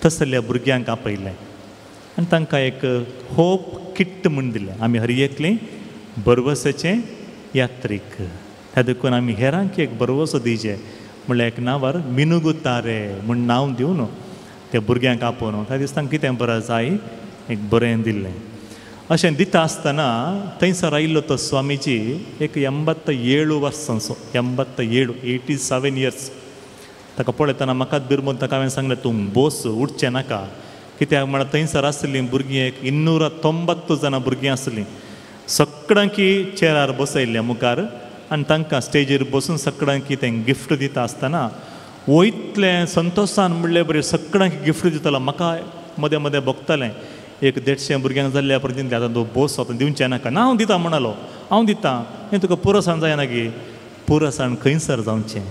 तसल्या भुरग्यांक आपयलें आनी तांकां एक होप किट्ट म्हूण दिलें. आमी हर एकलें भरवसाचें यात्रीक, त्या देखून आमी हेरांक एक भरवसो दिवचें म्हणल्यार एक नांवार मिनुगु तारे म्हूण नांव दिवन त्या भुरग्यांक आपोवन त्या दीस तांकां कितें बरें जाय एक बरें दिल्लें. अशें दिता आसतना थंयसर आयिल्लो तो स्वामीजी एक 87 वर्सांचो, 87 87 इयर्स. ताका पळयतना म्हाकाच बिरमून ताका हांवें सांगलें तूं बोस उठचें नाका, कित्याक म्हळ्यार थंयसर आसलीं भुरगीं एक 290 जाणां भुरगीं आसलीं, सगळ्यांकी चेरार बसयल्ल्या मुखार आनी तांकां स्टेजीर बसून सगळ्यांकी तें गिफ्ट दिता आसतना वयतलें संतोशान म्हणलें बरें सगळ्यांक गिफ्ट दितालो. म्हाका मदें मदें भोगतालें एक 150 भुरग्यांक जाल्ल्या पर्यंत आतां तूं बोस आतां दिवचें नाका ना, हांव दिता म्हणालो, हांव दितां, हें तुका पुरसाण जायना गी, पुरसाण खंयसर जावचें,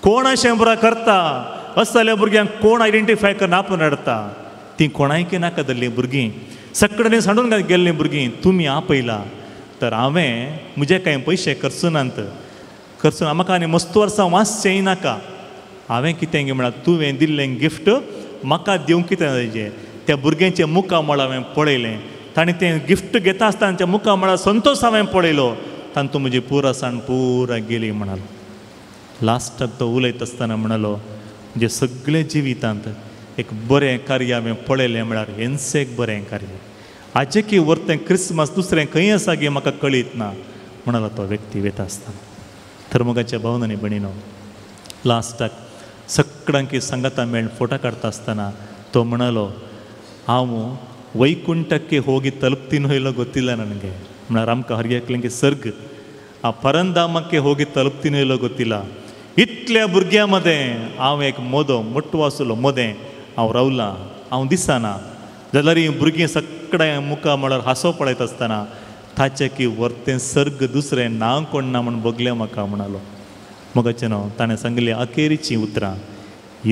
कोण अशें पुरा करता असल्या भुरग्यांक कोण आयडेंटिफाय करना आपूण रडटा, तीं कोणायकी नाका धरलीं भुरगीं, सगळ्यांनी सांडून गेल्लीं भुरगीं तुमी आपयला तर हांवें म्हजे कांय पयशे खर्चुनात, खर्चुना म्हाका आनी मस्त वर्सां वाचचेंय नाका. हांवें कितें गे म्हळ्यार तुवें दिल्लें गिफ्ट म्हाका दिवंक कितें जायचें. त्या भुरग्यांचें मुखामळ हांवें पळयलें, ताणें तें गिफ्ट घेता आसतना तांच्या मुखामळार संतोश हांवें पळयलो, तातूंत म्हजी पुरसाण पुरा गेली म्हणालो. लास्टाक तो उलयता आसतना म्हणालो म्हजे सगळे जिवितांत एक बरें कार्य हांवें पळयलें म्हळ्यार हेंच एक बरें कार्य, हाजें की व्हरतें क्रिसमस दुसरें खंय आसा गे म्हाका कळीत ना म्हणालो तो व्यक्ती वयता आसतना. तर मोगाच्या भावन आनी भयणीनो लास्टाक सगळ्यांकी सांगाता मेळ फोटो काडटा आसतना तो म्हणालो हांव ವೈಕುಂಠಕ್ಕೆ ಹೋಗಿ ತಲುಪ್ತೀನೋ ಇಲ್ಲೋ ಗೊತ್ತಿಲ್ಲ ನನಗೆ, म्हळ्यार आमकां हर एकल्यांक सर्ग ಆ ಪರಂಧಾಮಕ್ಕೆ ಹೋಗಿ ತಲುಪ್ತೀನೋ ಇಲ್ಲೋ ಗೊತ್ತಿಲ್ಲ. इतल्या भुरग्यां मदें हांव एक मोदो मोटो आसलो मदें हांव रावलां, हांव दिसना जाल्यार हीं भुरगीं सगळ्या मुखा म्हळ्यार हांसो पळयत आसतना ताचें की व्हरतें सर्ग दुसरें ना कोण ना म्हूण भोगलें म्हाका म्हणालो. मोगाचें न्हू ताणें सांगलें अखेरीचीं उतरां,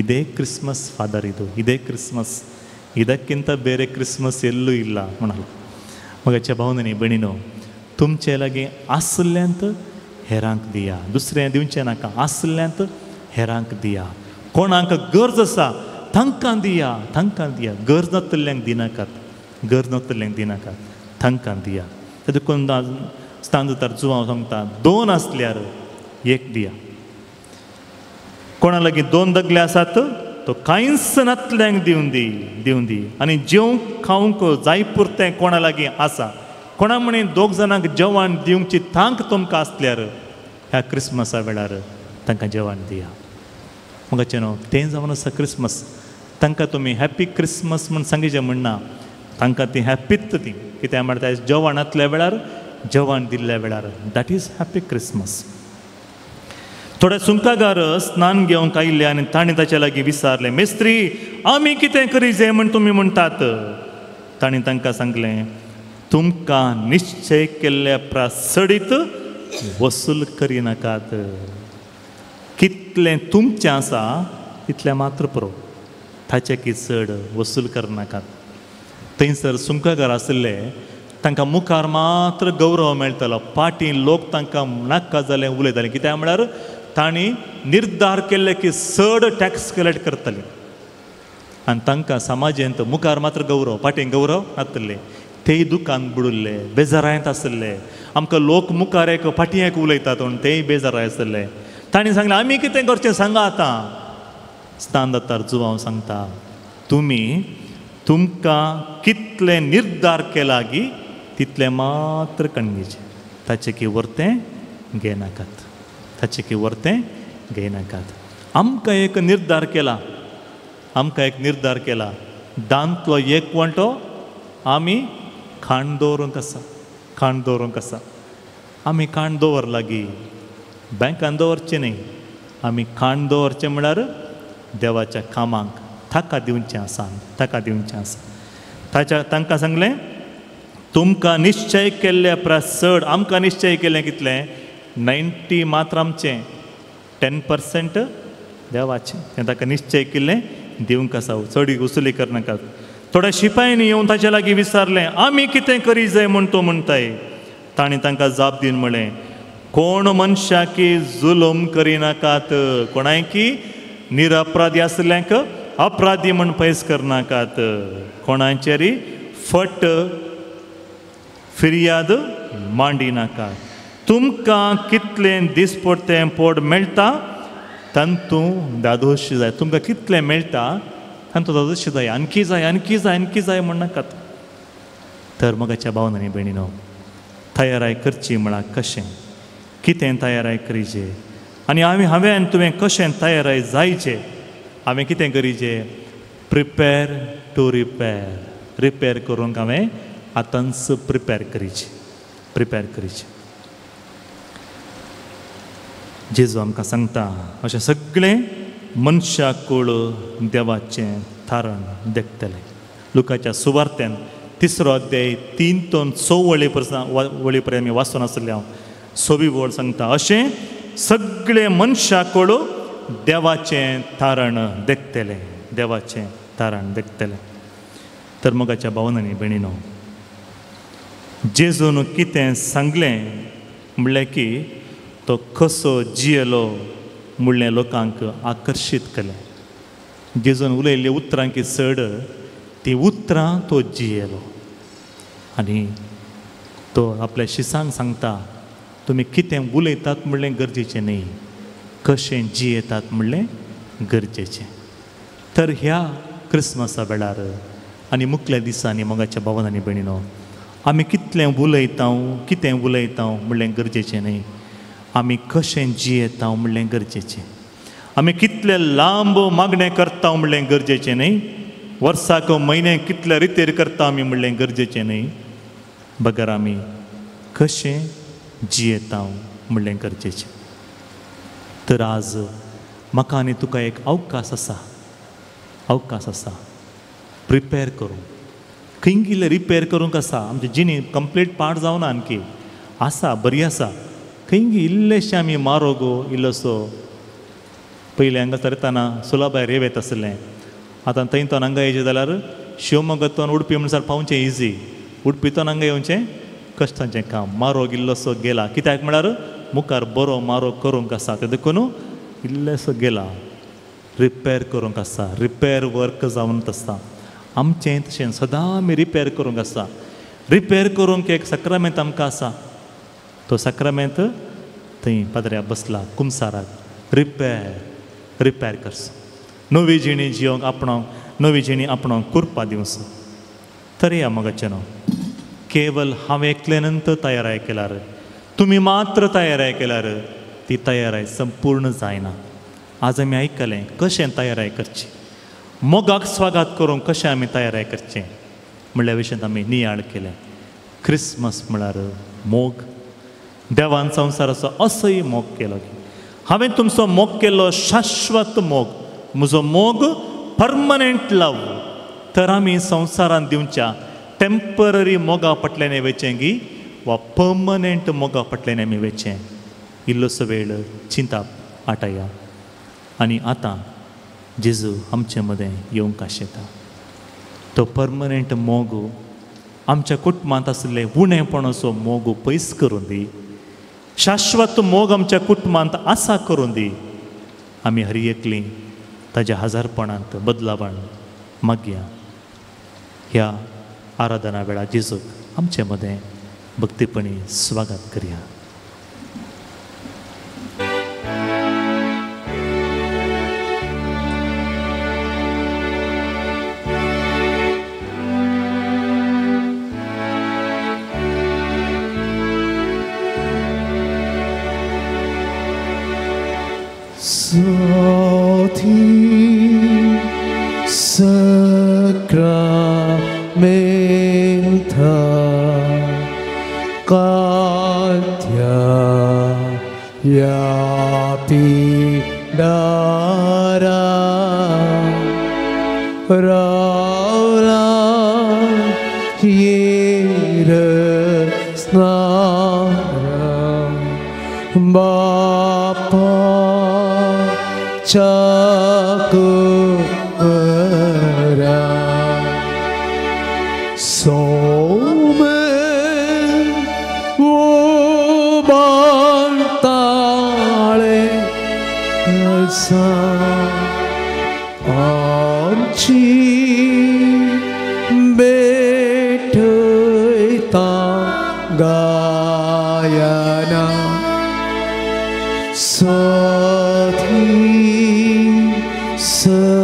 ಇದೇ ಕ್ರಿಸ್ಮಸ್ ಫಾದರ್, ಇದು ಇದೇ ಕ್ರಿಸ್ಮಸ್, ಇದಕ್ಕಿಂತ ಬೇರೆ ಕ್ರಿಸ್ಮಸ್ ಎಲ್ಲೂ ಇಲ್ಲ म्हणालो. मोगाच्या भावनांनी भयणीनो तुमचे लागीं आसल्यांत हेरांक दिया, दुसऱ्यां दिवचें नाका, आसल्यांत हेरांक दिया, कोणाक गरज आसा तांकां दिया, तांकां दिया, गरज नातल्ल्यांक दिनाकात, गरज नातल्ल्यांक दिनाकात, तांकां दिया. देखून स्थान जुवांव सांगता 2 आसल्यार एक दिया, कोणा लागीं 2 दगले आसात तो कांयच नातल्यांक दिवन दी, दिवन दी. आनी जेवंक खावंक जाय पुरतें कोणा लागीं आसा, कोणा म्हणे दोग जाणांक जेवण दिवची तांक तुमकां आसल्यार ह्या क्रिसमसा वेळार तांकां जेवण दिया. म्हाका न्हू तें जावन आसा क्रिसमस. तांकां तुमी हॅप्पी क्रिसमस म्हूण सांगचें म्हणना, तांकां ती हॅप्पीच ती कित्याक म्हणटा जेवणांतल्या वेळार जेवण दिल्ल्या वेळार that is happy Christmas. थोडे सुंकागार स्नान घेवंक आयिल्ले आनी तांणी ताच्या लागीं विचारलें, मेस्त्री आमी कितें करीजे म्हूण तुमी म्हणटात? तांणी तांकां सांगलें, तुमकां निश्चय केल्ल्या प्रासडीत वसूल करिनाकात. कितलें तुमचें आसा तितलें मात्र पुरो, ताचें की चड वसूल करनाकात. थंयसर सुंकागार आशिल्ले तांकां मुखार मात्र गौरव मेळटालो, फाटीं लोक तांकां नाका जालें उलयताले. कित्याक म्हळ्यार तांणी निर्धार केल्ले की चड टॅक्स कलेक्ट करतले आनी तांकां समाजेंत मुखार मात्र गौरव, फाटीं गौरव नातले. तेय दुकान बुडुल्ले, बेजारायत आशिल्ले. आमकां लोक मुखार एक फाटीं एक उलयतात म्हूण तेय बेजाराय आशिल्ले. तांणी सांगलें, आमी कितें करचें सांगा आतां. स्नानदातार जुवांव सांगता, तुमी तुमकां कितलें निर्धार केला गी तितलें मात्र कणगेचें, ताचें की वरतें घेनाकात, ताचें की वरतें घेनाकात. आमकां एक निर्धार केला, आमकां एक निर्धार केला, दांतलो एक वांटो आमी खाण दवरूंक आसा, खाण दवरूंक आसा. आमी खाण दवरला गी बँकान दवरचें न्ही, आमी खाण दवरचें म्हळ्यार देवाच्या कामाक ताका दिवचें आसा, ताका दिवचें आसा. ताच्या तांकां सांगलें, तुमकां निश्चय केल्ल्या परस चड. आमकां निश्चय केल्लें कितलें? 90 मात्र आमचें, 10% देवाचें. तें ताका निश्चय केल्लें दिवंक आसा, चड वसुली करनाकात. थोड्या शिपायांनी येवन ताच्या लागीं विचारलें, आमी कितें करी जाय म्हूण तो म्हणटाय? तांणी तांकां जाप दिवन म्हणलें, कोण मनशाकी जुलूम करिनाकात, कोणायकी निरपराधी आशिल्ल्यांक अपराधी म्हूण पयस करनाकात, कोणाचेरी फट फिर्याद मांडिनाकात. तुमकां कितलें दिसपडतें पोट मेळटा तातूंत दादोशी जाय. तुमकां कितलें मेळटा तातूंत दादोशी जाय, आणखी जाय, आणखी जाय, आणखी जाय म्हणनाकात. तर मोगाच्या भावन आनी भयणीनो, तयाराय करची म्हळ्यार कशें, कितें तयाराय करीचे आनी आमी हांवें आनी तुवें कशें तयाराय जायचें? हांवें कितें करीचें? Prepare to repair. रिपेर करूंक हांवें आतांच प्रिपेर करीचें, प्रिपेर करीचें. जेजू आमकां सांगता, अशें सगळें मनशाकूळ देवाचें थारण देखतलें. लुकाच्या सुवार्त्यान 3 अध्याय 3 ते 6 वळी पर्यंत आमी वाचून आशिल्ले. हांव 6वी वळ सांगता, अशें सगळें मनशाकूळ देवाचें तारण देखतलें, देवाचें तारण देखतलें. तर मोगाच्या भावन आनी भयणीनो, जेजून कितें सांगलें म्हणलें की तो कसो जियेलो म्हणलें लोकांक आकर्शीत केलें. जेजून उलयल्ली उतरां की चड ती उतरां तो जियेलो आनी तो आपल्या शिसांक सांगता, तुमी कितें उलयतात म्हणलें गरजेचें न्ही, कशें जियेतात म्हणलें गरजेचें. तर ह्या क्रिसमसा वेळार आनी मुखल्या दिसांनी मोगाच्या भावन आनी भयणीनो, आमी कितलें उलयता, कितें उलयता म्हणलें गरजेचें न्ही, आमी कशें जियेता म्हणलें गरजेचें. आमी कितले लांब मागणें करता म्हणलें गरजेचें न्ही, वर्साक म्हयने कितले रितेर करता आमी म्हणलें गरजेचें न्ही, बगर आमी कशें जियेता म्हणलें गरजेचें. तर आज म्हाका आनी तुका एक अवकाश आसा, अवकाश आसा प्रिपेर करूंक. खंय गेल्लें रिपेर करूंक आसा, आमची जिणी कंप्लीट पाड जावना, आणखी आसा, बरी आसा. खंय इल्लेशें आमी मारो गो इल्लोसो. पयलीं हांगा सरतना सुलाभायर रेवेत आसलें, आतां थंय तो हांगा येयचें जाल्यार शिवमोग्गातून उडपी म्हणसर पावचें इजी, उडपीतून हांगा येवचें कश्टांचें काम. मारो इल्लोसो गेला, कित्याक म्हळ्यार मुखार बरो मारो करूंक आसा, तें देखून इल्लेसो गेला. रिपेर करूंक आसा, रिपेर वर्क जावन आसता आमचें. तशें सदां आमी रिपेर करूंक आसा. रिपेर करूंक एक साक्रामेंत आमकां आसा, तो साक्रामेंत थंय पाद्र्या बसला कुमसाराक रिपेर, रिपेर करचो. नवी जिणी जियोंक आपणाक, नवी जिणी आपणाक कुरपा दिवंस. तर ह्या मोगाचें न्हू केवल हांवें एकल्यानंत तयाराय केल्यार, तुमी मात्र तयाराय केल्यार ती तयाराय संपूर्ण जायना. आज आमी आयकलें कशें तयाराय करची, मोगाक स्वागत करूंक कशें आमी तयाराय करचें म्हणल्या विशयांत आमी नियाळ केलें. क्रिसमस म्हळ्यार मोग. देवान संवसाराचो असोय मोग केलो. हांवें तुमचो मोग केलो शाश्वत मोग, म्हजो मोग परमनंट लव. तर आमी संवसारांत दिवच्या टेंपररी मोगा फाटल्यान वेचें गी वा परमनंट मोगा फाटल्यान आमी वेचें. इल्लोसो वेळ चिंताप आटाया आनी आतां जेजू आमचे मदें येवंक आशेता. तो परमनंट मोग आमच्या कुटुंबांत आशिल्ले उणेपणाचो मोग पयस करून दी, शाश्वत मोग आमच्या कुटुंबांत आसा करून दी. आमी हर एकली ताज्या हजारपणांत बदलावण मागया. ह्या आराधना वेळा जेजूक आमचे मदें भक्तीपणी स्वागत करया. Soti Sacramenta Katya Yapi Dara Raula Yera Snara Bapa Chakura Some Ubantale Kalsa Amchi Betaita Gayana Sati Sacramenta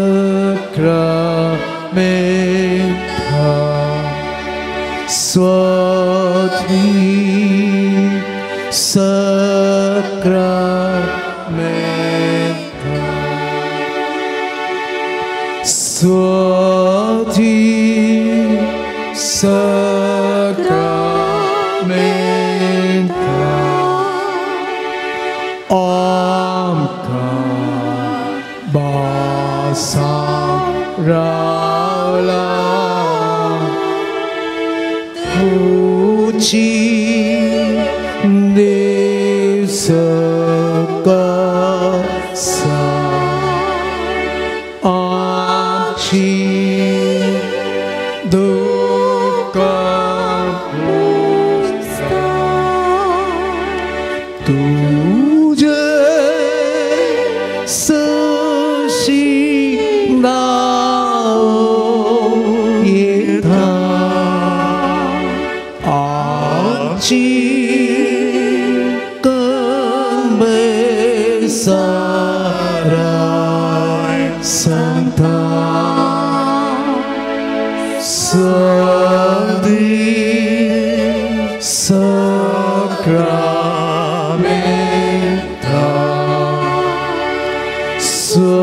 Swati Sacramenta Swati Sacramenta Amka Basa Raula Puchi Devsakasa Amchi Dukkha Pusta Tujhe Sashi Dao Yetha Amchi Sarai Santa Sadi Sacramenta Sadi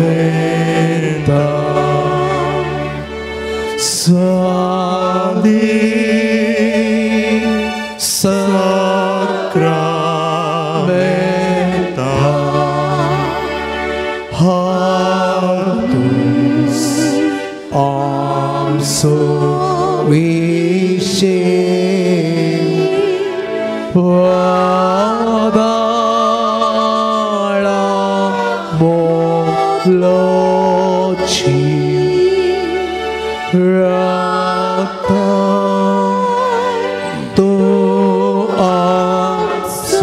Sacramenta Sadi Sacramenta Hartus Amso Vishem Vadala Molochi Rata To Asote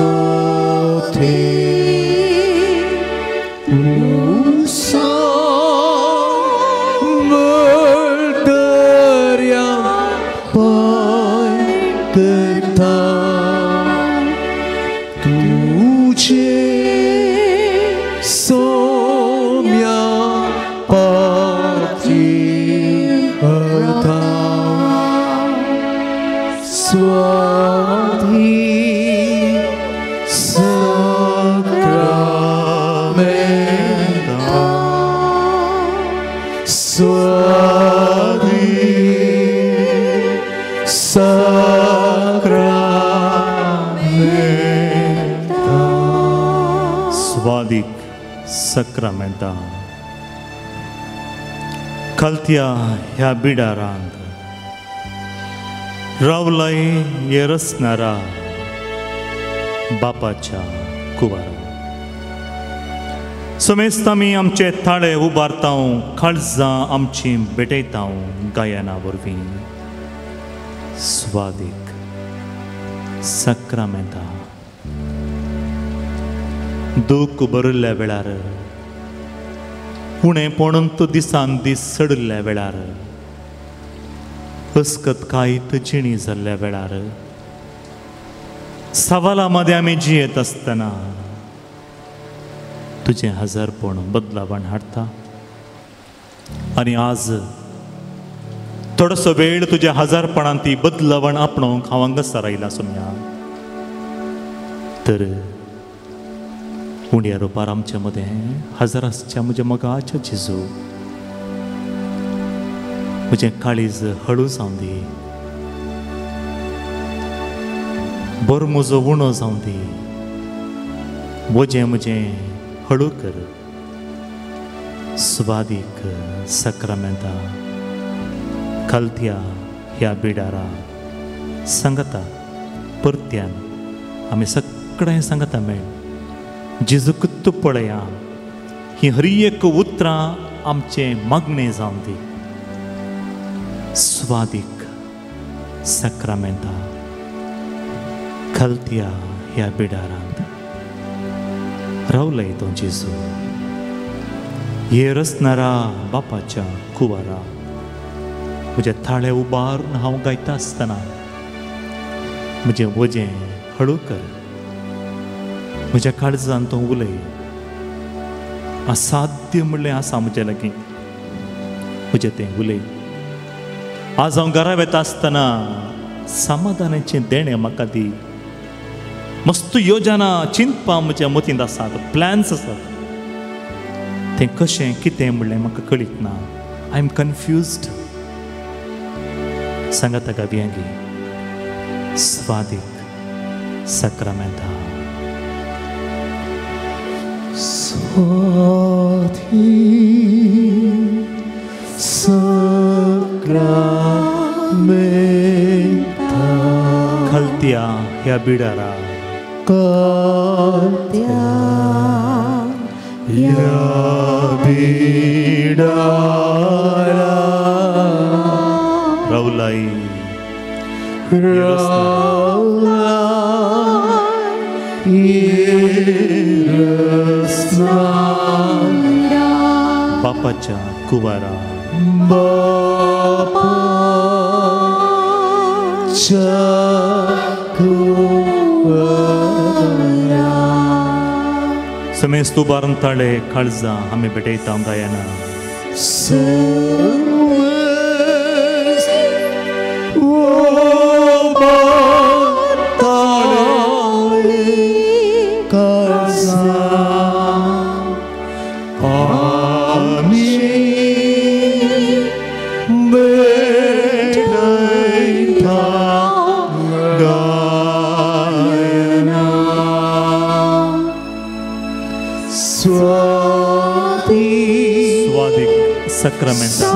Usa Murderya Paikta तुझे सोम्या पाती अर्था स्वाधी सक्रामेंता स्वाधी सक्रामेंता स्वादीक सक्रामेंता खालत्या ह्या बिडारांत रावलाय हे रसणारा बापाच्या कुवारा समेस्त आमी आमचे थाळे उबारतांव काळजां आमची भेटयतांव गायना वरवीं स्वादीक सक्रामेंता दूख भरिल्ल्या वेळार उणें पणून तूं दिसान दीस चडिल्ल्या वेळार अस्कत कायत जिणी जाल्ल्या वेळार सवाला मदें आमी जियेत आसतना तुजें हजारपण बदलावण हाडटा आनी आज थोडोसो वेळ तुज्या हजारपणान ती बदलावण आपणोवंक हांव हांगासर आयला सोम्या तर उंड्या रुपार आमच्या मदें हजर आसच्या म्हज्या मोगाच्या जेजू म्हजें काळीज हळू जावं दी बरो म्हजो उणो जावं दी वजें म्हजें हळू कर स्वादीक सक्रामेंता खालत्या ह्या बिडारा सांगता परत्यान आमी सगळें सांगता मेळ जेजूक तूं पळया ही हर एक उतरां आमचें मागणें जावं दी स्वादीक सक्रामेंता खालत्या ह्या बिडारांत रावलय तो जेजू हे रसणारा बापाच्या कुवारा म्हजे थाळे उबारून हांव गायता आसतना म्हजें वजें हळू कर म्हज्या काळजान तो उलय असाध्य म्हणलें आसा म्हजे लागीं म्हजें तें उलय आज हांव घरा वेता आसतना समाधानाचें देणें म्हाका दी मस्त योजना चिंतपा म्हज्या मतींत आसात प्लॅन्स आसात तें कशें कितें म्हणलें म्हाका कळीत ना I am confused सांगाता गावयांगी स्वादीक सक्रामेंता स्वाधी सक्रामेंता खालत्या ह्या बिडारा खालत्या ह्या बिडारा रावलाय बापाच्या कुवारा बापाच्या कुवारा समेस्त उबारून ताळे काळजां आमी भेटयता गायना सक्रामेंता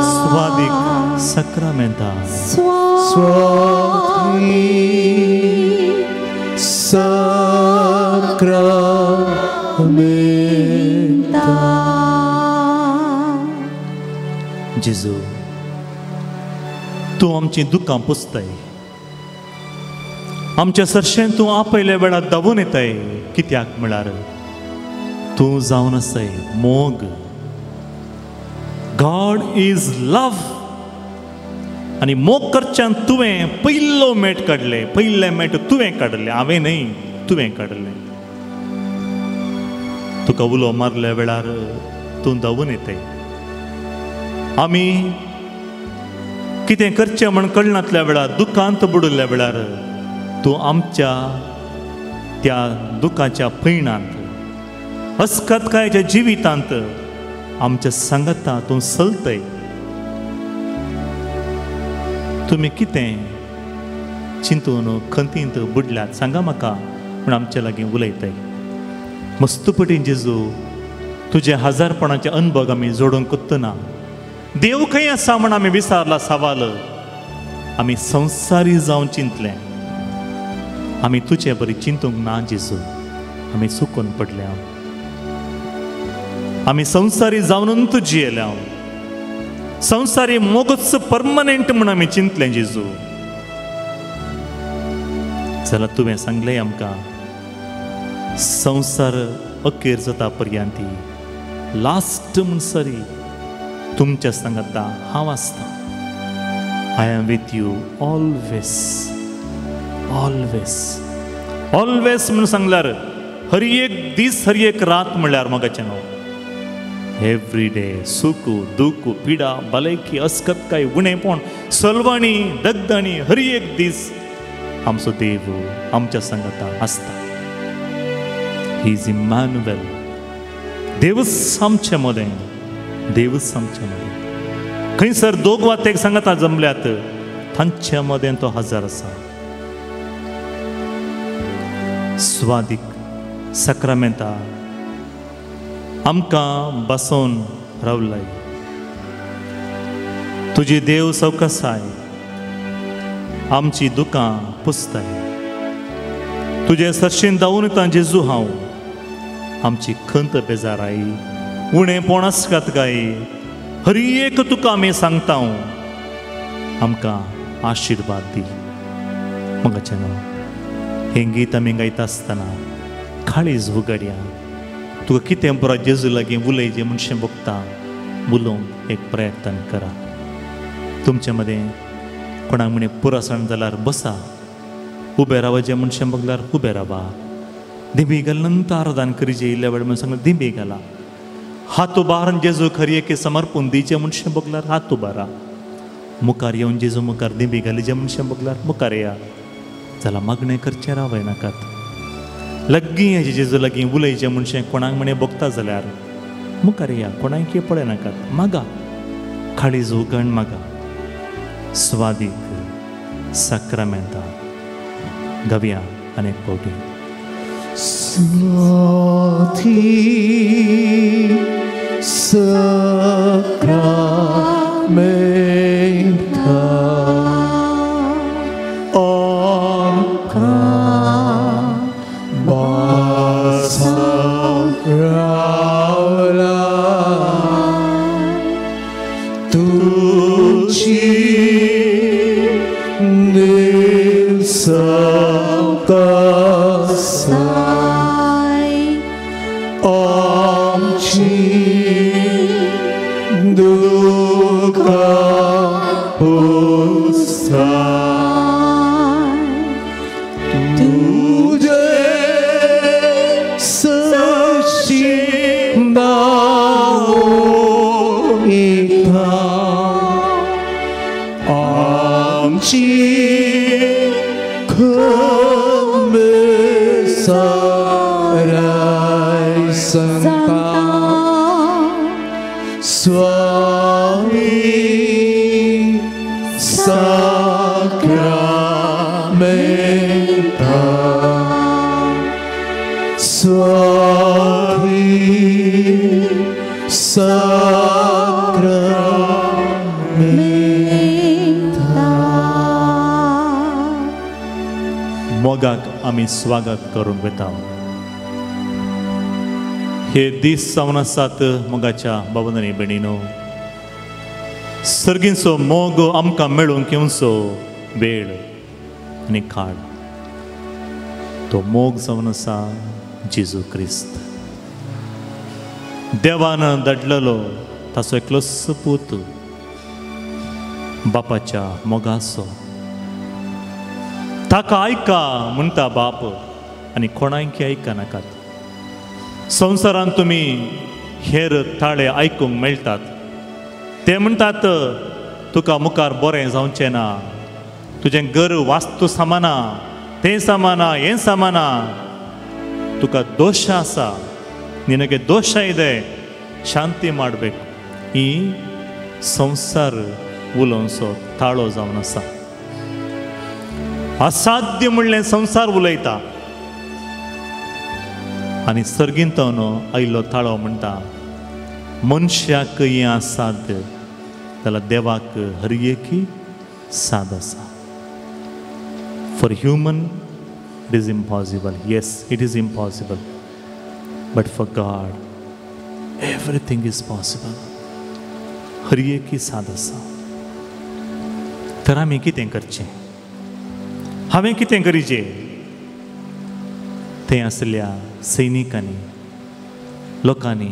स्वादीक सक्रामेंता स्वादीक सक्रामेंता जेजू तूं आमचीं दुकां पुसताय आमच्या सरशेन तूं आपयल्या वेळार धांवून येताय कित्याक म्हळ्यार तूं जावन आसाय मोग. God is love. आनी मोग करच्यान तुवें पयलो मेट काडलें, पयलें मेट तुवें काडलें, हांवें न्हय, तुवें काडलें. तुका उलो मारल्या वेळार तूं धांवून येताय. आमी कितें करचें म्हण कळनातल्या वेळार, दुखांत बुडिल्ल्या वेळार तूं आमच्या त्या दुखाच्या पयणांत, अस्कतकायेच्या जिवितांत आमच्या सांगाता तूं चलतय. तुमी कितें चिंतून खंतींत बुडल्यात सांगा म्हाका म्हूण आमच्या लागीं उलयताय. मस्तपटीन जेजू तुजे हजारपणाचे अनुभव आमी जोडूंक कोत्तना देव खंय आसा म्हण आमी विचारला सवाल. आमी संवसारी जावन चिंतलें, आमी तुजे बरी चिंतूंक ना जेजू, आमी चुकून पडल्या. आमी संवसारी जावन तूं जियेल्या, संवसारी मोगच परमनंट म्हूण आमी चिंतलें जेजू. जाल्यार तुवें सांगलें आमकां संवसार अखेर जाता पर्यंत लास्ट म्हणसरी तुमच्या सांगाता हांव आसता. I am with you always, always, always म्हणून सांगल्यार हर एक दीस हर एक रात म्हणल्यार मोगाचें नांव. एवरी डे सुख दुख पिडा भलायकी अस्कतकाय उणेपण सलवाणी दगदणी हर एक दीस आमचो देव आमच्या सांगाता आसता. He is Emmanuel. देवच आमचे मदें, देवच आमचे मदें. खंयसर दोग वा तेग सांगाता जमल्यात तांच्या मदें तो हजर आसा. स्वादीक साक्रामेंता आमकां बसोवन रावलाय. तुजी देव सवकासाय आमची दुकां पुसताय. तुजे सरशीन धांवून येता जेजू हांव, आमची खंत बेजाराय उणेपण आसकात काय हर एक तुका आमी सांगता, आमकां आशिर्वाद दी. मोगाचें नांव हें गीत आमी गायता आसतना काळीज उगडया. तुका कितें पुरो जेजू लागीं उलयचें मनशें भोगता, उलोवंक एक प्रयत्न करा. तुमचे मदें कोणाक म्हणे पुरासण जाल्यार बसा, उबें रावचें मनशें भोगल्यार उबें रावा. दिंबी घाल नंतर आराधन करीचे इल्ल्या वेळ म्हणून सांगलें दिंबी घाला. हात उबारून जेजू खरी एके समर्पून दिचें मनशें भोगल्यार हात उबारा. मुखार येवन जेजू मुखार दिंबी घालीचे मनशें भोगल्यार मुखार या. जाल्यार मागणें करचें रावय नाकात. लागीं हेजे जेजू लागीं उलयचें मनशें कोणाक म्हणे भोगता जाल्यार मुखार या, कोणाक पळय नाकात. मागा, काळीज उगण मागा. स्वादीक साक्रामेंता गावया अनेक फावटी. स्वाती साक्रामेंता आमकां बसोवन रावला. तुजी देव सवकासाय आमची दुकां पुसताय. तुजे सरशीं धांवून येता आमची खंबीर साराय सांगता. स्वामी साक्रामेंता स्वामी साक्रामेंता. मोगाक आमी स्वागत करूंक वता. हे दीस जावन आसात मोगाच्या बाबांनी भयणीनो, सर्गींचो मोग आमकां मेळूंक येवचो वेळ आनी काळ. तो मोग जावन आसा जेजू क्रिस्त. देवान धाडलेलो ताचो एकलोच पूत बापाच्या मोगाचो. ताका आयका म्हणटा बाप आनी कोणायकी आयका नाकात. संवसारांत तुमी हेर ताळे आयकूंक मेळटात, ते म्हणटात तुका मुखार बरें जावचें ना, तुजें घर वास्तू सामाना, तें सामाना, हें सामाना, तुका दोश आसा, ನಿನಗೆ ದೋಷ ಇದೆ, ಶಾಂತಿ ಮಾಡಬೇಕು. ಈ ಸಂಸಾರ उलोवचो ताळो जावन आसा. असाध्य म्हणलें संवसार उलयता आनी सर्गींतून आयिल्लो ताळो म्हणटा मनशाक हें असाध्य जाल्यार देवाक हर एकी साद आसा. For human it is impossible. Yes, it is impossible, but for God everything is possible. हर एकी साद आसा. तर आमी कितें करचें, हांवें कितें करीचें? थंय आसल्या सैनिकांनी, लोकांनी,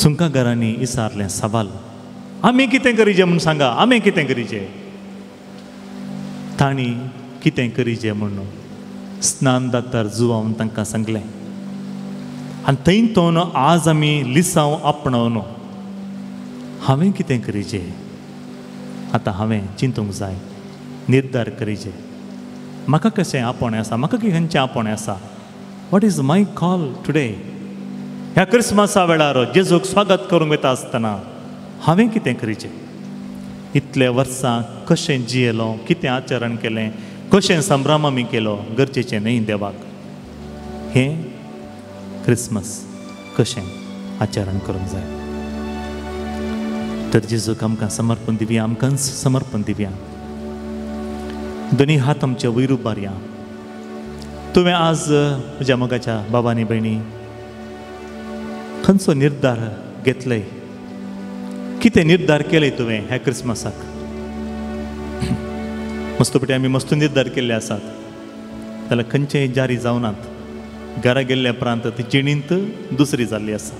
सुंकागारांनी विचारलें सवाल, आमी कितें करीचें म्हूण सांगा, आमी कितें करीचें? तांणी कितें करीचें म्हूण स्नान दातार जुवावन तांकां सांगलें. आनी थंय तो आज आमी लिसांव आपणावन हांवें कितें करीचें? आतां हांवें चिंतूंक जाय, निर्धार करीचें, म्हाका कशें आपोवणें आसा, म्हाका खंयचें आपोवणें आसा? What is my call today? ह्या क्रिसमसा वेळार जेजूक स्वागत करूंक वता आसतना हांवें कितें करीचें? इतले वर्सां कशें जियेलो, कितें आचरण केलें, कशें संभ्रम आमी केलो, गरजेचें न्हय देवाक. हें क्रिसमस कशें आचरण करूंक जाय. तर जेजूक आमकां समर्पण दिवया, आमकांच समर्पण दिवया. दोनी हात आमचे वयर उबारया. तुवें आज म्हज्या मोगाच्या बाबांनी भयणी खंयचो निर्धार घेतले, कितें निर्धार केले तुवें ह्या क्रिसमसाक? मस्तपटी आमी मस्त निर्धार केल्ले आसात, जाल्यार खंयचेय जारी जावनात. घरा गेल्ल्या उपरांत ती जिणेंत दुसरी जाल्ली आसा.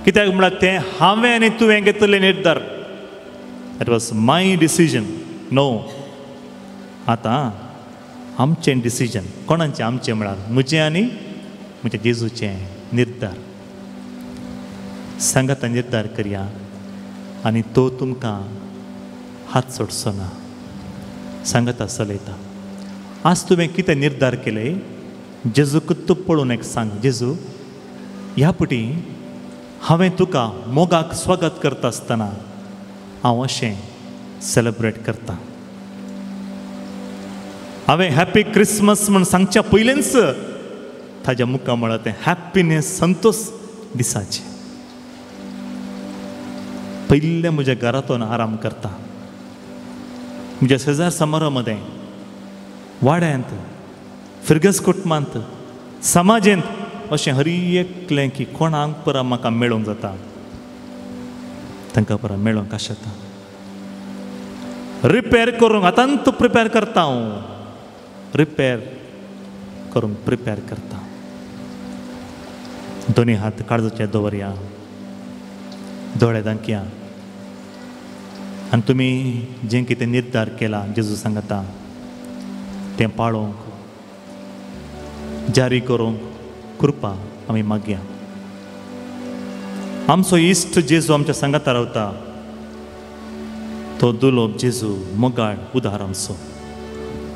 कित्याक म्हळ्यार तें हांवें आनी तुवें घेतलें निर्धार. That was my decision. No, आतां आमचें डिसिजन, कोणाचें आमचें म्हळ्यार म्हजें आनी म्हज्या जेजूचें निर्धार. सांगाता निर्धार करया आनी तो तुमकां हात सोडचो ना. सांगाता चलयता. आज तुवें कितें निर्धार केले जेजूक तूं पळोवन एक सांग, जेजू ह्या पटी हांवें तुका मोगाक स्वागत करता आसतना हांव अशें सेलेब्रेट करता. हांवें हॅप्पी क्रिसमस म्हूण सांगच्या पयलींच ताज्या मुखा म्हळ्यार तें हॅप्पीनेस, संतोश दिसाचें. पयलें म्हज्या घरांतून आराम करता, म्हज्या शेजार समारो मदें, वाड्यांत, फिरगस कुटुंबांत, समाजेंत अशें हर एकलें की कोणाक परा म्हाका मेळोंक जाता, तांकां परा मेळोंक आशेता. रिपेर करूंक आतां प्रिपेर करता हांव, रिपेर करूंक प्रिपेर करता. दोनी हात काळजाचे दवरया, दोळे दांकया आनी तुमी जें कितें निर्धार केला जेजू सांगता तें पाळोवंक, जारी करूंक कृपा आमी मागया. आमचो इश्ट जेजू आमच्या सांगाता रावता, तो दुलोब जेजू मोगाळ उदार आमचो.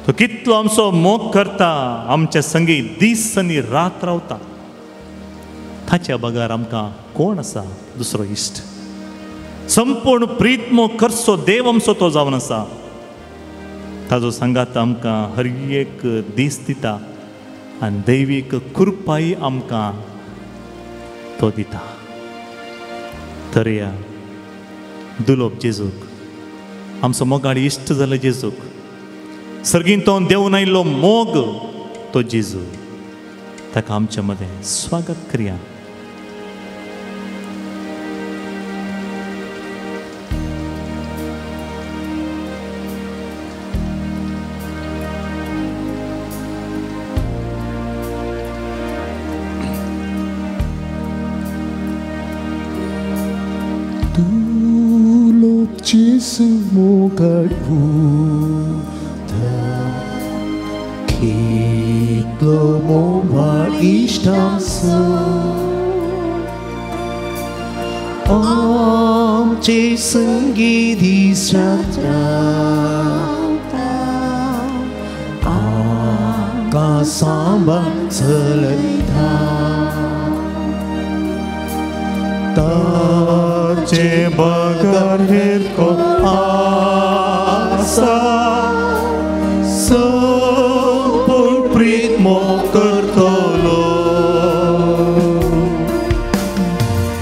तो कितलो आमचो मोग करता, आमच्या संगी दीस आनी रात रावता. ताच्या बगर आमकां कोण आसा दुसरो इश्ट? संपूर्ण प्रीत मोग करचो देव आमचो तो जावन आसा. ताजो सांगात आमकां हर एक दीस दिता आनी दैवीक कृपाय आमकां तो दिता. तर ह्या दुलोब जेजूक, आमचो मोगाळ इश्ट जालो जेजूक, सर्गीन तो देवून आयिल्लो मोग तो जेजू, ताका आमच्या मदें स्वागत करया. मोगाळ पूत कितलो मोगाळ इश्ट आमचो आमचे संगी दीस रात रावता आमकां सांबाळ चलयता ताचे बगर हेर कोण आसा संपूर्ण प्रीत मोग करतलो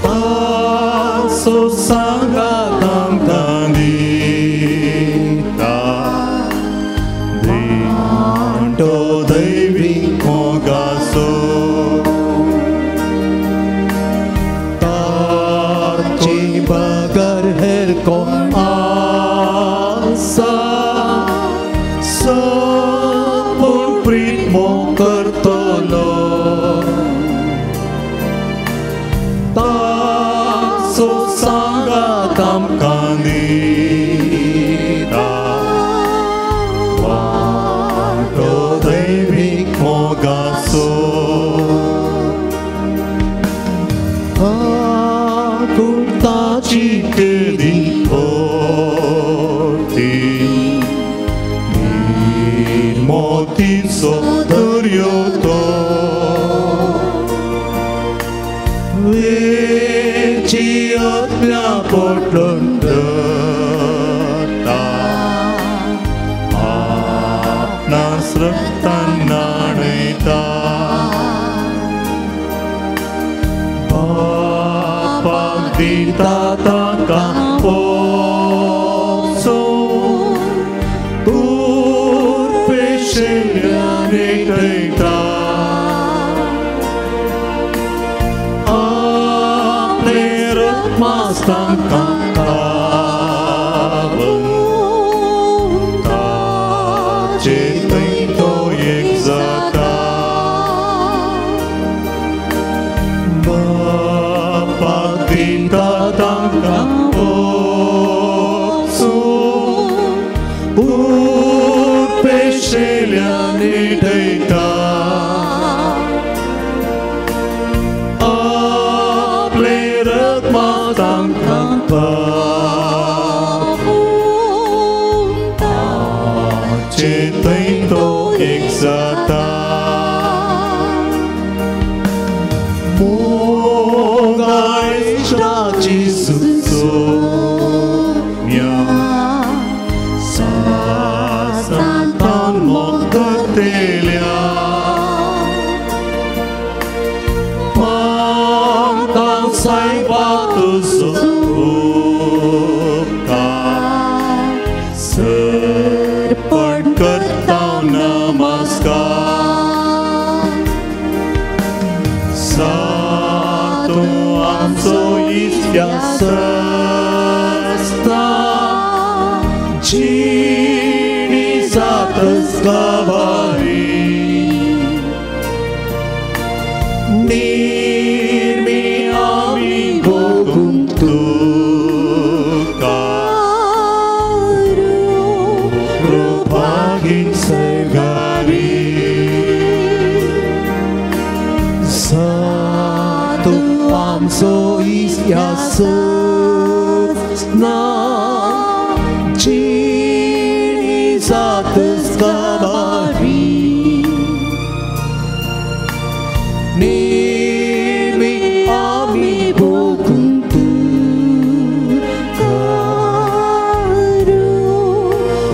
ताचो सांगात आमकां दिता वांटो दैवी मोगाचो ताचे बगर हेर कोण आसा संपूर्ण प्रीत मोग करतलो ताचो सांगात आमकां दिता वांटो दैवीक मोगाचो आकुळताची केदी भरती निर्मोतीचो दर्यो तो वेची आत्म्या पोटलून धरता आपणास रक्तान न्हाणयता बापाक दिता ताका पोसो उर्पेशिल्ल्या नेटयता आपलें रक्तमास तांकां खावन ताचे थंय तो एक जाता बापाक दिता तांकां पोसो उर्पेशिल्ल्या नेटयता आपलें रक्तमास तांकां खावन ताचे थंय तो एक जाता मोगाळ इश्टाची सुसोम्या सांतान मोग करतेल्या मागता सायबा तुजो उपकार सर्पण करता नमस्कार सातो आमचो इश्ट्या सस्ता जिणी जातस गवारी निर्मी आमी भोगूंक तुका कृपागीत सगारी सातू आमचो इश्ट्या सस्ना जिणी जातस गवारी निर्मी आमी भोगूंक तुका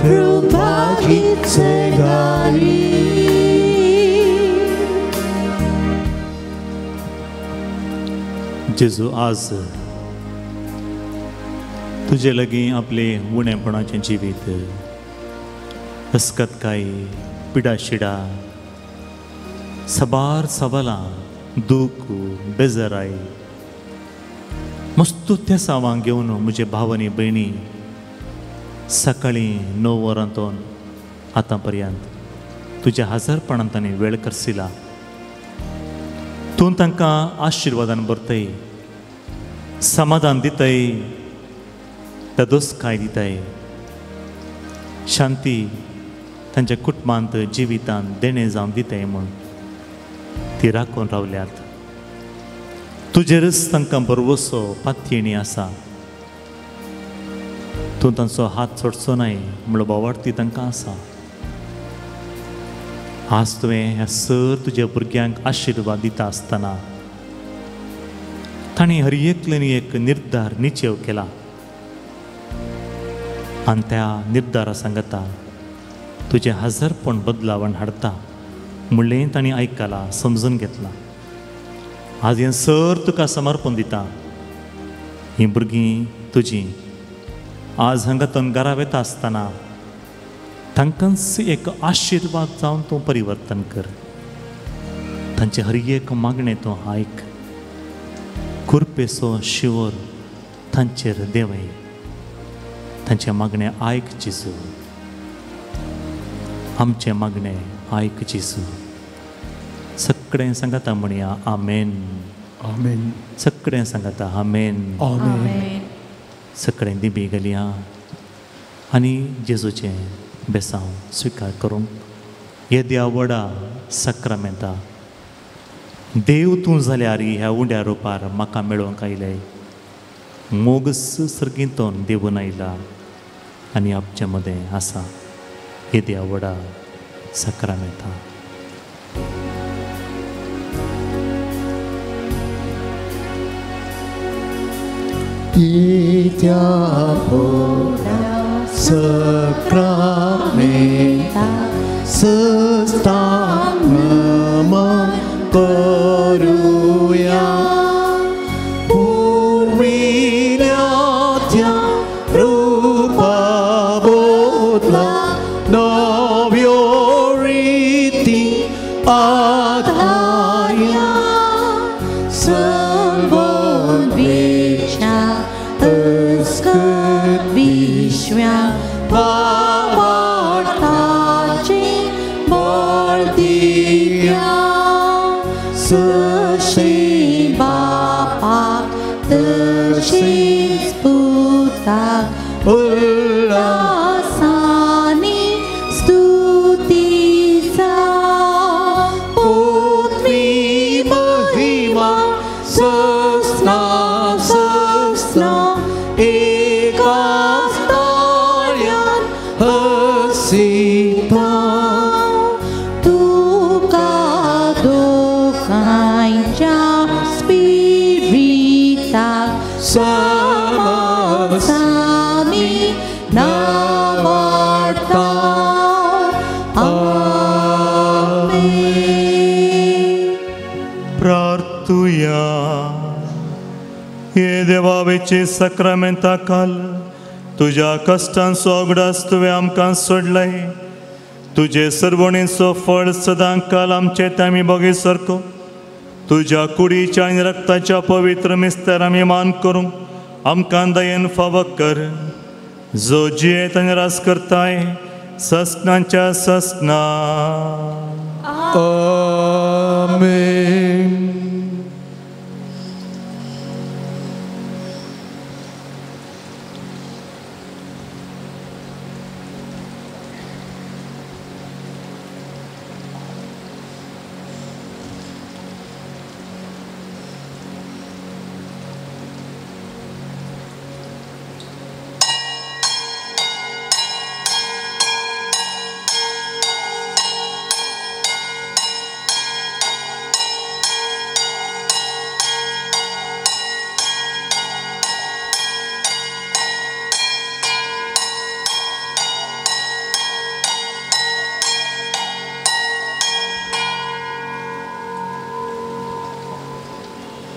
कृपागीत सगारी. जेजू आज तुजे लागीं आपलें उणेपणाचें जिवीत अस्कतकाय पिडाशिडा सबार सवालां दूख बेजाराय मस्तू त्या सावांक घेवन म्हजे भाव आनी भयणी सकाळीं 9 वरांतून आतां पर्यंत तुज्या हजारपणान तांणी वेळ करसिला. तूं तांकां आशिर्वादान भरतय, समाधान दितय, धादोसकाय दिताय, शांती तांच्या कुटुंबांत जिवितांत देणें जावन दिताय म्हूण ती राखून रावल्यात. तुजेरच तांकां भरवसो पातयेणी आसा. तूं तांचो हात सोडचो नाय म्हणलो भावार्थी तांकां आसा. आज तुवें ह्या सर तुज्या भुरग्यांक आशिर्वाद दिता आसतना तांणी हर एकल्यान एक निर्धार निश्चेव केला आनी त्या निर्धारा सांगता तुजें हजारपण बदलावण हाडता म्हणलें तांणी आयकलां, समजून घेतलां. आज हें सर तुका समर्पण दिता. हीं भुरगीं तुजीं आज हांगा घरा वता आसतना तांकांच एक आशिर्वाद जावन तूं परिवर्तन कर. तांचें हर एक मागणें तूं आयक. कुरपेचो शिवर तांचेर देंवय. तांचें मागणें आयक जेजू. आमचें मागणें आयक जेजू. सगळें सांगता म्हणया आमेन. आमेन. सगळें सांगता आमेन. आमेन. सगळें दिबी घालया आनी जेजूचें बेसांव स्विकार करूंक येद्या व्हडा साक्रामेंता देव तूं जाल्यार ह्या उंड्या रुपार म्हाका मेळोवंक आयलें. मोगस सर्गींतून देवून आयला आनी आमचे मदें आसा. येद्या व्हडा साक्रामेंता. येद्या व्हडा साक्रामेंता सस्तांग नमन करूया. पुर्विल्या त्या रुपा बदला नव्यो रिती आधारया. संबोधवेच्या अस्कत विश्व्या भावार्थाचे बळ दिया. सशें बापाक तशेंच पुताक उल्लासानी स्तुती जावं. पुत्री महिमा सस्ना सस्ना एकाच ताळ्यान हसिता. तुका दोगांयच्या स्पिरिताक समज आमी नावाडता. आमेन. प्रार्थुया. हे देवावेचे साक्रामेंता काल तुज्या कश्टांचो अगडास तुवें आमकां सोडलाय. तुजे सर्वणेचो फळ सदां काल आमचे ते आमी बगे सारको तुज्या कुडीच्या आनी रक्ताच्या पवित्र मिस्तर आमी मान करूंक आमकां दयेन फावो कर. जो जियेत आनी रास करताय ससनाच्या ससना. आमेन.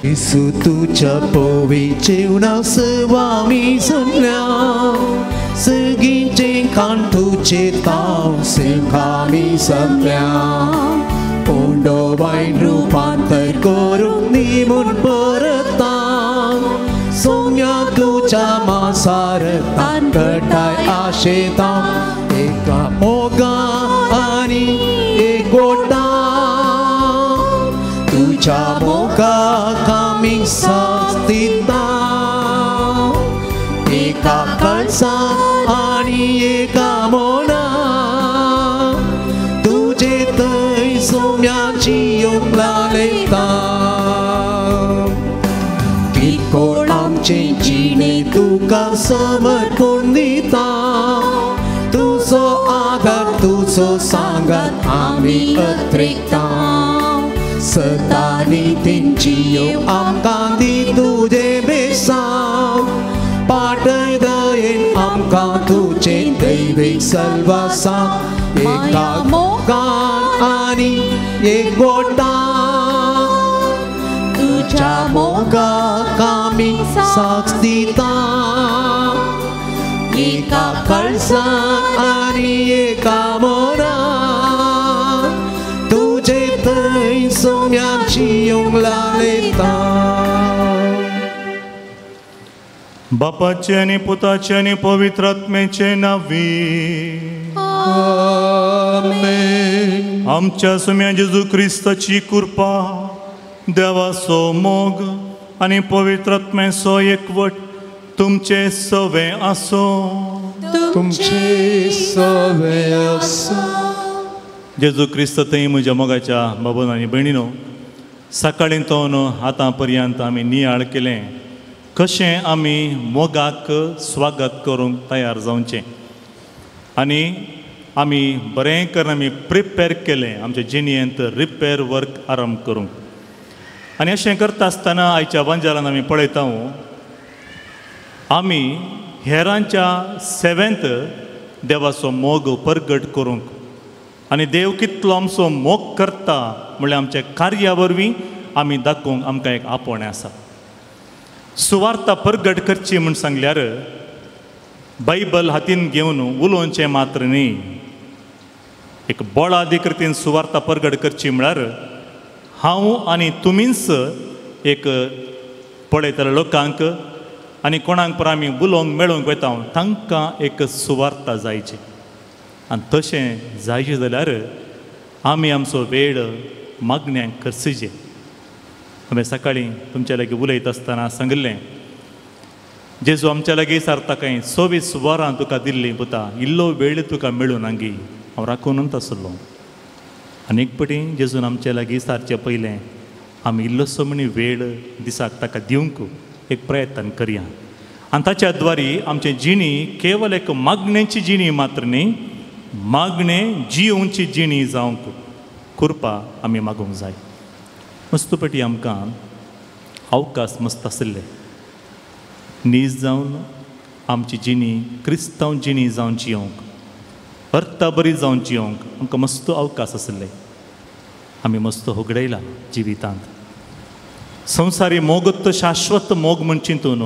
येसू तुज्या पोवी जेवणा सवामी जमल्या सगळींचें खाण तुजें ताव सेखामी जमल्या. उंडो वायन रुपांतर करूंक निमून परता सोम्या तुज्या मासारतान घटाय आशेता. एका मोगा आनी एकोटा तुज्या मोगाक आमी साथ दिता. एका मोना तुजे थंय सोम्याची येवंक लागता कितकोण आमचे जिणे तुका समर्पण दिता तुजो आदार तुजो सांगात आमी अत्रेकता सदांनी तेंची येव आमकां दी तुजे बेसांव पाटय दयेन आमकां तुजें दैवीक सल्वासांव एका मोगान आनी एक गोटान तुज्या मोगाक आमी साक्ष दिता एका कळसान आनी एका मनान तुजे थंय सोम्याची येवंक लागता. बापाचे आनी पुताचे आनी पवित्र आत्म्याचे नांवी आमेन. आमच्या सोम्या जेजू क्रिस्ताची कृपा, देवाचो मोग आनी पवित्र आत्म्याचो एकवट तुमचे सवे आसो. तुमचे सवे आसो. जेजू क्रिस्त थंय म्हज्या मोगाच्या बाबून आनी भयणीनो, सकाळीं तो आतां पर्यंत आमी नियाळ केलें कशें आमी मोगाक स्वागत करूंक तयार जावचें आनी आमी बरें करून आमी प्रिपेर केलें आमच्या जिणेंत रिपेर वर्क आरंभ करूंक. आनी अशें करता आसतना आयच्या वांजारान आमी पळयता आमी हेरांच्या सेवेंत देवाचो मोग परगट करूंक आनी देव कितलो आमचो मोग करता म्हणल्यार आमच्या कार्या वरवीं आमी दाखोवंक आमकां एक आपोवणें आसा. सुवार्ता परगट करची म्हूण सांगल्यार बायबल हातीन घेवन उलोवचें मात्र न्ही, एक बळाधिकृतीन सुवार्ता परगट करची म्हळ्यार हांव आनी तुमीच एक पळयतल्या लोकांक आनी कोणाक पर आमी उलोवंक मेळोवंक वता तांकां एक सुवार्ता जायची. आनी तशें जायचें जाल्यार आमी आमचो वेळ मागण्यांक खर्चिचे. हांवें सकाळीं तुमच्या लागीं उलयता आसतना सांगिल्लें, जेजू आमच्या लागीं सारता कांय 24 वरां तुका दिल्लीं पुता, इल्लो वेळ तुका मेळूं नांगी हांव राखूनच आसलो. आनी एक पटी जेजून आमच्या लागीं सारचें पयलें आमी इल्लोसो म्हणी वेळ दिसाक ताका दिवंक एक प्रयत्न करया आनी ताच्या द्वारी आमची जिणी केवल एक मागणेची जिणी मात्र न्ही, मागणें जियोवची जिणी जावंक कृपा आमी मागूंक जाय. मस्त पटी आमकां अवकाश मस्त आशिल्ले नीज जावन आमची जिणी क्रिस्तांव जिणी जावन जियोवंक, अर्था बरी जावन जियोवंक आमकां मस्त अवकाश आशिल्ले. आमी मस्त होगडयला जिवितांत संवसारी मोगत्त शाश्वत मोग म्हण चिंतून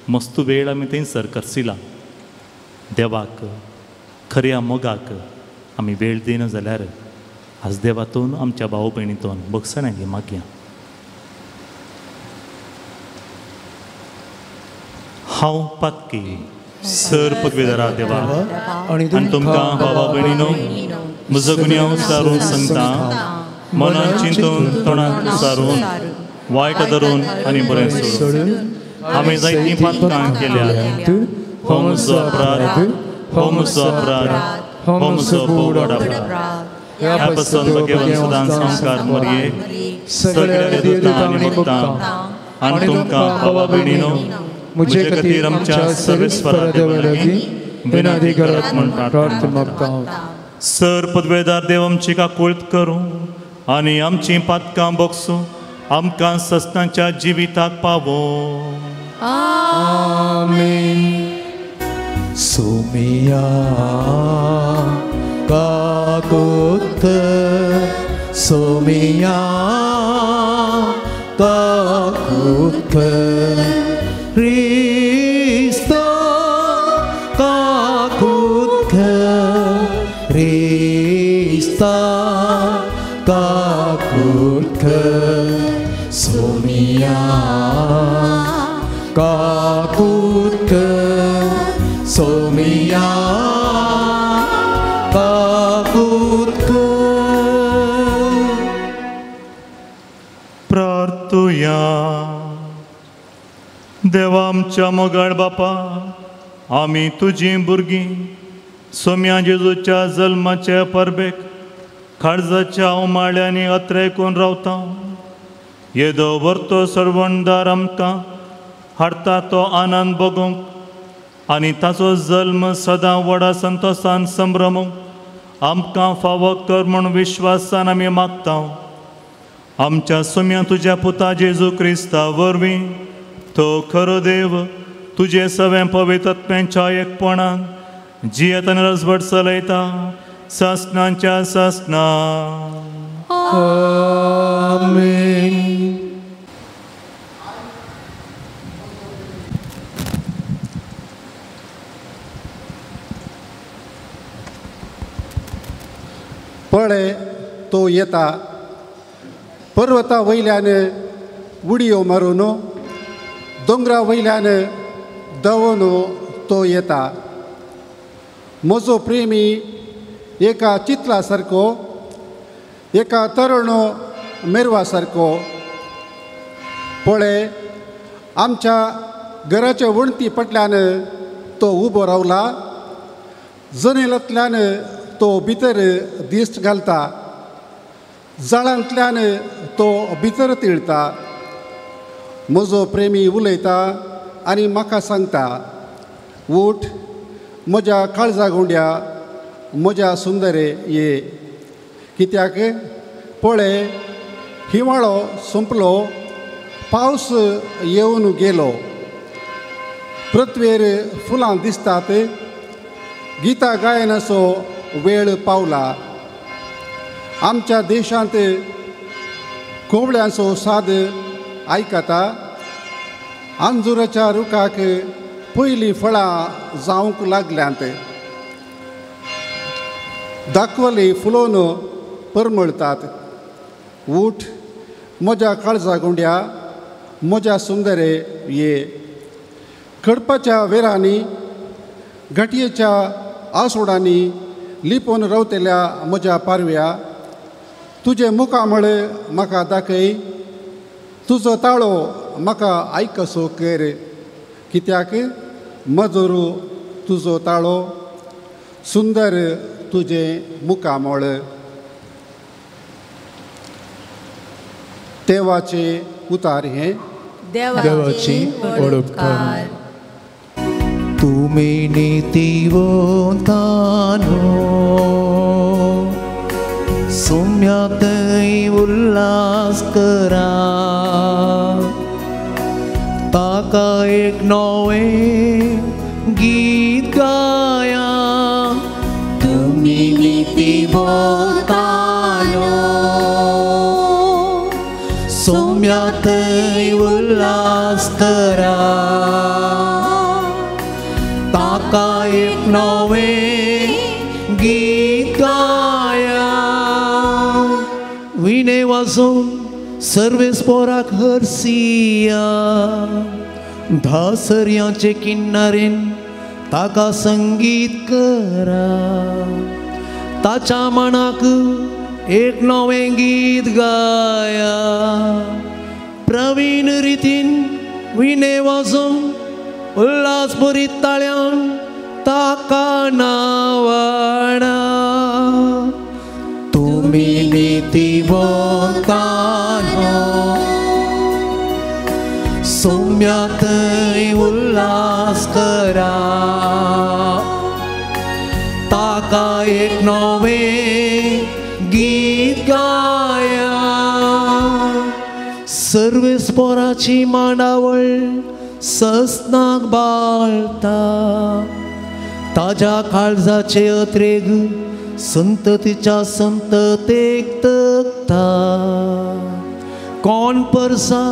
मस्त वेळ आमी थंयसर खर्चिला. देवाक खऱ्या मोगाक आमी वेळ दिना जाल्यार आज देवातून आमच्या भाव भयणीतून भोगसण्यां मागया. हांव पातकी सर पदवेदारा देवा आनी तुमकां भावा भयणीनो म्हजो गुन्यांव सारून सांगता, मनान चिंतून तोंडान सारून वायट धरून आनी बरें सोडून हांवें जायतीं पातकां केल्यात. हो म्हजो अपराध, हो म्हजो अपराध, हो म्हजो भोव व्हड अपराध. ह्या पसून भगेवन सदां संस्कार मरये सगळ्या देवतां आनी भक्तां आनी तुमकां भावा भयणीनो म्हजे खातीर आमच्या सर्वेस्परा देवा लागीं विनंती करात म्हूण प्रार्थना मागता. सर पदवेदार देव आमची काकूळत करूं आनी आमचीं पातकां बोगसूं, आमकां सस्नाच्या जिविताक पावो. आमेन. सोमिया काकुत सोमिया काकुत क्रिस्तो काकुत क्रिस्ता काकुत सोमिया काकुत सोमिया काकुत. प्रार्थुया. देवा आमच्या मोगाळ बापा, आमी तुजीं भुरगीं सोम्या जेजूच्या जल्माचे परबेक काळजाच्या उमाळ्यांनी अत्रेकून रावता. येदो वर्तो सर्वणदार आमकां हाडटा तो आनंद बगूंक आनी ताचो जल्म सदां व्हडा संतोसान संभ्रमूंक आमकां फावो कर म्हूण विश्वासान आमी मागता. आमच्या सोम्या तुज्या पुता जेजू क्रिस्ता वरवीं तो खरो देव तुजे सवें पवित्रत्म्यांच्या एकपणान जियेत आनी रजवट चलयता सासणाच्या सासणा. आमेन. पळे तो येता पर्वता वयल्यान उडयो मारून दोंगरा वयल्यान दवोन तो येता. म्हजो प्रेमी एका चितला सारको एका तरुण मेरवा सारको. पळे आमच्या घराच्या वणती पटल्यान तो उबो रावला जनेलांतल्यान तो भितर दिश्ट घालता जाळांतल्यान तो भितर तिळता. म्हजो प्रेमी उलयता आनी म्हाका सांगता उठ म्हज्या काळजा गुंड्या म्हज्या सुंदरे ये. कित्याक पळे हिवाळो सोंपलो पावस येवन गेलो पृथ्वेर फुलां दिसतात गीता गायनाचो वेळ पावला. आमच्या देशांत कोवळ्यांचो साद आयकता अंजुराच्या रुखाक पयलीं फळां जावंक लागल्यांत दाखवली फुलोवन परमळतात. उठ म्हज्या काळजा गुंड्या म्हज्या सुंदरे ये. खडपाच्या वेरांनी घटयेच्या आसोडांनी लिपोवन रावतल्या म्हज्या पारव्या तुजें मुखामळ म्हाका दाखय तुजो ताळो म्हाका आयकसो कर. कित्याक मजूर तुजो ताळो सुंदर तुजें मुखामळ. देवाचे उतार हें देवाची ओळख. तुमी नितीवंतानो सोम्या थंय उल्हास करा ताका एक नवें गीत गाया. तुमी नितीवंतानो सोम्या थंय उल्हास करा ताका एक नवें गीत गाया. विणे वाजोवन सर्वेस पोराक हरसिया धा सरयांचे किन्नरेन ताका संगीत करा ताच्या मनाक एक नवें गीत गाया. प्रवीण रितीन विणे वाजोवन उल्हास भरीत ताळ्यान ताका नावाणा. तुमी नितीवंतानो सोम्या थंय उल्हास करा ताका एक नवें गीत गाया. सर्वेस पोराची मांडावळ ससनाक बाळता ताज्या काळजाचे अत्रेग संततीच्या संततेक तकता. कोण परसा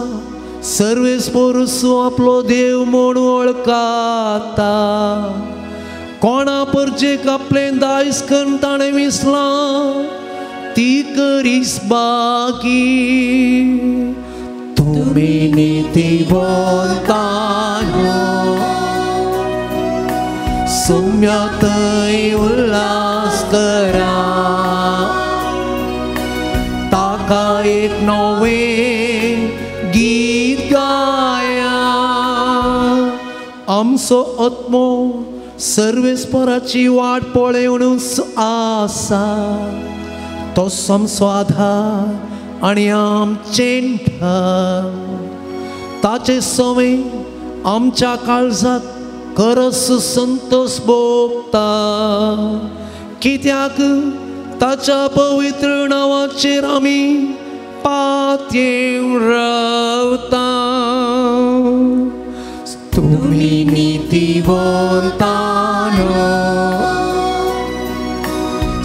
सर्वेस पोरुसू आपलो देव म्हूण वळखाता कोणा परजेक आपलें दायज करून ताणें विसलां ती करीस बाकी. तुमी नितीवंतानो सोम्या थंय उल्हास करा ताका एक नवें गीत गाया. आमचो आत्मो सर्वेस्पराची वाट पळेवनूच आसा. तो आमचो आधार आनी आमचें ढाल. ताचे सवे आमच्या काळजाक करस संतोष भोगता, कित्याक ताच्या पवित्र नांवाचेर आमी पातयेवन रावता. तुमी नितीवंतानो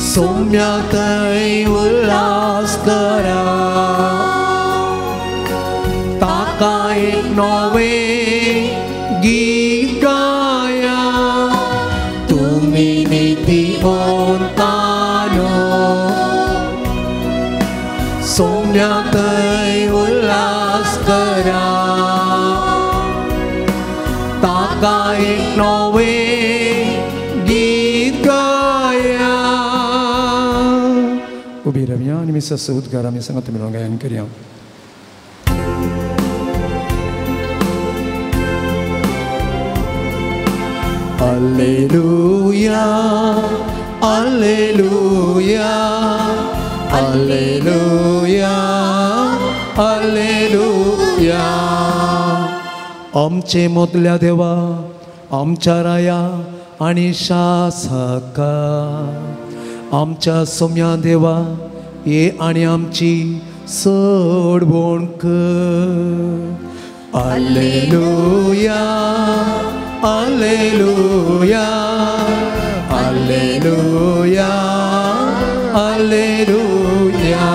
सोम्या थंय उल्हास करा, ताका एक नवें गीत गाया. तुमी नितीवंतानो सोम्या थंय उल्हास करा, ताका एक नवें गीत गाया. उबी रावया आनी मिसाचो उद्गार आमी सांगात मेळून गायन करया. Alleluia, Alleluia, Alleluia, Alleluia. आमचे मोदल्या देवा, आमच्या राया आनी शासका, आमच्या सोम्या देवा ये आनी आमची सोडवण कर. Alleluia, Alleluia, Alleluia, Alleluia.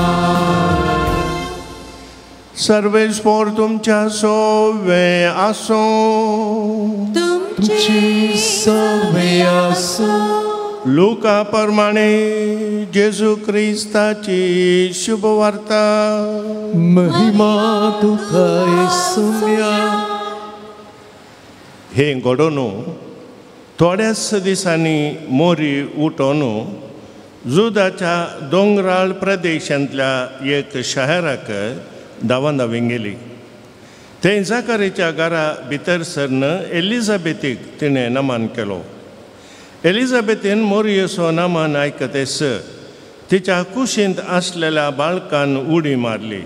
सर्वेस्पोर तुमच्या सोवे आसूं, तुमचे सोवे आसूं. लुका प्रमाणे जेजू क्रिस्ताची शुभवार्ता. महिमा तुका येसुम्या. हें घडोवन थोड्याच दिसांनी मोरी उठोवन जुदाच्या दोंगराळ प्रदेशांतल्या एक शहराक धांवन धांवन गेली. थंय जाकारीच्या घरा भितर सरन एलिझाबेथीक तिणें नमन केलो. एलिझाबेथीन मोरयेचो नमन आयकतेच तिच्या कुशींत आसलेल्या बाळकान उडी मारली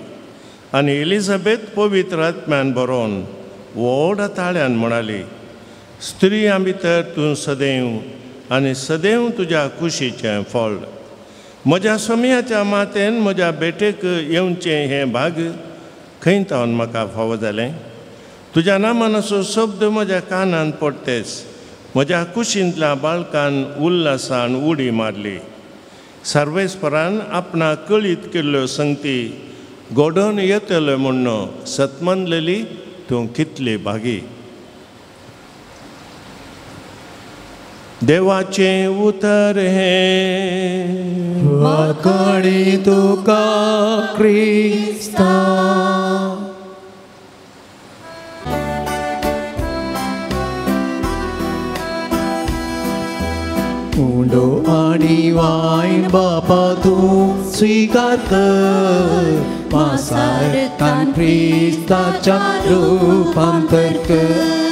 आनी एलिझाबेथ पवित्र आत्म्यान बरोवन व्हड ताळ्यान म्हणाली, स्त्रियां भितर तूं सदैव आनी सदैव तुज्या कुशीचें फळ. म्हज्या सोमयाच्या मातेन म्हज्या भेटेक येवचें हें भाग खंय तावन म्हाका फावो जालें? तुज्या नामानाचो शब्द म्हज्या कानान पडतेच म्हज्या कुशींतल्या बाळकान उल्हासान उडी मारली. सर्वेस्परान आपणाक कळीत केल्ल्यो संगती घडोवन येतल्यो म्हूण सतमानलेली तूं कितली भागी. देवाचें उतर हें वाखाणी तुका क्रिस्ता. उंडो आनी वायन बापा तूं स्विकार कर, मासारतान क्रिस्ताच्या रुपांतर कर.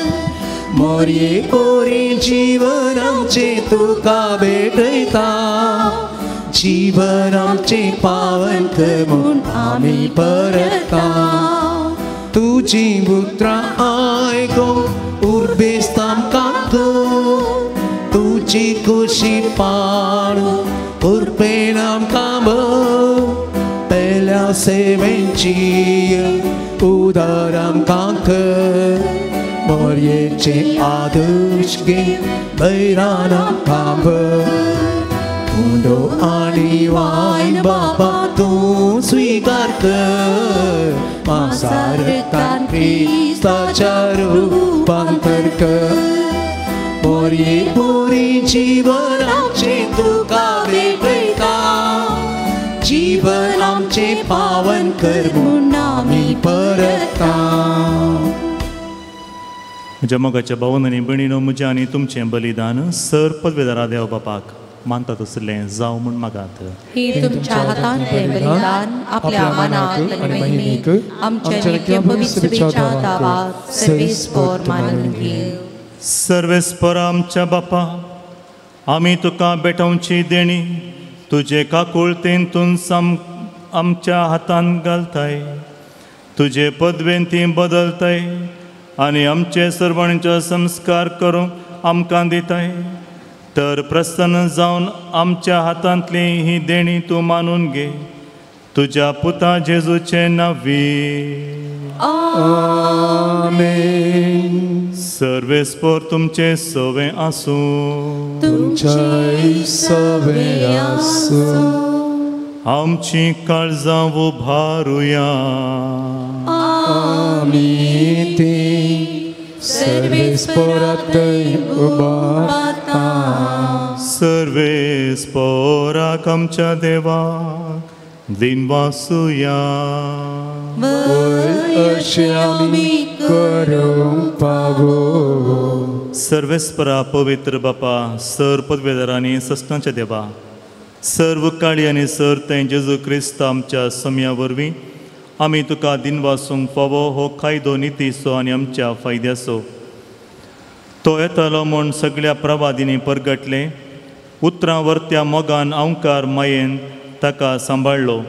मोरये कोरी जीवन आमचें तुका भेटयता, जीवन आमचें पावन कर म्हूण आमी परता. तुजीं उतरां आयकूंक उर्बेस्त आमकां कर, तुजी खुशी पाडूं उर्बेन आमकां भर. पेल्या सेवेंची उदार आमकां कर, मोरयेचे आदर्श घे बैरान आमकां भर. उंडो आनी वायन बाबा तूं स्विकार कर, मासारतान क्रिस्ताच्या रुपांतर कर. मोरये पुरी जीवन आमचें तुका भेटयता, जीवन आमचें पावन कर म्हूण आमी परता. म्हज्या मोगाच्या भावन आनी भयणीनो, म्हजें आनी तुमचें बलिदान सर पदवेदारा देव बापाक मानता तसलें जावं म्हूण मागात. ही तुमच्या हातांतलें बलिदान आपल्या मनाक आनी महिमेक आमच्या नित्य पवित्र दावाक सर्वेस्पोर मानून घेवं. सर्वेस्पर आमच्या बापा, आमी तुका भेटोवची देणी तुजे काकुळतेन तूं आमच्या हातान घालताय, तुजे पदवेन ती बदलताय आनी आमचे सर्वांचो संस्कार करूंक आमकां दिताय। तर प्रसन्न जावन आमच्या हातांतली ही देणी तूं मानून घे, तुज्या पुता जेजूचे नांवी। आमेन। सर्वेस्पर तुमचे सवे आसूं, तुमचेय सवे आसूं। आमची काळजां उबारुया, आमी ती सर्वेस्परातय उबारता। सर्वेस्पराक आमच्या देवाक दिनवासुया, वय अशें आमी करूंक फावो। सर्वेस्परा पवित्र बापा, सर पदवेदार आनी सस्नाच्या देवा, सर्व काळी आनी सर थंय जेजू क्रिस्त आमच्या सम्या वरवीं आमी तुका दिनवासूंक फावो हो कायदो नितीचो आनी आमच्या फायद्याचो। तो येतलो म्हूण सगळ्या प्रवादींनी परगटलें, उतरां वरत्या मोगान अंकार मायेन ताका सांबाळ्ळो,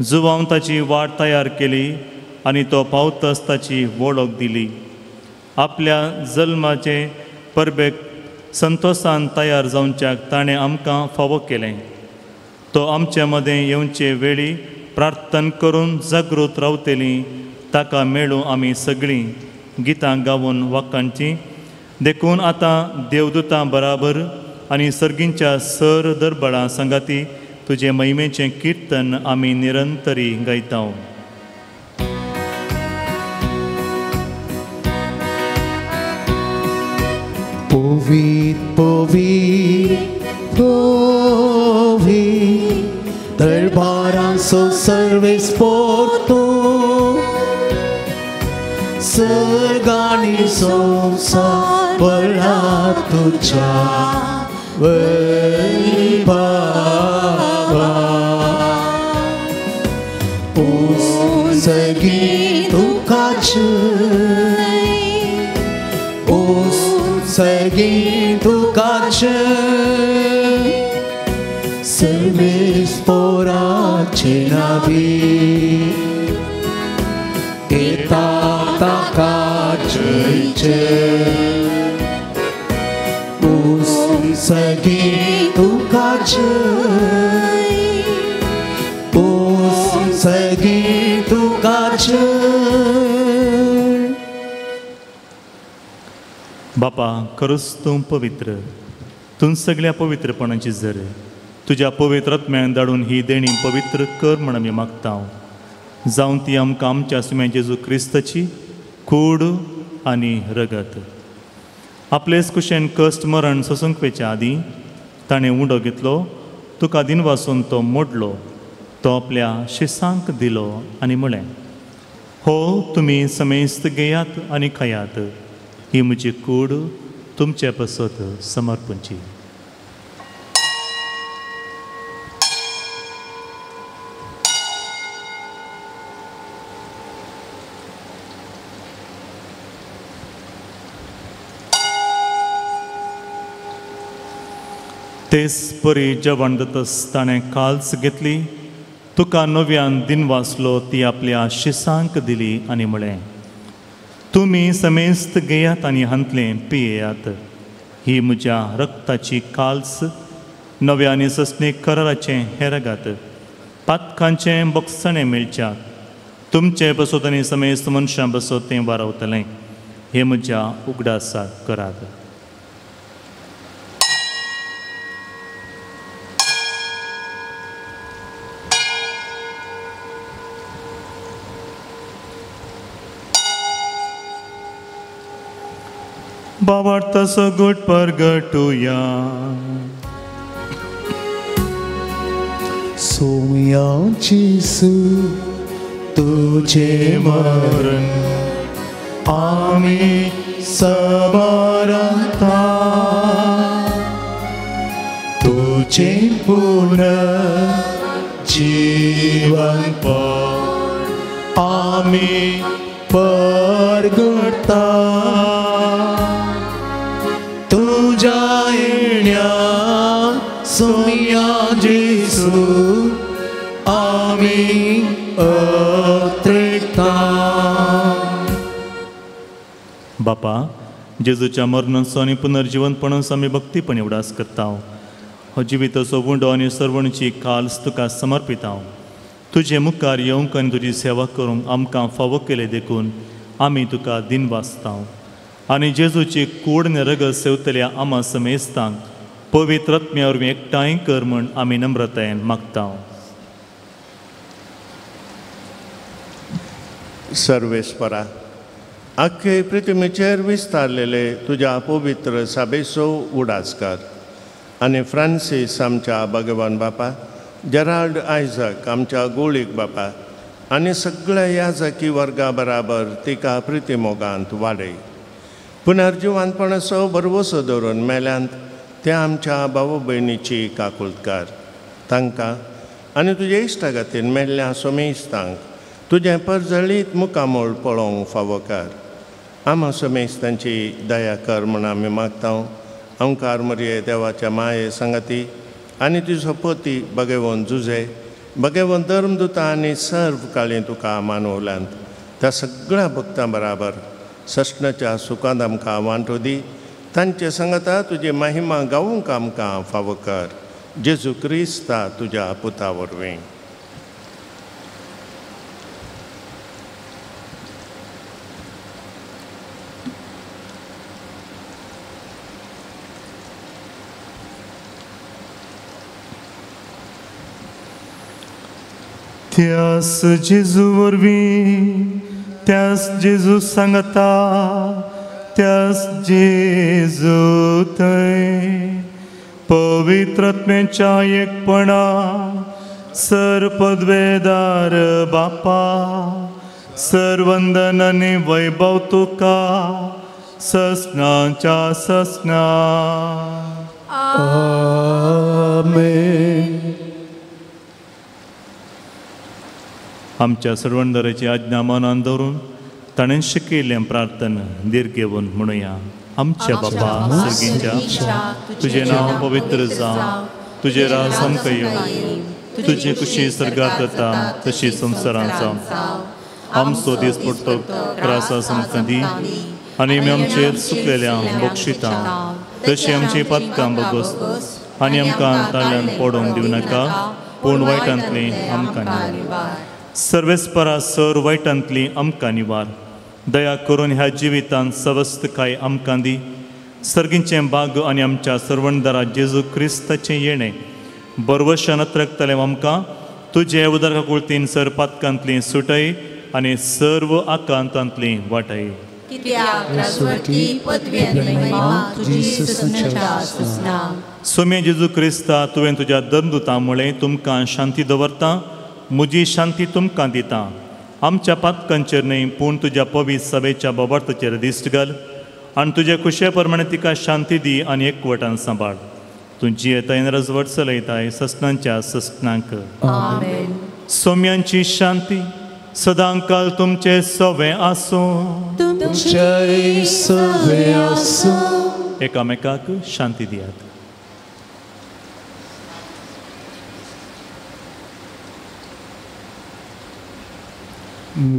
जुवान ताची वाट तयार केली आनी तो पावतच ताची वळख दिली। आपल्या जल्माचे परबेक संतोसान तयार जावच्याक ताणें आमकां फावो केलें। तो आमचे मदें येवचे वेळी प्रार्थना करून जागृत रावतली, ताका मेळूं आमी सगळीं गितां गावन वाकांची। देखून आतां देवदूतां बराबर आनी सर्गींच्या सर दरबळां सांगाती तुजे महिमेचें किर्तन आमी निरंतरी गायता। पवित्र पवित्र पवित्र दरबारांचो सर्वेस्पर तूं, सर्ग आनी संवसार भरला तुज्या वैभवान। सगी तुका जय, सगी तुका जय, सर्वेस्पराचे नांवी येता ताका जय जय। सगी तुका जय, सगी तुका जय। बापा, खरोच तूं पवित्र, तूं सगळ्या पवित्रपणाची जर तुज्या पवित्र आत्म्यान धाडून ही देणी पवित्र कर म्हण आमी मागता। जावं ती आमकां आमच्या सुम्या जेजू क्रिस्ताची कूड आनी रगत। आपलेच कुशेन कश्ट मरण सोसूंक वेच्या आदीं ताणें उंडो घेतलो, तुका दिनवासून तो मोडलो, तो आपल्या शिसांक दिलो आनी म्हळें, हो तुमी समेस्त घेयात आनी खायात, ही म्हजी कूड तुमचे पासत समर्पणची। तेच परी जेवण जातच ताणें काल्स घेतली, तुका नव्यान दिनवासलो, ती आपल्या शिसांक दिली आनी म्हळें, तुमी समेस्त घेयात आनी हांतलें पियेयात, ही म्हज्या रक्ताची काल्स, नव्या आनी सस्नीक कराराचें हें रगात, पातकांचें बक्षणें मेळच्याक तुमचे बसोत आनी समेस्त मनशां बसोत तें वारावतलें, हें म्हज्या उगडासाक करात। बाबार्थ सगट परगटुया। सोम्या जेसू तुझे मरण आमी सबरता, तुझे पुनः जीवन आमी परगटता। सोम्या जेजू आमी अत्रेकता. बापा, जेजूच्या मरणाचो आनी पुनर्जिवनपणाचो आमी भक्तीपणी उडास करता. हो जिविताचो उंडो आनी सर्वणची काल्स तुका समर्पिता. तुजे मुखार येवंक आनी तुजी सेवा करूंक आमकां फावो केले देखून आमी तुका दिनवासता. आनी जेजूची कूड आनी रगत सेवतल्या आमा समेस्तांक पवित्र आत्म्या वरवीं एकठांय कर म्हूण आमी नम्रतायेन मागता. सर्वेस्परा, आख्खे पृथ्वीचेर विस्तारलेले तुज्या पवित्र साबेचो उडास कर आनी फ्रांसीस आमच्या भगवान बापा, जेराल्ड आयजक आमच्या गोळीक बापा आनी सगळ्या याजकी वर्गा बराबर तिका प्रितीमोगांत वाडय. पुनर्जिवानपणाचो भरवसो दवरून मेल्यांत त्या आमच्या भाव भयणीची काकुळकार तांकां आनी तुज्या इश्टागतीन मेल्ल्या सोमेस्तांक तुजें परजळीत मुखामोळ पळोवंक फावो कर. आमा सोमेस्तांची दया कर म्हूण आमी मागता. अंकार मरये देवाच्या माये संगती आनी तुजो पती बगेवन जुजे बगेवन धर्मदुता आनी सर्व काळी तुका मानवल्यांत त्या सगळ्या भक्तां बराबर सस्नाच्या सुखांत आमकां वांटो दी. तांचे संगता तुजी महिमा गावूंक आमकां फावो कर. जेजू क्रिस्ता तुज्या पुता वरवीं. त्यास जेजू वरवीं, त्यास जेजू सांगता, त्यास जेजू थंय पवित्र आत्म्याच्या एकपणा सर पदवेदार बापा, सरवंदन आनी वैभव तुका ससनाच्या ससना. आमेन. आमच्या सर्वंदराची आज्ञा मनान दवरून ताणें शिकयल्लें प्रार्थना धीर घेवन म्हणुया. आमच्या बापा सर्गींच्या, तुजें नांव पवित्र जावं, तुजें राज आमकां येवं, तुजी खुशी सर्गात जाता तशी संवसारांत जावं. आमचो दीस पडटो त्रास आमकां दी आनी आमी आमचेर चुकलेल्या बक्षिता तशी आमची पातकां बगोस आनी आमकां ताळ्यान पडोवंक दिवं नाका, पूण वायटांतली आमकां निवार. सर्वेस्परा सर वायटांतली आमकां निवार. दया करून ह्या जिवितांत सवस्तकाय आमकां दी. सर्गींचें भाग आनी आमच्या सर्वणदारा जेजू क्रिस्ताचें येणें बरवशान अत्रकतलें आमकां तुजे उदरका कुळतीन सर पातकांतली सुटय आनी सर्व आकांतांतली वाटय. सोम्या जेजू क्रिस्ता, तुवें तुज्या दंदुता मुळे तुमकां शांती दवरता, म्हजी शांती तुमकां दिता. आमच्या पातकांचेर न्हय पूण तुज्या पवित्र सभेच्या बोबार्थाचेर दिश्ट घाल आनी तुज्या खुशे प्रमाणे तिका शांती दी आनी एकवटान सांबाळ. तूं जियेताय रजवट चलयताय ससनांच्या ससनांक. सोम्यांची शांती सदांकाल तुमचे सवे आसूं. एकामेकाक शांती दियात.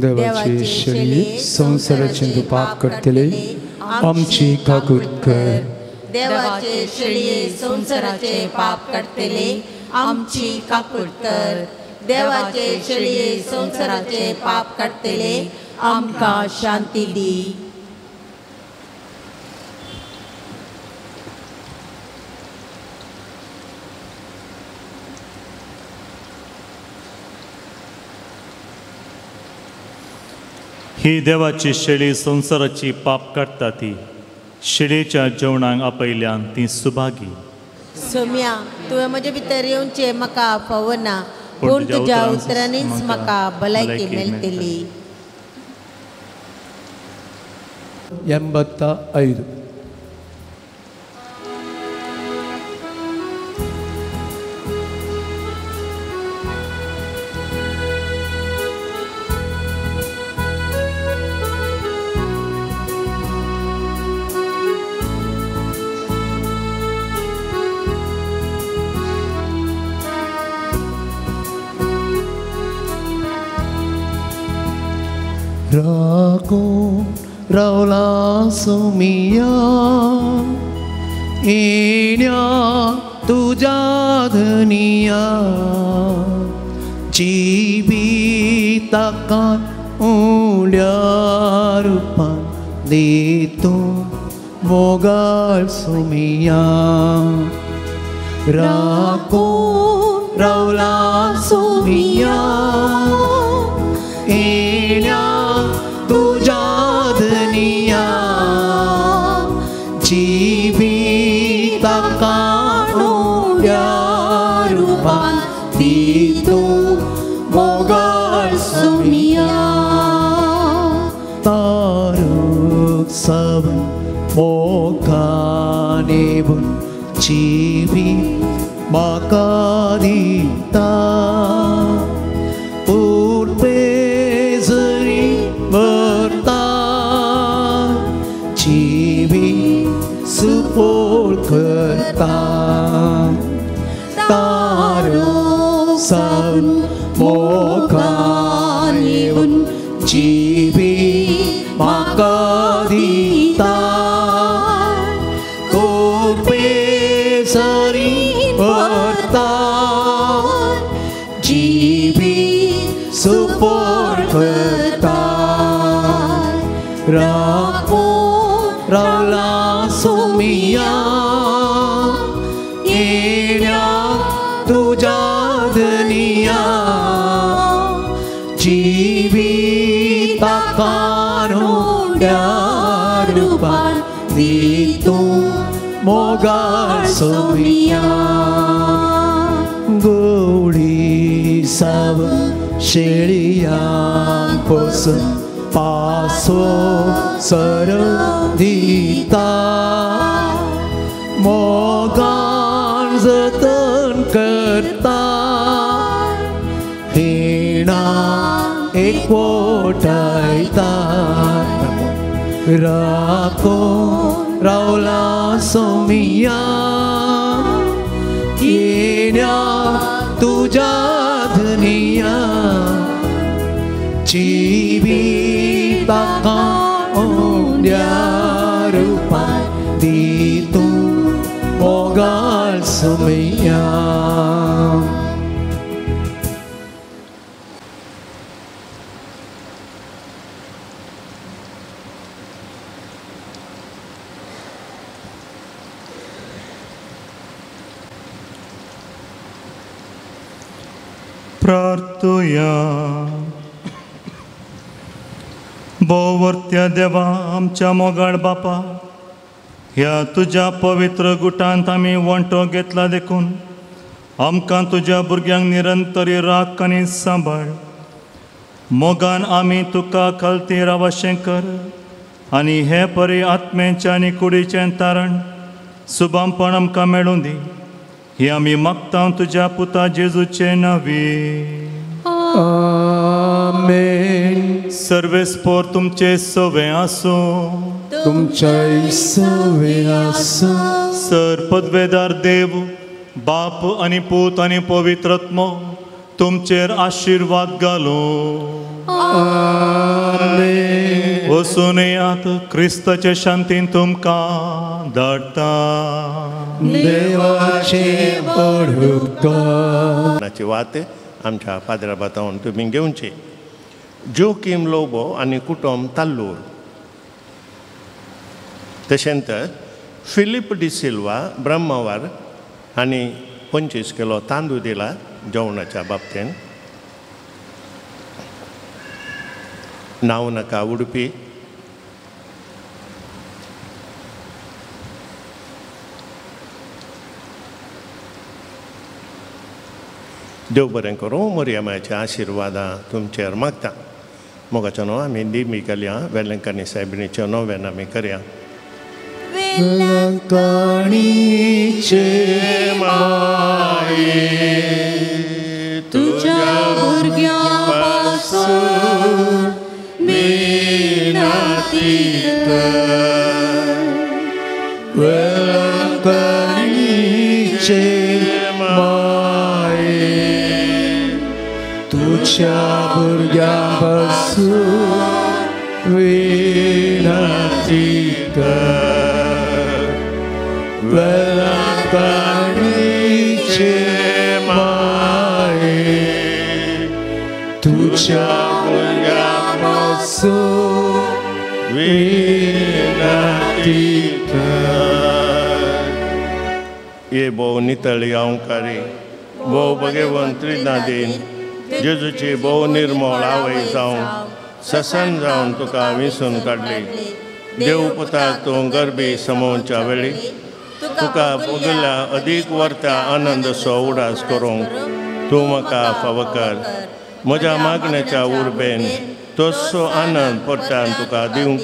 देवाचे शेळी संवसाराचें तूं पाप करतले आमची काकूट कर. देवाचे शेळये संवसाराचें पाप काडटले आमची काकूट कर. देवाचे शेळये संवसाराचें पाप काडटले आमकां शांती दी. ही देवाची शेळी संवसाराची पाप काडटा ती शेळयेच्या जेवणाक आपयल्यान ती सुभागी. सोम्या, तुवें म्हजे भितर येवचें म्हाका फावना, पूण तुज्या उतरांनीच म्हाका भलायकी मेळटली. 85. राखून रावला सोमिया येण्या तुज्या धनिया जिविताकान उण्या रुपान दी तूं मोगाळ सोमिया राखून रावला सोमिया येण्या तुज्या धनिया जिविताकान उण्या रुपान दी तूं मोगाळ सोमिया तारूक सब मोगान येवन जिवीत म्हाका दिता उर्बे जरी व्हरता जिवीत सुपोळ करता तारो सावन मोगान येवन जिवीत म्हाका दिता उर्बे जरी व्हरता जिवीत सुपोळ करता राखून रावला सोमिया येण्या तुज्या धनिया जिविताकान उण्या रुपान दी तूं मोगाळ सोमिया गोडी साव शेळयांक पोसून पासो सर दिता मोगान जतन करता हिणा एकवटायता राखून रावला सोमिया येण्या तुज्या धनिया जिविताकान उण्या रुपान दी तूं मोगाळ सोमिया. प्रार्थुया. भोवर्त्या देवा आमच्या मोगाळ बापा, ह्या तुज्या पवित्र गुटांत आमी वंटो घेतला देखून आमकां तुज्या भुरग्यांक निरंतरी राख आनी सांबाळ. मोगान आमी तुका खालती रावशें कर आनी हे परी आत्म्याचें आनी कुडीचें तारण सुबामपण आमकां मेळूं दी. ही आमी मागता तुज्या पुता जेजूचे नांवी. आमेन. सर्वेस्पोर तुमचे सवे आसूं. तुमच्याय सवे आसूं. सर पदवेदार देव बाप आनी पूत आनी पवित्र आत्मो तुमचेर आशिर्वाद घालूं. आमेन. वचून येयात, क्रिस्ताचे शांतीन तुमकां धाडटा. देवाचे उपकार. वात आमच्या पाद्रा बातावन तुमी घेवची. जोकीम लोबो आनी कुटुंब ताल्लूर, तशेंच फिलीप डिसिल्वा ब्रह्मवार आनी 25 किलो तांदूळ दिला जेवणाच्या बाबतीन. नांव नाका उडपी. देव बरें करूं. मोरया मायच्या आशिर्वादां तुमचेर मागता. मोगाचो न्हू आमी दिमी घालया. वेलंकानी सायबिणीच्यो नोवेन आमी करया. वेलंकाणीचे माये तुज्या भुरग्यां पासून विनंती कर. वेलंकाणीचे माये तुज्या भुरग्यां पासून विनंती कर वेलांकणीचे माये तुझ्या भुरग्यापासून विनंती कर. ये भोव नितळी अंकारी भोव भगेवन त्रिनादीन जेजूची भोव निर्मळ आवय जावन ससन जावन तुका विसून काडली. देव पुताक तूं गरबी समोवच्या वेळी तुका भोगल्या अदीक वर्ता आनंदसो उडास करूंक तूं म्हाका फावो कर. म्हज्या मागण्याच्या उर्बेन तसो आनंद परतान तुका दिवंक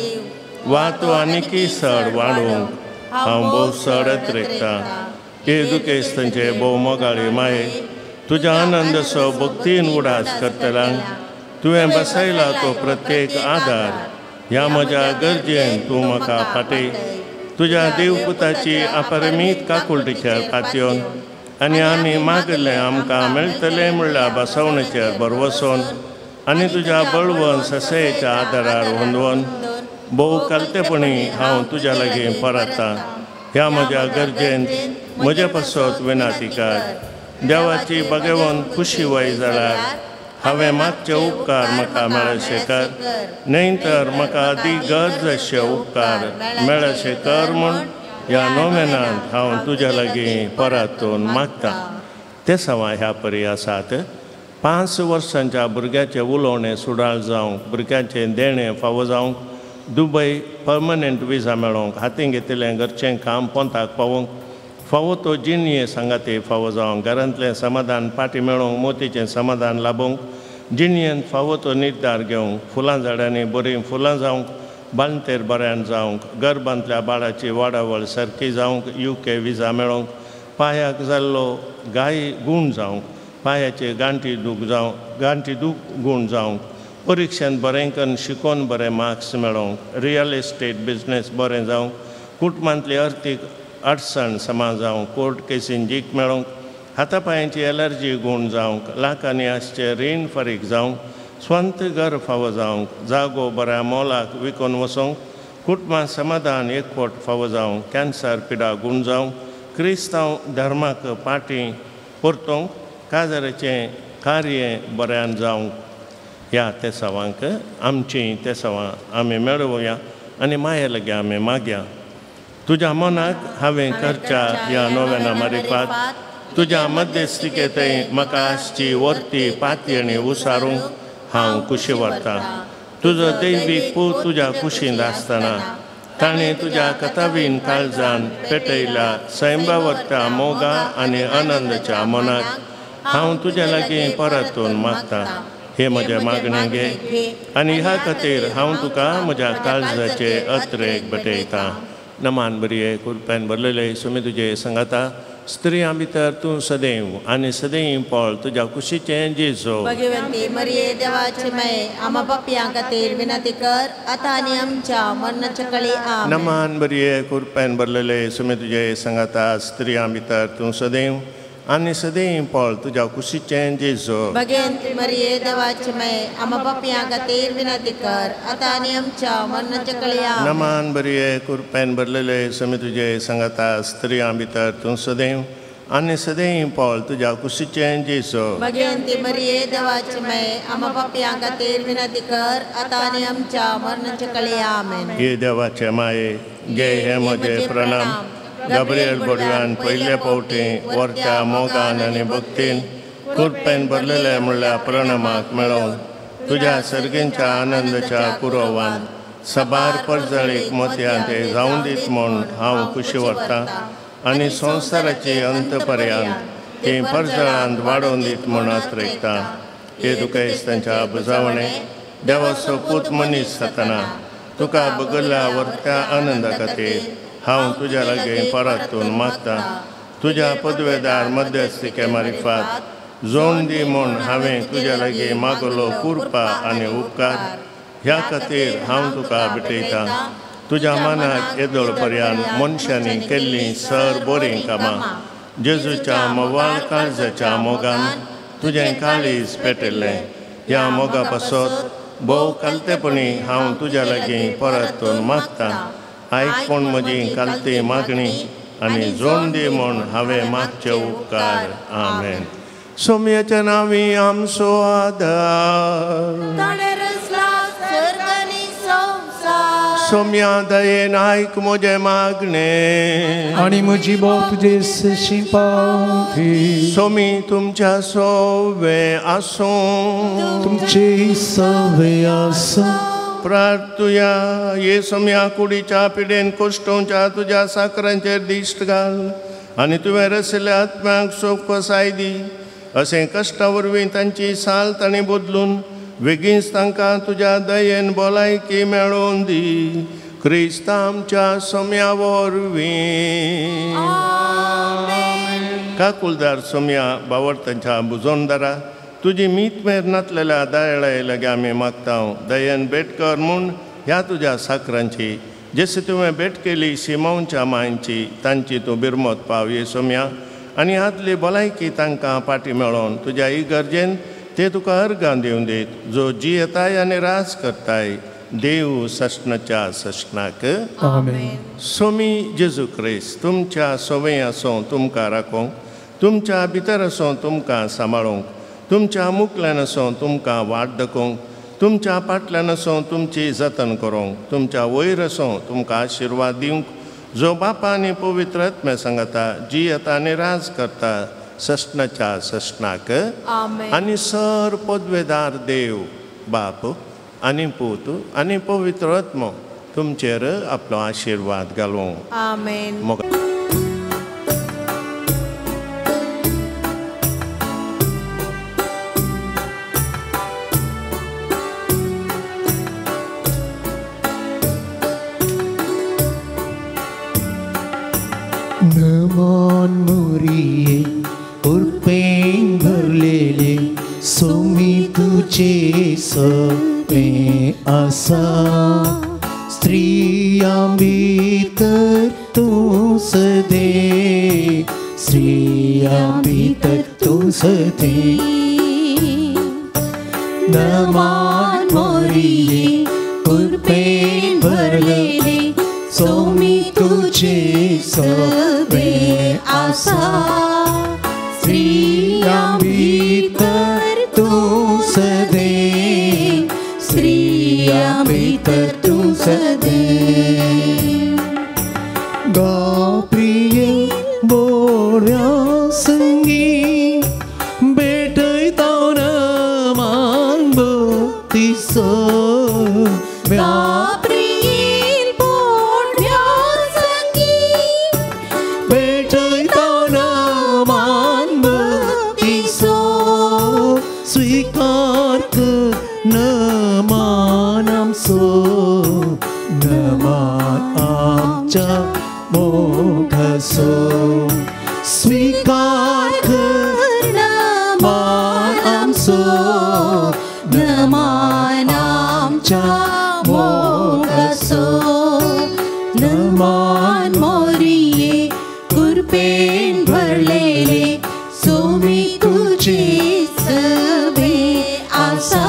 वा तूं आनीकय सड वाडोवंक हांव भोव सड अत्रेकतां. हे दुखेस्तांचे भोव मोगाळी माये तुज्या आनंदसो भक्तीन उडास करतल्यांक तुवें बसयला तो प्रत्येक आदार ह्या म्हज्या गरजेन तूं म्हाका फाटय. तुज्या देवपुताची अपरिमीत काकुळटीचेर पातयेवन आनी आमी मागलें आमकां मेळटलें म्हणल्यार बसवणेचेर भरवसोन आनी तुज्या बळवंत ससेच्या आदारार होंदवन भोव कलतेपणी हांव तुज्या लागीं परतां. ह्या म्हज्या गरजेन म्हजे पासत विनाती कर. देवाची भगवंत खुशी वय जाल्यार हांवें मागचे उपकार म्हाका मेळशे कर, न्हय तर म्हाका अदी गरज अशे उपकार मेळशे कर म्हूण ह्या नोवेनांत हांव तुज्या लागीं परतून मागतां. ते सवां ह्या परी आसात. 5 वर्सांच्या भुरग्याचें उलोवणें सुडाळ जावंक, भुरग्याचें देणें फावो जावंक, दुबय परमनंट विजा मेळोवंक, हातीन घेतिल्लें घरचें काम पोंताक पावोवंक, फावो तो जिणये सांगाती फावो जावंक, घरांतलें समाधान पाटी मेळोवंक, मोतीचें समाधान लाबोवंक, जिणयेन फावो तो निर्धार घेवंक, फुलां झाडांनी बरीं फुलां जावंक, बांतेर बऱ्यान जावंक, गर्भांतल्या बाळाची वाडावळ सारकी जावंक, UK विजा मेळोवंक, पांयाक जाल्लो गाय गूण जावंक, पांयाची गांठी दूख जावंक, गांठी दूख गूण जावंक, परिक्षेंत बरें करून शिकोवन बरे मार्क्स मेळोवंक, रियल इस्टेट बिजनेस बरें जावंक, कुटुंबांतली अर्थीक अडचण समा जावंक, कोर्ट केसीन जीक मेळोवंक, हातापायांची एलर्जी गूण जावंक, लाखांनी आसचें रीण फारीक जावंक, स्वंत घर फावो जावंक, जागो बऱ्या मोलाक विकून वचोंक, कुटुंबां समाधान एकवट फावो जावंक, कॅन्सर पिडा गूण जावंक, क्रिस्तांव धर्माक पाटी परतोवंक, काजाराचें कार्य बऱ्यान जावंक. ह्या तेसावांक आमचीं तेसावां आमी मेळोवया आनी माये लागीं आमी मागया. तुज्या मनाक हांवें करच्या ह्या नोवेना मारिफात तुज्या मध्यस्थिकेंतय म्हाका आसची वर्ती पातयेणी उसारूंक हांव खुशी व्हरतां. तुजो दैवीक पूत तुज्या कुशींत आसतना ताणें तुज्या कथावीन काळजान पेटयल्या सैंबावरत्या मोगा आनी आनंदाच्या मनाक हांव तुज्या लागीं परतून मागतां. हे म्हजें मागणें घे आनी ह्या खातीर हांव तुका म्हज्या काळजाचे अत्रेक भेटयतां. नमान बरये कुरप्यान भरलेले सुमी तुजे सांगाता स्त्रियां भितर तूं सदैव आनी सदैव पळ तुज्या कुशीचें जेजू. भगवंती मरिये देवाचे माये आम्हा पापयां खातीर विनंती कर आतां आनी आमच्या मरणाच्या वेळी. आमेन. नमान बरये कुरप्यान भरलेले सुमी तुजे सांगाता स्त्रियां भितर तूं सदैव आनी सदैव पळ तुज्या कुशीचें जेजू. भगवंती मरिये देवाचे माये आम्हा पापयां खातीर विनंती कर आतां आनी आमच्या मरणाच्या वेळी. आमेन. नमान बरये कुरप्यान भरलेले सुमी तुजे सांगाता स्त्रियां भितर तूं सदैव आनी सदैव पळ तुज्या कुशीचें जेजू. भगवंती मरिये देवाचे माये आम्हा पापयां खातीर विनंती कर आतां आनी आमच्या मरणाच्या वेळी. आमेन. हे देवाचे माये घे हे म्हजे प्रणाम. गाब्रियल बोडव्यान पयले फावटी वरत्या मोगान आनी भक्तीन कुरपेन भरलेले म्हणल्यार प्रणामाक मेळोवन तुज्या सर्गींच्या आनंदाच्या कुरोवान सबार परजळीक मोतयां ते जावन दीत म्हूण हांव खुशी व्हरतां आनी संवसाराची अंत पर्यंत ती परजळांत वाडोवन दीत म्हूण आत्रेकतां. हे दुखेस्तांच्या बुजावणे देवाचो पूत मनीस जातना तुका बगल्ल्या व्हरत्या आनंदा खातीर हांव तुज्या लागीं परतून मागतां. तुज्या पदवेदार मध्यस्थिके मारिफात जोण दी म्हूण हांवें तुज्या लागीं मागलो कुरपा आनी उपकार ह्या खातीर हांव तुका भेटयतां. तुज्या मनाक येदोळ पर्यंत मनशांनी केल्लीं सर बरीं कामां जेजूच्या मवाळ काळजाच्या मोगान तुजें काळीज पेटिल्लें. ह्या मोगा पासत भोव कालतेपणी हांव तुज्या लागीं परतून मागतां. आयक पूण म्हजी कालती मागणी आनी जोण दी म्हूण हांवें मागचे उपकार. आमेन. सोमयाच्या नांवी आमचो आदार. सोम्या दयेन आयक म्हजें मागणें आनी म्हजी बोव तुजे सशी पावती. सोमी तुमच्या सोवे आसूं, तुमचे सवे आसूं. प्रार्थुया. ये सोम्या कुडीच्या पिडेन कोश्टोवच्या तुज्या साकरांचेर दिश्ट घाल आनी तुवें रसिल्ल्या आत्म्याक सोपसाय दी. अशें कश्टा वरवीं तांची साल तांणी बदलून वेगींच तांकां तुज्या दयेन भलायकी मेळोवन दी. क्रिस्त आमच्या सोम्या वरवीं. काकुलदार सोम्या बावडतांच्या बुजोनदारा तुजी मीत मेर नातलेल्या दयाळाय लागीं आमी मागता. दयेन भेट कर म्हूण ह्या तुज्या साकरांची जशी तुवें भेट केली शिमोवच्या मांयची तांची तूं बिरमत पाव ये सोम्या आनी हातली भलायकी तांकां फाटी मेळोवन तुज्या इगर्जेन ते तुका अर्गां दिवन दीत जो जियेताय आनी राज करताय देव सस्नाच्या सस्नाक. आमेन. सोमी जेजू क्रिस्त तुमच्या सोवे आसूं तुमकां राखोंक, तुमच्या भितर आसूं तुमकां सांबाळूंक, तुमच्या मुखल्यान आसूं तुमकां वाट दाखोवंक, तुमच्या फाटल्यान आसूं तुमची जतन करूंक, तुमच्या वयर आसूं तुमकां आशिर्वाद दिवंक जो बापा आनी पवित्र आत्म्या सांगता जियेता आनी राज करता सस्नाच्या सस्नाक. आनी सर पदवेदार देव बाप आनी पूत आनी पवित्र आत्मो तुमचेर आपलो आशिर्वाद घालूं. आमेन. नमान मोरिये उर्पेन भरलेले सोमी तुझे सपे आसा. स्त्रियां भितर तूं सदे, स्त्रियां भितर तूं सदे. नमान मोरिये उर्पेन भरलेले सोमी तुझे सवे आसा. स्त्रियां भितर तूं सदे, स्त्रियां भितर तूं सदे. गाप्रिये बोड्या संगी भेटयता मान तिसो. स्वीकार कर मान आमचो, नमान आमच्या मोगाचो. नमान मोरिये कृपेन भरलेले सोमी तुझे सवे आसा.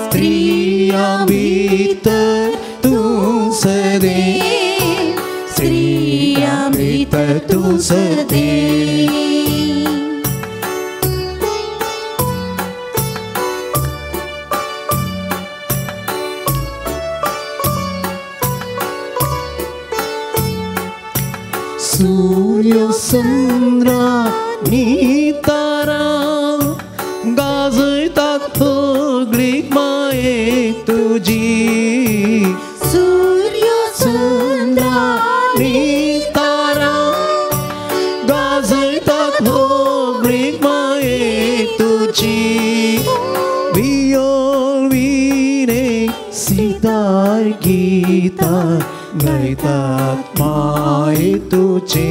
स्त्रियां भितर तूं सदे, स्त्रियां भितर तूं सदे. सूर्य चंद्रा नी तारा गाजयतात सगळीक माये तुजी. सूर्य चंद्रा नी तारा गाजयतात सगळीक माये तुजी. वियोल विणे सितार गीता गायतात माये तुझे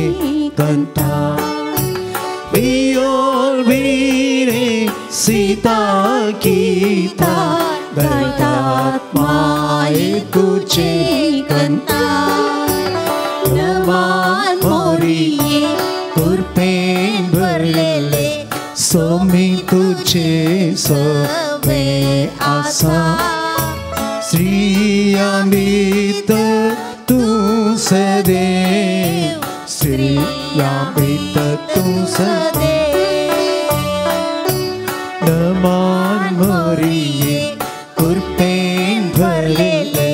कंता. वियोल विणे सीता गीता गायतात माये तुझे कंता. नमान मोरिये कृपेन भरलेले सोमी तुझे सवे सगळें आसा स्त्रियां भितर तूं सदैव स्त्रियां भितर तूं सदैव नमान मरिये कृपेन भरलेले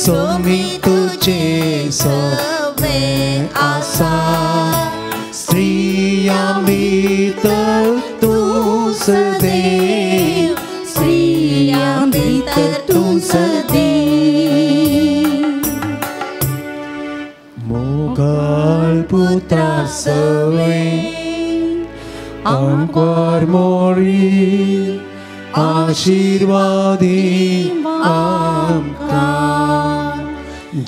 सोमी तुझे सगळें आसा स्त्रियां भितर तूं सदैव स्त्रियां भितर तूं सदैव मोगाळ पुत्रा सवे आमकार मोरी आशीर्वादी आमकां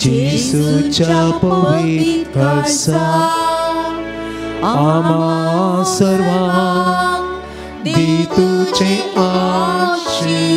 जेसूच्या पवित्र आमा सर्वांक दी तुझे आशीर्वाद.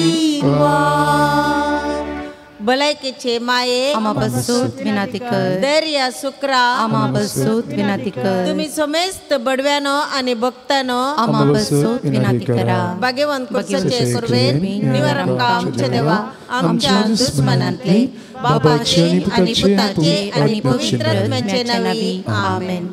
भलायकेचे माये आमा बसूत विनंती कर. दर्या सुक्रा आमा बसूत विनंती कर. तुम्ही समेस्त बडव्यानो आणि भक्तानो आमा बसूत विनंती करा. भाग्यवंत कुर्साचे कुर्बेन निवार आमकां आमच्या देवा आमच्या दुस्मनांतले बाबाचे आणि पुताचे आणि पवित्र आत्म्याचे नावी आमेन.